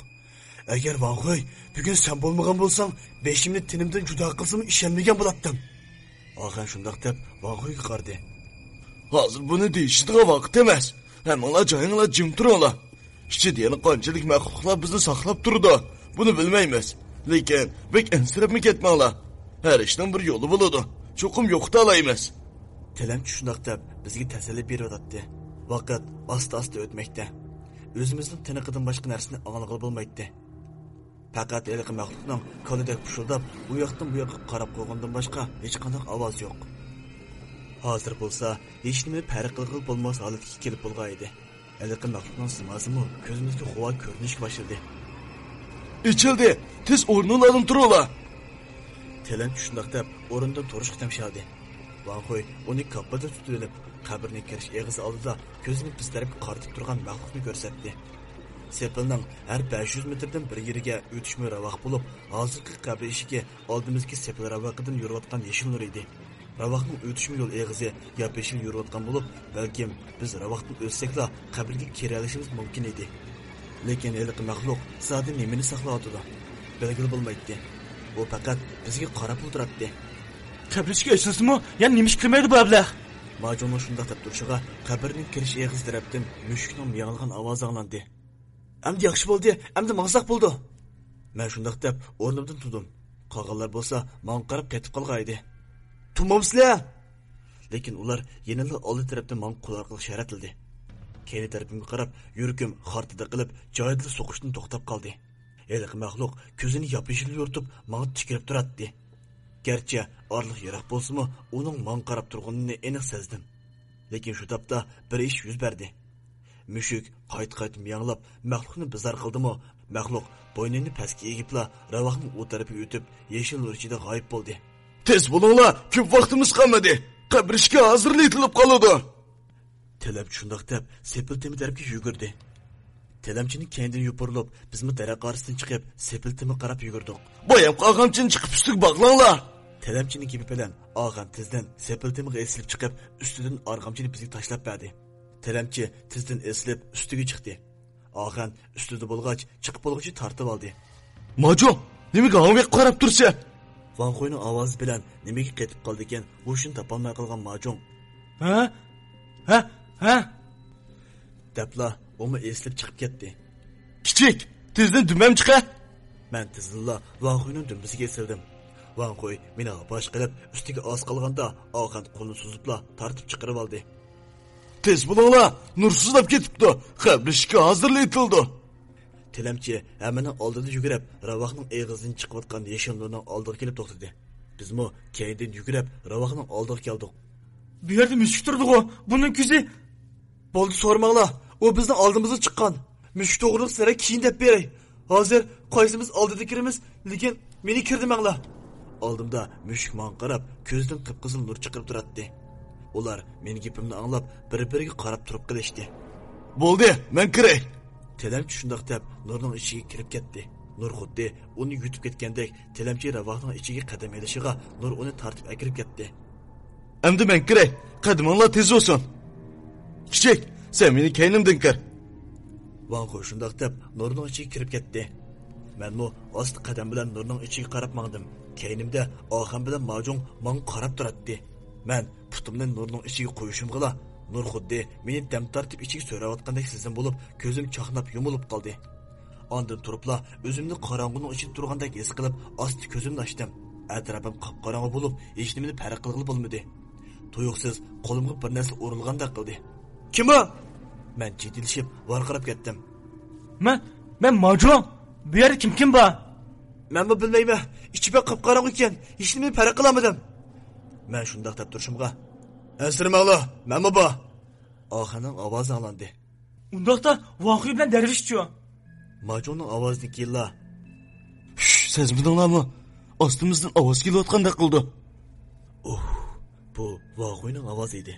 ئەگەر ۋاڭ خۇي، بۈگۈن سەن بولمىغان بولساڭ، بېشىمنى تېنىمدىن جۇدا قىلسىمۇ ئىشەنمىگەن بولاتتىم. ئاخەن شۇنداق دەپ ۋاڭ خۇيغا قارىدى. ھازىر بۇنى دېيىشىدىغان ۋاقىت ئەمەس. ھەممىڭلار جايىڭلار جىم تۇرۇڭلار. ئىچىدە يەنە قانچىلىك مەخلۇقلار بىزنى ساقلاپ تۇرىدۇ. بۇنى بىلمەيمىز. لېكىن بەك ئەنسىرەپمۇ كەتمەڭلار. ھەر ئىشنىڭ بىر يولى بولىدۇ. چوقۇم يوقىتالايمىز. تىلەمچى شۇنداق دەپ بىزگە تەسەللى بېرىۋاتاتتى. ۋاقىت ئاستا-ئاستا ئۆتمەكتە. ئۆزىمىزنىڭ تىنىقىدىن باشقا نەرسىنى ئاڭلىغىلى بولمايتتى. پەقەت ھېلىقى مەخلۇقنىڭ كالىدەك پۇشۇلداپ، ئۇ ياقتىن بۇ ياققا قاراپ قويغىنىدىن باشقا ھېچقانداق ئاۋاز يوق. ھازىر بولسا ھېچنېمىنى پەرق قىلغىلى بولماس ھالەتكە كېلىپ بولغان ئىدى. ھېلىقى مەخلۇقنىڭ سىماسىمۇ كۆزىمىزگە غۇۋا كۆرۈنۈشكە باشلىدى. ئېچىلدى! تېز ئورنۇڭلاردىن تۇرۇڭلار! تىلەمچى شۇنداق دەپ ئورنىدىن تۇرۇشقا تەمشەلدى. ۋاڭخۇي ئۇنى كاپپىدىن تۇتۇۋېلىپ، قەبرىنىڭ كىرىش ئېغىزى ئالدىدا كۆزىنى بىز تەرەپكە قارىتىپ تۇرغان مەخلۇقنى كۆرسەتتى. سېپىلنىڭ ھەر بەش يۈز مېتىردىن بىر يېرىگە ئۆتۈشمۇ راۋاق بولۇپ، ھازىرقى قەبرە ئىشىكى ئالدىمىزدىكى سېپىل راۋىقىدىن يورۇۋاتقان يېشىل نۇر ئىدى. راۋاقنىڭ ئۆتۈشمۇ يول ئېغىزى ياپيېشىل يورۇۋاتقان بولۇپ، بەلكىم بىز راۋاقتىن ئۆتسەكلا قەبرىگە كىرەلىشىمىز مۇمكىن ئىدى. لېكىن ھېلىقى مەخلۇق زادى نېمىنى ساقلاۋاتىدۇ؟ بىلگىلى بولمايتتى. ئۇ پەقەت بىزگە قاراپلا تۇراتتى. قەبرە ئىشىكى ئېچىلسىمۇ، يەنە نېمە ئىش قىلمايدۇ بۇ ئەبلەخ؟ ماجۇڭنىڭ شۇنداق دەپ تۇرۇشىغا قەبرىنىڭ كىرىش ئېغىزى تەرەپتىن مۈشۈكنىڭ مىياڭلىغان ئاۋازى ئاڭلاندى. ئەمدى ياخشى بولدى، ئەمدى ماڭساق بولىدۇ. مەن شۇنداق دەپ ئورنۇمدىن تۇردۇم. قالغانلار بولسا ماڭا قاراپ قېتىپ قالغان ئىدى. تۇرمامسىلەر! لېكىن ئۇلار يەنىلا ئالدى تەرەپتىن ماڭا قول ئارقىلىق ئىشارەتلىدى. كەينى تەرىپىمگە قاراپ يۈرىكىم خارتىدە قىلىپ جايىدىلا سوقۇشتىن توختاپ قالدى. ھېلىقى مەخلۇق كۆزىنى ياپيېشىل يورۇتۇپ ماڭا تىكىلىپ تۇراتتى. گەرچە ئارىلىق يىراق بولسىمۇ ئۇنىڭ ماڭا قاراپ تۇرغىنىنى ئېنىق سەزدىم. لېكىن شۇ تاپتا بىر ئىش يۈز بەردى. مۈشۈك قايتا-قايتا مىياڭلاپ، مەخلۇقنى بىزار قىلدىمۇ، مەخلۇق بوينىنى پەسكە ئېگىپلا، راۋاقنىڭ ئۇ تەرىپىگە ئۆتۈپ، يېشىل نۇر ئىچىدە غايىب بولدى. تېز بولۇڭلار، كۆپ ۋاقتىمىز قالمىدى. قەبرە ئىشىكى ھازىرلا ئېتىلىپ قالىدۇ. تىلەمچى شۇنداق دەپ، سېپىل تېمى تەرەپكە يۈگۈردى. تىلەمچىنىڭ كەينىدىن يوپۇرۇلۇپ، بىزمۇ دەرەخ ئارىسىدىن چىقىپ، سېپىل تېمىغا قاراپ يۈگۈردۇق. بايام قاغامچىنى چىقىپ ئۈستىگە باغلاڭلار! تىلەمچىنىڭ گېپى بىلەن ئاخەن تېزدىن سېپىل تېمىغا ئېسىلىپ چىقىپ، ئۈستىدىن ئارغامچىنى بىزگە تاشلاپ بەردى. تىلەمچى تېزدىن ئېسىلىپ ئۈستىگە چىقتى. ئاخەن ئۈستىدە بولغاچ، چىقىپ بولغۇچە تارتىۋالدى. ماجۇ، نېمىگە ھاڭۋېقىپ قاراپ تۇرسەن؟ ۋاڭخۇينىڭ ئاۋازى بىلەن نېمىگە قېتىپ قالدىكەن، ھوشىنى تاپالماي قالغان ماجۇڭ. ھە؟ ھە؟ ھە؟ دەپلا ئۇمۇ ئېسىلىپ چىقىپ كەتتى. كىچىك، تېزدىن دۈمەم چىقە! مەن تېزدىنلا ۋاڭخۇينىڭ دۈمبىسىگە ئېسىلدىم. ۋاڭخۇي مېنى ھاپاش قىلىپ ئۈستىگە ئاز قالغاندا ئاخەن قولىنى سوزۇپلا تارتىپ چىقىرىۋالدى. تېز بولۇڭلار، نۇر سۇسلاپ كېتىپتۇ، قەبرە ئىشىكى ھازىرلا ئېتىلىدۇ. تىلەمچى ھەممىنىڭ ئالدىدا يۈگۈرۈپ راۋاقنىڭ ئېغىزىدىن چىقىۋاتقان يېشىل نۇرنىڭ ئالدىغا كېلىپ توختىدى. بىزمۇ كەينىدىن يۈگۈرۈپ راۋاقنىڭ ئالدىغا كەلدۇق. بۇ يەردە مۈشۈك تۇرىدىغۇ، بۇنىڭ كۆزى. بولدى، سورىماڭلار، ئۇ بىزنىڭ ئالدىمىزدا چىققان. مۈشۈك توغرىلىق سىلەرگە كېيىن دەپ بېرەي. ھازىر قايسىمىز ئالدىدا كىرىمىز، لېكىن مېنى كىردىمەڭلار. ئالدىمدا مۈشۈك ماڭا قاراپ كۆزىدىن قىپقىزىل نۇر چىقىرىپ تۇراتتى. ئۇلار مېنىڭ گېپىمنى ئاڭلاپ بىر-بىرىگە قاراپ تۇرۇپ قېلىشتى. بولدى، مەن كىرەي. تىلەمچى شۇنداق دەپ نۇرنىڭ ئىچىگە كىرىپ كەتتى. نۇر خۇددى ئۇنى يۇتۇپ كەتكەندەك تىلەمچى راۋاقنىڭ ئىچىگە قەدەم ئېلىشىغا نۇر ئۇنى تارتىپ ئەكىرىپ كەتتى. ئەمدى مەن كىرەي، قەدىمىڭلار تېز بولسۇن. كىچىك، سەن مېنىڭ كەينىمدىن كىر. ۋاڭخۇ شۇنداق دەپ نۇرنىڭ ئىچىگە كىرىپ كەتتى. مەنمۇ ئاستا قەدەم بىلەن نۇرنىڭ ئىچىگە قاراپ ماڭدىم. كەينىمدە ئاخەن بىلەن ماجۇڭ ماڭا قاراپ تۇراتتى. مەن پۇتۇمنى نۇرنىڭ ئىچىگە قويۇشۇمغىلا نۇر خۇددى مېنى دەم تارتىپ ئىچىگە سۆرەۋاتقاندەك سېزىم بولۇپ، كۆزۈم چاقناپ يۇمۇلۇپ قالدى. ئاندىن تۇرۇپلا ئۆزۈمنى قاراڭغۇنىڭ ئىچىدە تۇرغاندەك ھېس قىلىپ، ئاستا كۆزۈمنى ئاچتىم. ئەتراپىم قاپقاراڭغۇ بولۇپ، ھېچنېمىنى پەرق قىلغىلى بولمىدى. تۇيۇقسىز قولۇمغا بىر نەرسە ئۇرۇلغاندەك قىلدى. كىم ئۇ؟ مەن جىددىيلىشىپ ۋارقىراپ كەتتىم. مەن، مەن ماجۇڭ. بۇ يەردە كىم كىم بار؟ مەنمۇ بىلمەيمەن. ئىچى بەك قاپقاراڭغۇ ئىكەن، ھېچنېمىنى پەرق قىلالمىدىم. مەن شۇنداق دەپ تۇرۇشۇمغا، ئەنسىرىمەڭلار، مەنمۇ بار. ئاخەننىڭ ئاۋازى ئاڭلاندى. ئۇنداقتا ۋاڭخۇي بىلەن دەرۋىشچۇ؟ ماجۇڭنىڭ ئاۋازىدىن كېيىنلا، ھۈش، سەزمىدىڭلارمۇ؟ ئاستىمىزدىن ئاۋاز كېلىۋاتقاندەك قىلىدۇ. ئۇھ، بۇ ۋاڭخۇينىڭ ئاۋازى ئىدى.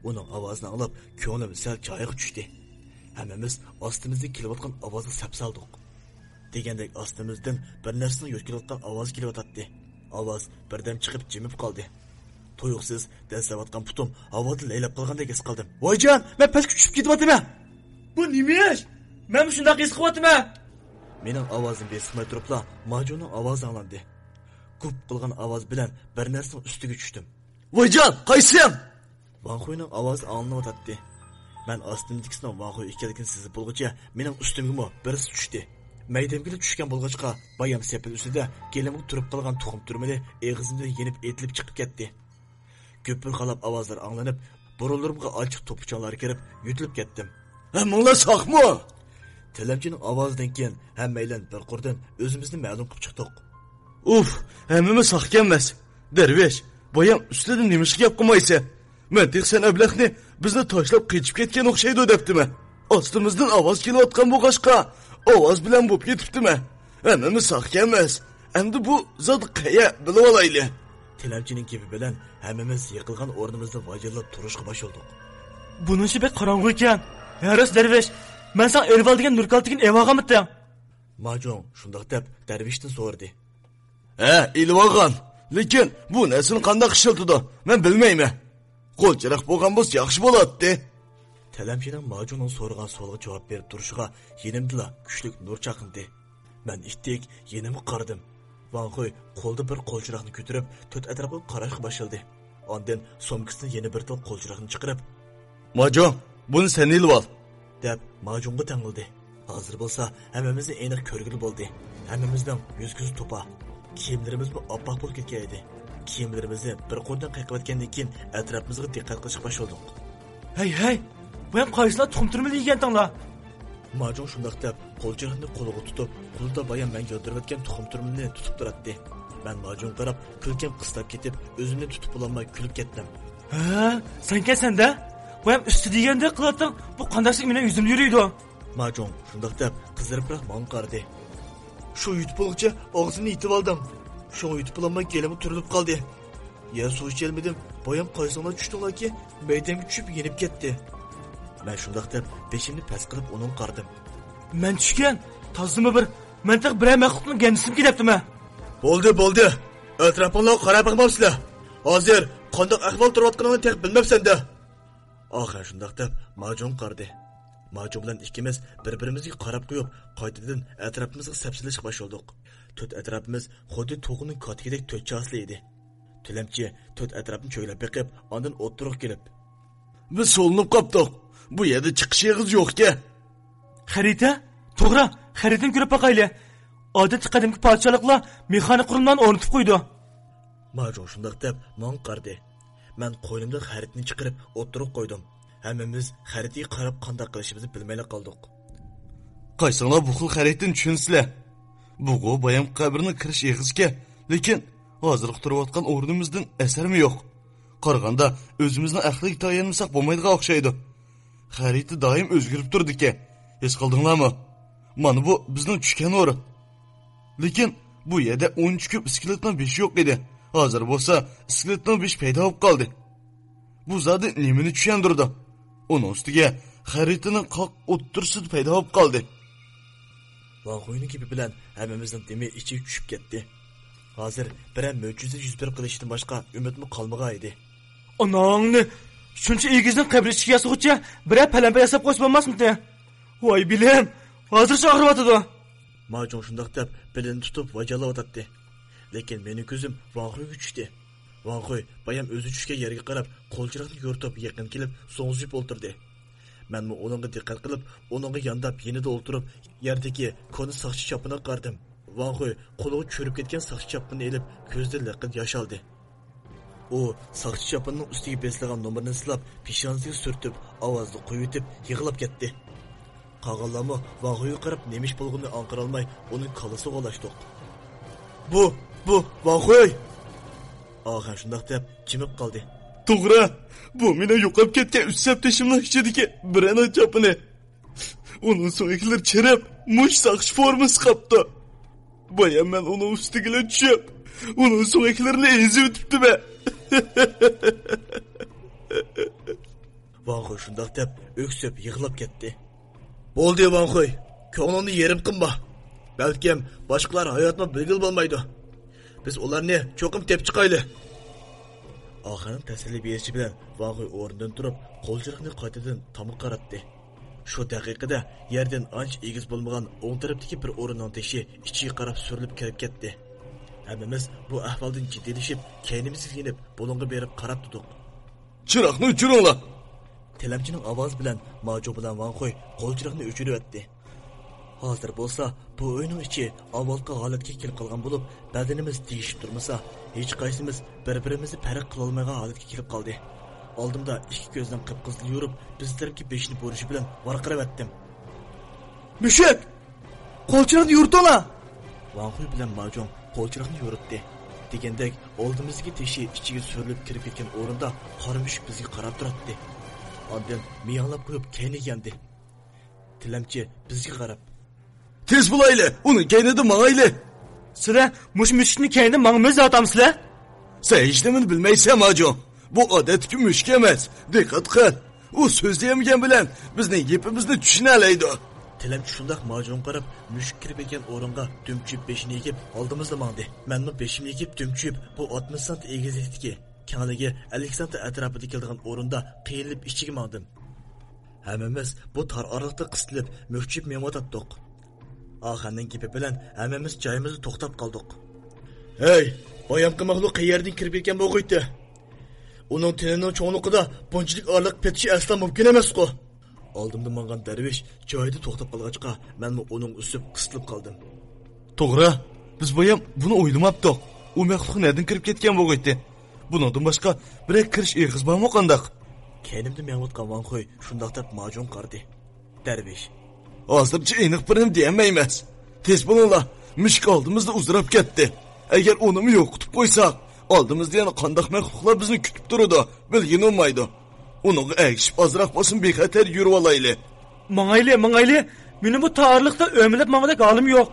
ئۇنىڭ ئاۋازىنى ئاڭلاپ كۆڭلۈم سەل جايىغا چۈشتى. ھەممىمىز ئاستىمىزدىن كېلىۋاتقان ئاۋازغا سەپسالدۇق. دېگەندەك ئاستىمىزدىن بىر نەرسىنىڭ يۆتكىلىۋاتقان ئاۋازى كېلىۋاتاتتى. ئاۋاز بىردەم چىقىپ جىمىپ قالدى. تۇيۇقسىز دەسسەۋاتقان پۇتۇم ھاۋادا لەيلەپ قالغاندەك ھېس قىلدىم. ۋايجان، مەن پەسكە چۈشۈپ كېتىۋاتىمەن. بۇ نېمە ئىش؟ مەنمۇ شۇنداق ھېس قىلىۋاتىمەن. مېنىڭ ئاۋازىمنى بېسىقماي تۇرۇپلا ماجۇنىڭ ئاۋازى ئاڭلاندى. گۈپ قىلغان ئاۋاز بىلەن بىر نەرسىنىڭ ئۈستىگە چۈشتۈم. ۋايجان، قايسىسەن؟ ۋاڭخۇينىڭ ئاۋازى ئاڭلىنىۋاتاتتى. مەن ئاستىمدىكىسىنىڭ ۋاڭخۇي ئىكەنلىكىنى سېزىپ بولغۇچە مېنىڭ ئۈستۈمگىمۇ بىرسى چۈشتى. مەيدەمگىلى چۈشكەن بولغاچقا، بايام سېپىل ئۈستىدە گېلىمغا تۇرۇپ قالغان تۇخۇم تۈرمىنى ئېغىزىمدىن يېنىپ ئېتىلىپ چىقىپ كەتتى. گۈپۈر غالاپ ئاۋازلار ئاڭلىنىپ، بۇرۇنلىرىمغا ئاچچىق توپا-چاڭلار كىرىپ، يۆتىلىپ كەتتىم. ھەممىڭلار ساقمۇ؟ تىلەمچىنىڭ ئاۋازىدىن كېيىن ھەممەيلەن بىر قۇردىن ئۆزىمىزنى مەلۇم قىلىپ چىقتۇق. ئۇف، ھەممىمىز ساق ئىكەنمىز. دەرۋىش، بايام ئۈستىدە نېمىشقا گەپ قىلمايسەن؟ مەن تېخى سەن ئەبلەخنى بىزنى تاشلاپ قېچىپ كەتكەن ئوخشايدۇ دەپتىمەن. ئاستىمىزدىن ئاۋاز كېلىۋاتقان بولغاچقا، ئاۋاز بىلەن بولۇپ كېتىپتىمەن. ھەممىمىز ساق ئىكەنمىز. ئەمدى بۇ زادى قەيە، بىلىۋالايلى. تىلەمچىنىڭ گېپى بىلەن ھەممىمىز يىقىلغان ئورنىمىزدا ۋاجىللاپ تۇرۇشقا باشلىدۇق. بۇنىڭ ئىشى بەك قاراڭغۇ ئىكەن. ھە راست دەرۋىش، مەن ساڭا ئېلىۋال دېگەن نۇر كالتىكىنى ئېۋالغانمىتىڭ؟ ماجۇڭ شۇنداق دەپ دەرۋىشتىن سورىدى. ھە، ئېلىۋالغان. لېكىن بۇ نەرسىنى قانداق ئىشلىتىدۇ، مەن بىلمەيمەن. قول چىراغ بولغان بولسا ياخشى بولاتتى. تەلەمچىنىڭ ماجۇڭنىڭ سورىغان سوئالىغا جاۋاب بېرىپ تۇرۇشىغا يېنىمدىلا كۈچلۈك نۇر چاقنىدى. مەن ئىتتىك يېنىمغا قارىدىم. ۋاڭ خۇي قولىدا بىر قول چىراغنى كۆتۈرۈپ، تۆت ئەتراپقا قاراشقا باشلىدى. ئاندىن سومكىسىدىن يەنە بىر تال قول چىراغنى چىقىرىپ، ماجۇڭ، بۇنى سەن ئېلىۋال، دەپ ماجۇڭغا تەڭلىدى. ھازىر بولسا ھەممىمىزنى ئېنىق كۆرگىلى بولدى. ھەممىمىزنىڭ يۈز-كۆزى توپا. كىيىملىرىمىزمۇ ئاپئاق بولۇپ كەتكەن ئىدى. كىيىملىرىمىزنى بىر قۇردىن قېقىۋەتكەندىن كېيىن ئەتراپىمىزغا دىققەت قىلىشقا باشلىدۇق. ھەي، ھەي! بۇ ھەم قايسىلار تۇخۇم تۈرمىنى يېگەنتىڭلار؟ ماجۇڭ شۇنداق دەپ قول چىراغنى قولىغا تۇتۇپ، قولىدا بايام مەن ياندۇرۇۋەتكەن تۇخۇم تۈرمىنى تۇتۇپ تۇراتتى. مەن ماجۇڭغا قاراپ كۈلكەم قىستاپ كېتىپ، ئۆزۈمنى تۇتۇپ بولالماي كۈلۈپ كەتتىم. ھە، سەنكەنسەن-دە؟ بۇ ھەم ئۈستى دېگەندەك قىلاتتىڭ، بۇ قانداقسىلىك مېنىڭ يۈزۈمدە يۈرىدۇ؟ ماجۇڭ شۇنداق دەپ قىزىرىپراق ماڭا قارىدى. شۇ يۇتۇپ بولغۇچە ئاغزىمنى يېتىۋالدىم. شۇڭا يۇتۇپ بولالماي گېلىمغا تۈرۈلۈپ قالدى. يەر سۇ ئىچەلمىدىم. بايام قايسىڭلار چۈشتۈڭلاركى، مەيدەمگە چۈشۈپ يېنىپ كەتتى. مەن شۇنداق دەپ بېشىمنى پەس قىلىپ ئۇنىڭغا قارىدىم. مەن چۈشكەن، تازىمۇ بىر، مەن تېخى بىرەر مەخلۇقنىڭ گەندىسىمىكىن دەپتىمەن. بولدى، بولدى. ئەتراپىڭلارغا قاراپ بېقىمامسىلەر؟ ھازىر قانداق ئەھۋال تۇرۇۋاتقىنىڭنى تېخى بىلمەپسەن-دە. ئاخىرى شۇنداق دەپ ماجۇڭغا قارىدى. ماجۇڭ بىلەن ئىككىمىز بىر-بىرىمىزگە قاراپ قويۇپ، قايتىدىن ئەتراپىمىزغا سەپسېلىشقا باشلىدۇق. تۆت ئەتراپىمىز خۇددى توخۇنىڭ كاتىكىدەك تۆت چاسىلى ئىدى. تىلەمچى تۆت ئەتراپنى چۆگىلەپ بېقىپ، ئاندىن ئوتتۇرىغا كېلىپ، بىز سولىنىپ قاپتۇق. بۇ يەردە چىقىش ئېغىزى يوقكەن. خەرىتە؟ توغرا، خەرىتىنى كۆرۈپ باقايلى. ئادەتتە قەدىمكى پادىشاھلىقلار مېخانىك قۇرۇلمىلارنى ئورنىتىپ قويىدۇ. ماجۇڭ شۇنداق دەپ ماڭا قارىدى. مەن قوينۇمدىن خەرىتىنى چىقىرىپ ئوتتۇرىغا قويدۇم. ھەممىمىز خەرىتىگە قاراپ قانداق قىلىشىمىزنى بىلمەيلا قالدۇق. قايسىڭلار بۇ خىل خەرىتىنى چۈشىنىسىلەر؟ بۇغۇ بايامقى قەبرىنىڭ كىرىش ئېغىزىكەن، لېكىن ھازىرقى تۇرۇۋاتقان ئورنىمىزدىن ئەسەرمۇ يوق. قارىغاندا ئۆزىمىزنىڭ ئەقلىگە تايانمىساق بولمايدىغان ئوخشايدۇ. خەرىتە دائىم ئۆزگىرىپ تۇرىدىكەن. ھېس قىلدىڭلارمۇ؟ مانا بۇ بىزنىڭ چۈشكەن ئورۇن. لېكىن بۇ يەردە ئۇنچە كۆپ ئىسكىلىتنىڭ بېشى يوق ئىدى. ھازىر بولسا ئىسكىلىتنىڭ بېشى پەيدا بولۇپ قالدى. بۇ زادى نېمىنى چۈشەندۈرىدۇ؟ ئۇنىڭ ئۈستىگە خەرىتىنىڭ قاق ئوتتۇرىسىدا پەيدا بولۇپ قالدى. ۋاڭ خۇينىڭ گېپى بىلەن ھەممىمىزنىڭ دېمى ئىچىگە چۈشۈپ كەتتى. ھازىر بىرەر مۆجىزە يۈز بېرىپ قېلىشتىن باشقا ئۈمىدمۇ قالمىغان ئىدى. ئاناڭنى! شۇنچە ئېگىزنىڭ قەبرە ئىچىگە ياسىغۇچە بىرەر پەلەمپەي ياساپ قويسا بولماسمىدى؟ ۋاي بىلىم! ھازىرچە ئاغرىۋاتىدۇ. ماجۇڭ شۇنداق دەپ بېلىنى تۇتۇپ ۋاجالاۋاتاتتى. لېكىن مېنىڭ كۆزۈم ۋاڭ خۇيغا چۈشتى. ۋاڭ خۇي بايام ئۆزى چۈشكەن يەرگە قاراپ قول چىراغنى يورۇتۇپ يېقىن كېلىپ زوڭزىيىپ ئولتۇردى. مەنمۇ ئۇنىڭغا دىققەت قىلىپ، ئۇنىڭغا يانداپ يېنىدا ئولتۇرۇپ، يەردىكى كونا ساقچى چاپىنىغا قارىدىم. ۋاڭ خۇي قولىغا چۈرۈپ كەتكەن ساقچى چاپىنىنى ئېلىپ، كۆزىدىن لىققىدە ياش ئالدى. ئۇ ساقچى چاپىنىنىڭ ئۈستىگە بېسىلغان نومۇرنى سىلاپ، پېشانىسىگە سۈرتۈپ، ئاۋازىنى قويۇۋېتىپ، يىغلاپ كەتتى. قالغانلارمۇ ۋاڭ خۇيغا قاراپ نېمە ئىش بولغىنىنى ئاڭقىرالماي، ئۇنىڭ كاللىسىغا ئۇلاشتۇق. بۇ، بۇ ۋاڭ خۇي! ئاخىر شۇنداق دەپ جىمىپ قالدى. توغرا، بۇ مېنىڭ يوقاپ كەتكەن ئۈچ سەپدىشىمنىڭ ئىچىدىكى بىرىنىڭ چاپىنى. ئۇنىڭ سۆڭەكلىرى چىرىپ، مۇشۇ ساقچى فورمىسى قاپتۇ. بايام مەن ئۇنىڭ ئۈستىگىلا چۈشۈپ، ئۇنىڭ سۆڭەكلىرىنى ئېزىۋېتىپتىمەن. ۋاڭ خۇي شۇنداق دەپ ئۆكسۈپ يىغلاپ كەتتى. بولدى، ۋاڭ خۇي، كۆڭلۈڭنى يېرىم قىلما. بەلكىم باشقىلار ھاياتمۇ بىلگىلى بولمايدۇ. بىز ئۇلارنى چوقۇم تېپىپ چىقايلى. ئاخىرىنىڭ تەسەللى بېرىشى بىلەن ۋاڭ خۇي ئورنىدىن تۇرۇپ، قول چىراغنى قايتىدىن تامغا قاراتتى. شۇ دەقىقىدە يەردىن ئانچە ئېگىز بولمىغان ئوڭ تەرەپتىكى بىر ئورۇننىڭ تېشى ئىچىگە قاراپ سۈرۈلۈپ كىرىپ كەتتى. ھەممىمىز بۇ ئەھۋالدىن جىددىيلىشىپ، كەينىمىزگە يېنىپ، بۇلۇڭغا بېرىپ قاراپ تۇردۇق. چىراغنى ئۆچۈرۈڭلار! تىلەمچىنىڭ ئاۋازى بىلەن ماجۇ بىلەن ۋاڭ خۇي قول چىراغنى ئۆچۈرۈۋەتتى. ھازىر بولسا بۇ ئۆينىڭ ئىچى ئاۋۋالقى ھالەتكە كېلىپ قالغان بولۇپ، بەدىنىمىز دېيىشىپ تۇرمىسا، ھېچقايسىمىز بىر-بىرىمىزنى پەرق قىلالمايدىغان ھالەتكە كېلىپ قالدى. ئالدىمدا ئىككى كۆزنىڭ قىپقىزىل يورۇپ، بىز تەرەپكە بېشىنى بۇرۇشى بىلەن ۋارقىراۋەتتىم. مۈشۈك! قولچىراغنى يورۇتۇڭلار! ۋاڭخۇي بىلەن ماجۇڭ قولچىراغنى يورۇتتى. دېگەندەك، ئالدىمىزدىكى تېشى ئىچىگە سۈرۈلۈپ كىرىپ كەتكەن ئورۇندا قارا مۈشۈك بىزگە قاراپ تۇراتتى. ئاندىن مىياڭلاپ قويۇپ كەينىگە ياندى. تىلەمچى بىزگە قاراپ. تېز بولايلى، ئۇنىڭ كەينىدىن ماڭايلى. سىلەر مۇشۇ مۈشۈكنىڭ كەينىدىن ماڭىمىز دەۋاتامسىلەر؟ سەن ھېچنېمىنى بىلمەيسەن، ماجۇڭ. بۇ ئادەتتىكى مۈشۈك ئەمەس. دىققەت قىل. ئۇ سۆزلىيەلمىگەن بىلەن بىزنىڭ گېپىمىزنى چۈشىنەلەيدۇ. تىلەمچى شۇنداق ماجۇڭغا قاراپ، مۈشۈك كىرىپ كەتكەن ئورۇنغا دۈمچۈيۈپ بېشىنى ئېگىپ ئالدىمىزدا ماڭدى. مەنمۇ بېشىمنى ئېگىپ دۈمچۈيۈپ، بۇ ئاتمىش سانتى ئېگىزلىكتىكى، كەڭلىكى ئەللىك سانتى ئەتراپىدا كېلىدىغان ئورۇندا قىيىلىپ ئىچىگە ماڭدىم. ھەممىمىز بۇ تار ئارىلىقتا قىستىلىپ، مۈكچىيىپ مېڭىۋاتاتتۇق. ئاخەننىڭ گېپى بىلەن ھەممىمىز جايىمىزدا توختاپ قالدۇق. ھەي، بايامقى مەخلۇق قەيەردىن كىرىپ كەلگەن بولغىيتتى؟ ئۇنىڭ تېنىنىڭ چوڭلۇقىدا بۇنچىلىك ئارىلىق پېتىشى ئەسلا مۇمكىن ئەمەسقۇ. ئالدىمدا ماڭغان دەرۋىش جايىدا توختاپ قالغاچقا، مەنمۇ ئۇنىڭ ئۈستىدە قىستىلىپ قالدىم. توغرا، بىز بايام بۇنى ئويلىماپتۇق. ئۇ مەخلۇق نەدىن كىرىپ كەتكەن بولغىيتتى؟ بۇنىڭدىن باشقا بىرەر كىرىش ئېغىز بارمۇ قانداق؟ كەينىمدە مېڭىۋاتقان ۋاڭخۇي شۇنداق دەپ ماجۇڭغا قارىدى. دەرۋىش. ھازىرچە ئېنىق بىرنېمە دېيەلمەيمىز. تېز بولۇڭلار، مۈشۈك ئالدىمىزدا ئۇزىراپ كەتتى. ئەگەر ئۇنىمۇ يوقىتىپ قويساق، ئالدىمىزدا يەنە قانداق مەخلۇقلار بىزنى كۈتۈپ تۇرىدۇ، بىلگىلى بولمايدۇ. ئۇنىڭغا ئەگىشىپ ئازراق بولسىمۇ بىخەتەر يۈرۈۋالايلى. ماڭايلى، ماڭايلى. مېنىڭ بۇ تار ئارىلىقتا ئۆمىلەپ ماڭغۇدەك ھالىم يوق.